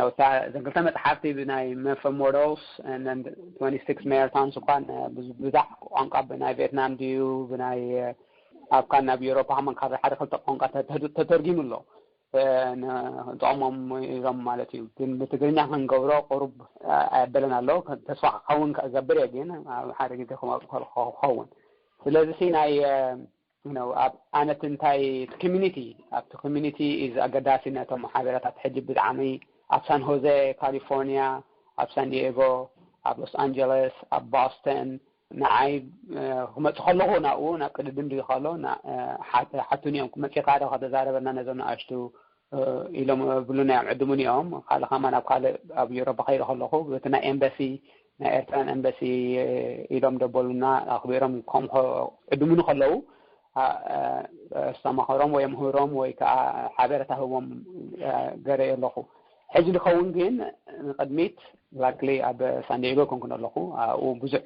እታ እዘን ክልተ መፅሓፍቲ ብናይ መፈ ሞደልስ twenty six marathons እኳ ብዙሕ ቋንቋ ብናይ ቬትናም ድዩ ብናይ ኣብ ካን ናብ ኤውሮፓ ከማን ካብ ሓደ ክልተ ቋንቋ ተተርጊሙ ኣሎ። ንጥቕሞም ኢሎም ማለት እዩ። ግን ብትግርኛ ክንገብሮ ቁሩብ ኣየበለን ኣሎ። ተስፋ ክኸውን ክገብር እየ ግን ኣብ ሓደ ግዜ ክኸውን ስለዚ ናይ you know ኣብ ኣነት እንታይ እቲ community ኣብቲ community is ኣገዳሲ ነቶም ሓበረታት ሕጂ ብጣዕሚ ኣብ ሳን ሆዜ ካሊፎርኒያ ኣብ ሳን ዲየጎ ኣብ ሎስ ኣንጀለስ ኣብ ቦስተን ንዓይ ክመፅ ከለኹ ናብኡ ናብ ቅድድም ድዩ ከሎ ሓቱን እዮም ክመፅካ ዶ ከተዛረበና ነዞም ንኣሽቱ ኢሎም ብሉና እዮም ዕድሙን እዮም ካልእ ከማን ኣብ ካልእ ኣብ ዩሮፓ ከይደ ከለኹ በቲ ናይ ኤምባሲ ናይ ኤርትራን ኤምባሲ ኢሎም ደበሉና ኣኽቢሮም ከም ዕድሙኒ ከለዉ ኣስተማኸሮም ወይ ምህሮም ወይ ከዓ ሓበረታ ህቦም ገረ ኣለኹ። ሕጂ ዝኸውን ግን ንቅድሚት ላክሊ ኣብ ሳንዲጎ ኮንኩን ኣለኹ ኣብኡ ብዙሕ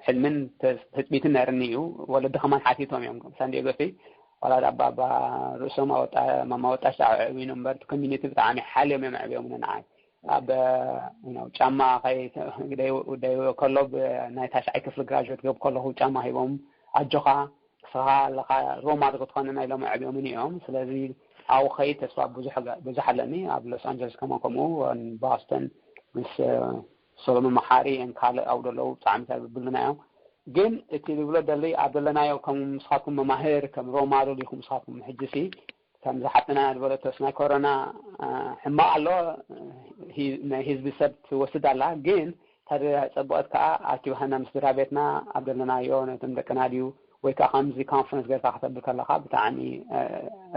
ሕልምን ተፅቢትን ነርኒ እዩ። ወለዲ ከማን ሓቲቶም እዮም ሳንዲጎ ሲ ዋላ ኣባ ርእሶም ኣወጣ ማማ ወጣሽ ኣዕብዩን እምበር ኮሚኒቲ ብጣዕሚ ሓልዮም እዮም ኣዕብዮም ንዓይ ኣብ ጫማ ከይ ደይ ከሎ ናይ ታሽዓይ ክፍሊ ግራጅዌት ገብ ከለኹ ጫማ ሂቦም ኣጆኻ ንስኻ ኣለኻ ሮል ማደል ክትኾነና ኢሎም ኣዕብዮምኒ እዮም። ስለዚ ኣብኡ ከይድ ተስፋ ብዙሕ ኣለኒ። ኣብ ሎስ ኣንጀለስ ከማን ከምኡ ቦስተን ምስ ሰሎሞን መሓሪ ካልእ ኣብኡ ዘለዉ ብጣዕሚ ብሉና እዮም። ግን እቲ ዝብሎ ደሊ ኣብ ዘለናዮ ከም ንስኻትኩም መማህር ከም ሮል ማደል ኢኹም ንስኻትኩም ሕጂ ሲ ከም ዝሓፍትና ዝበለቶስ ናይ ኮሮና ሕማቕ ኣሎ ናይ ህዝቢ ሰብ ትወስድ ኣላ። ግን ታደ ፀብቐት ከዓ ኣኪባህና ምስ ስድራ ቤትና ኣብ ዘለናዮ ነቶም ደቅና ድዩ ወይ ከዓ ከምዚ ኮንፈረንስ ገርካ ከተብል ከለካ ብጣዕሚ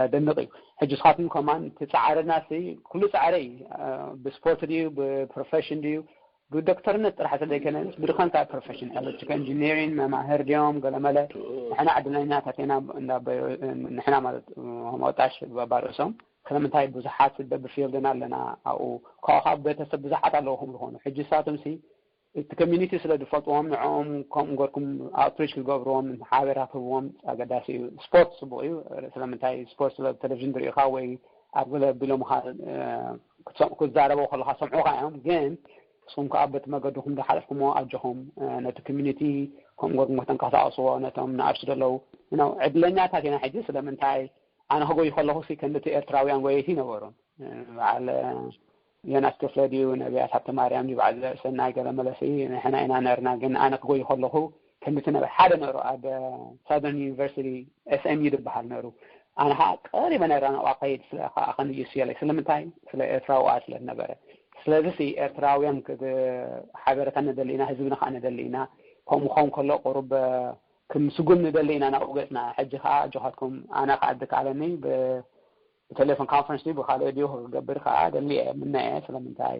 ኣደንቕ እዩ። ሕጂ ስኻትኩም ከማን ትፃዓርና ኩሉ ፃዕረ እዩ ብስፖርት ድዩ ብፕሮፌሽን ድዩ ብዶክተርነት ጥራሕ ስለይኮነ ብድኻን ከዓ ፕሮፌሽን ኤሌክትሪካል ኢንጂኒሪንግ መማህር ድዮም ገለመለ ንሕና ዕድለኛታት ኢና ንሕና ማለት ወጣሽ ባባ ርእሶም ስለምንታይ ብዙሓት በብፊልድና ኣለና ኣብኡ ካብኡ ካብ ቤተሰብ ብዙሓት ኣለዉ ከም ዝኾኑ ሕጂ ሳቶም ሲ እቲ ኮሚኒቲ ስለ ዝፈልጥዎም ንዕኦም ከምኡ ገርኩም ኣውትሪች ክገብርዎም ሓበራ ክህብዎም ኣገዳሲ እዩ። ስፖርት ፅቡቅ እዩ። ስለምንታይ ስፖርት ስለ ቴሌቪዥን ዝሪኢኻ ወይ ኣብ ገለ ቢሎምኻ ክትዛረበው ከለካ ሰምዑካ እዮም ግን ንስኹም ከዓ በቲ መገድኹም ዝሓለፍኩሞ ኣጆኹም ነቲ ኮሚኒቲ ከምኡ ገርኩም ከተንቀሳቀስዎ ነቶም ንኣሽቱ ዘለዉ ዕድለኛታት ኢና ሕጂ ስለምንታይ ኣነ ክጎይ ከለኹ ሲ ከምቲ ኤርትራውያን ጎየይቲ ነበሩ በዓል ዮናስ ክፍለ ድዩ ነቢያት ሃብተ ማርያም ድዩ በዓል ሰናይ ገለ መለሲ ንሕና ኢና ነርና ግን ኣነ ክጎይ ከለኹ ከምቲ ነበ ሓደ ነሩ ኣብ ሳደርን ዩኒቨርሲቲ ኤስኤምዩ ዝበሃል ነሩ ኣነ ከዓ ቀሪበ ነራ ናብኣ ከይድ ስለ ከዓ ከንዩ ስየለይ ስለምንታይ ስለ ኤርትራዊ ስለ ዝነበረ። ስለዚ ሲ ኤርትራውያን ሓበረታ ነደሊ ኢና፣ ህዝብና ከዓ ነደሊ ኢና። ከምኡ ክኸውን ከሎ ቁሩብ ክምስጉን ንደሊ ኢና ናብኡ ገፅና። ሕጂ ከዓ ኣጆኻትኩም ኣነ ከዓ ድከኣለኒ ብቴሌፎን ኮንፈረንስ ድዩ ብካልኦ ድዩ ክገብር ከዓ ደሊ እየ ምነ እየ። ስለምንታይ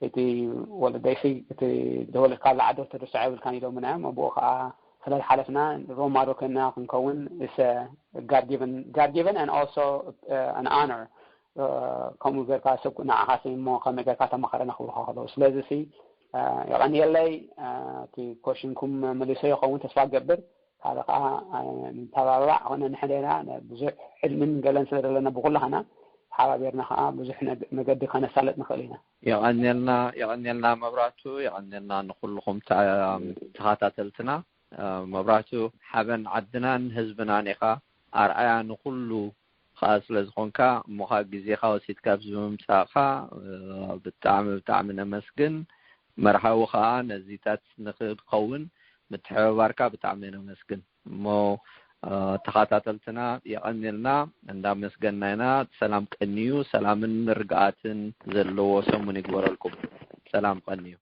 እቲ ወለደይሲ እቲ ዝተወለድካሉ ዓዲ ክትርስዖ የብልካን ኢሎምና እዮም። ኣብኡ ከዓ ስለ ዝሓለፍና ሮል ሞዴል ኮይና ክንከውን እሰ ጋድ ጊቨን and also an honor። ከምኡ ጌርካ ሰብ ንዓኻ እሞ ከመይ ጌርካ ተማኸረ ነኽብሩኻ ከለዉ ስለዚ ሲ የቐንየለይ። እቲ ኮሽንኩም መሊሶ ይኸውን ተስፋ ገብር። ካልእ ከዓ ንተባባዕ ኮነ ንሕደና ብዙሕ ዕድምን ገለን ስለ ዘለና ብኩላህና ተሓባቢርና ከዓ ብዙሕ መገዲ ከነሳለጥ ንኽእል ኢና። የቐንየልና የቐንየልና መብራቱ፣ የቐንየልና ንኩልኹም ተኸታተልትና። መብራቱ ሓበን ዓድናን ህዝብናን ኢኻ፣ ኣርኣያ ንኩሉ ከዓ ስለ ዝኾንካ እሞኻ ግዜኻ ወሲድካ ኣብዚ ምምፃእኻ ብጣዕሚ ብጣዕሚ ነመስግን። መርሃዊ ከዓ ነዚታት ንክኸውን ምትሕብባርካ ብጣዕሚ ነመስግን። እሞ ተኸታተልትና የቐንየልና እንዳመስገንና ኢና። ሰላም ቀንዩ፣ ሰላምን ርግኣትን ዘለዎ ሰሙን ይግበረልኩም። ሰላም ቀንዩ።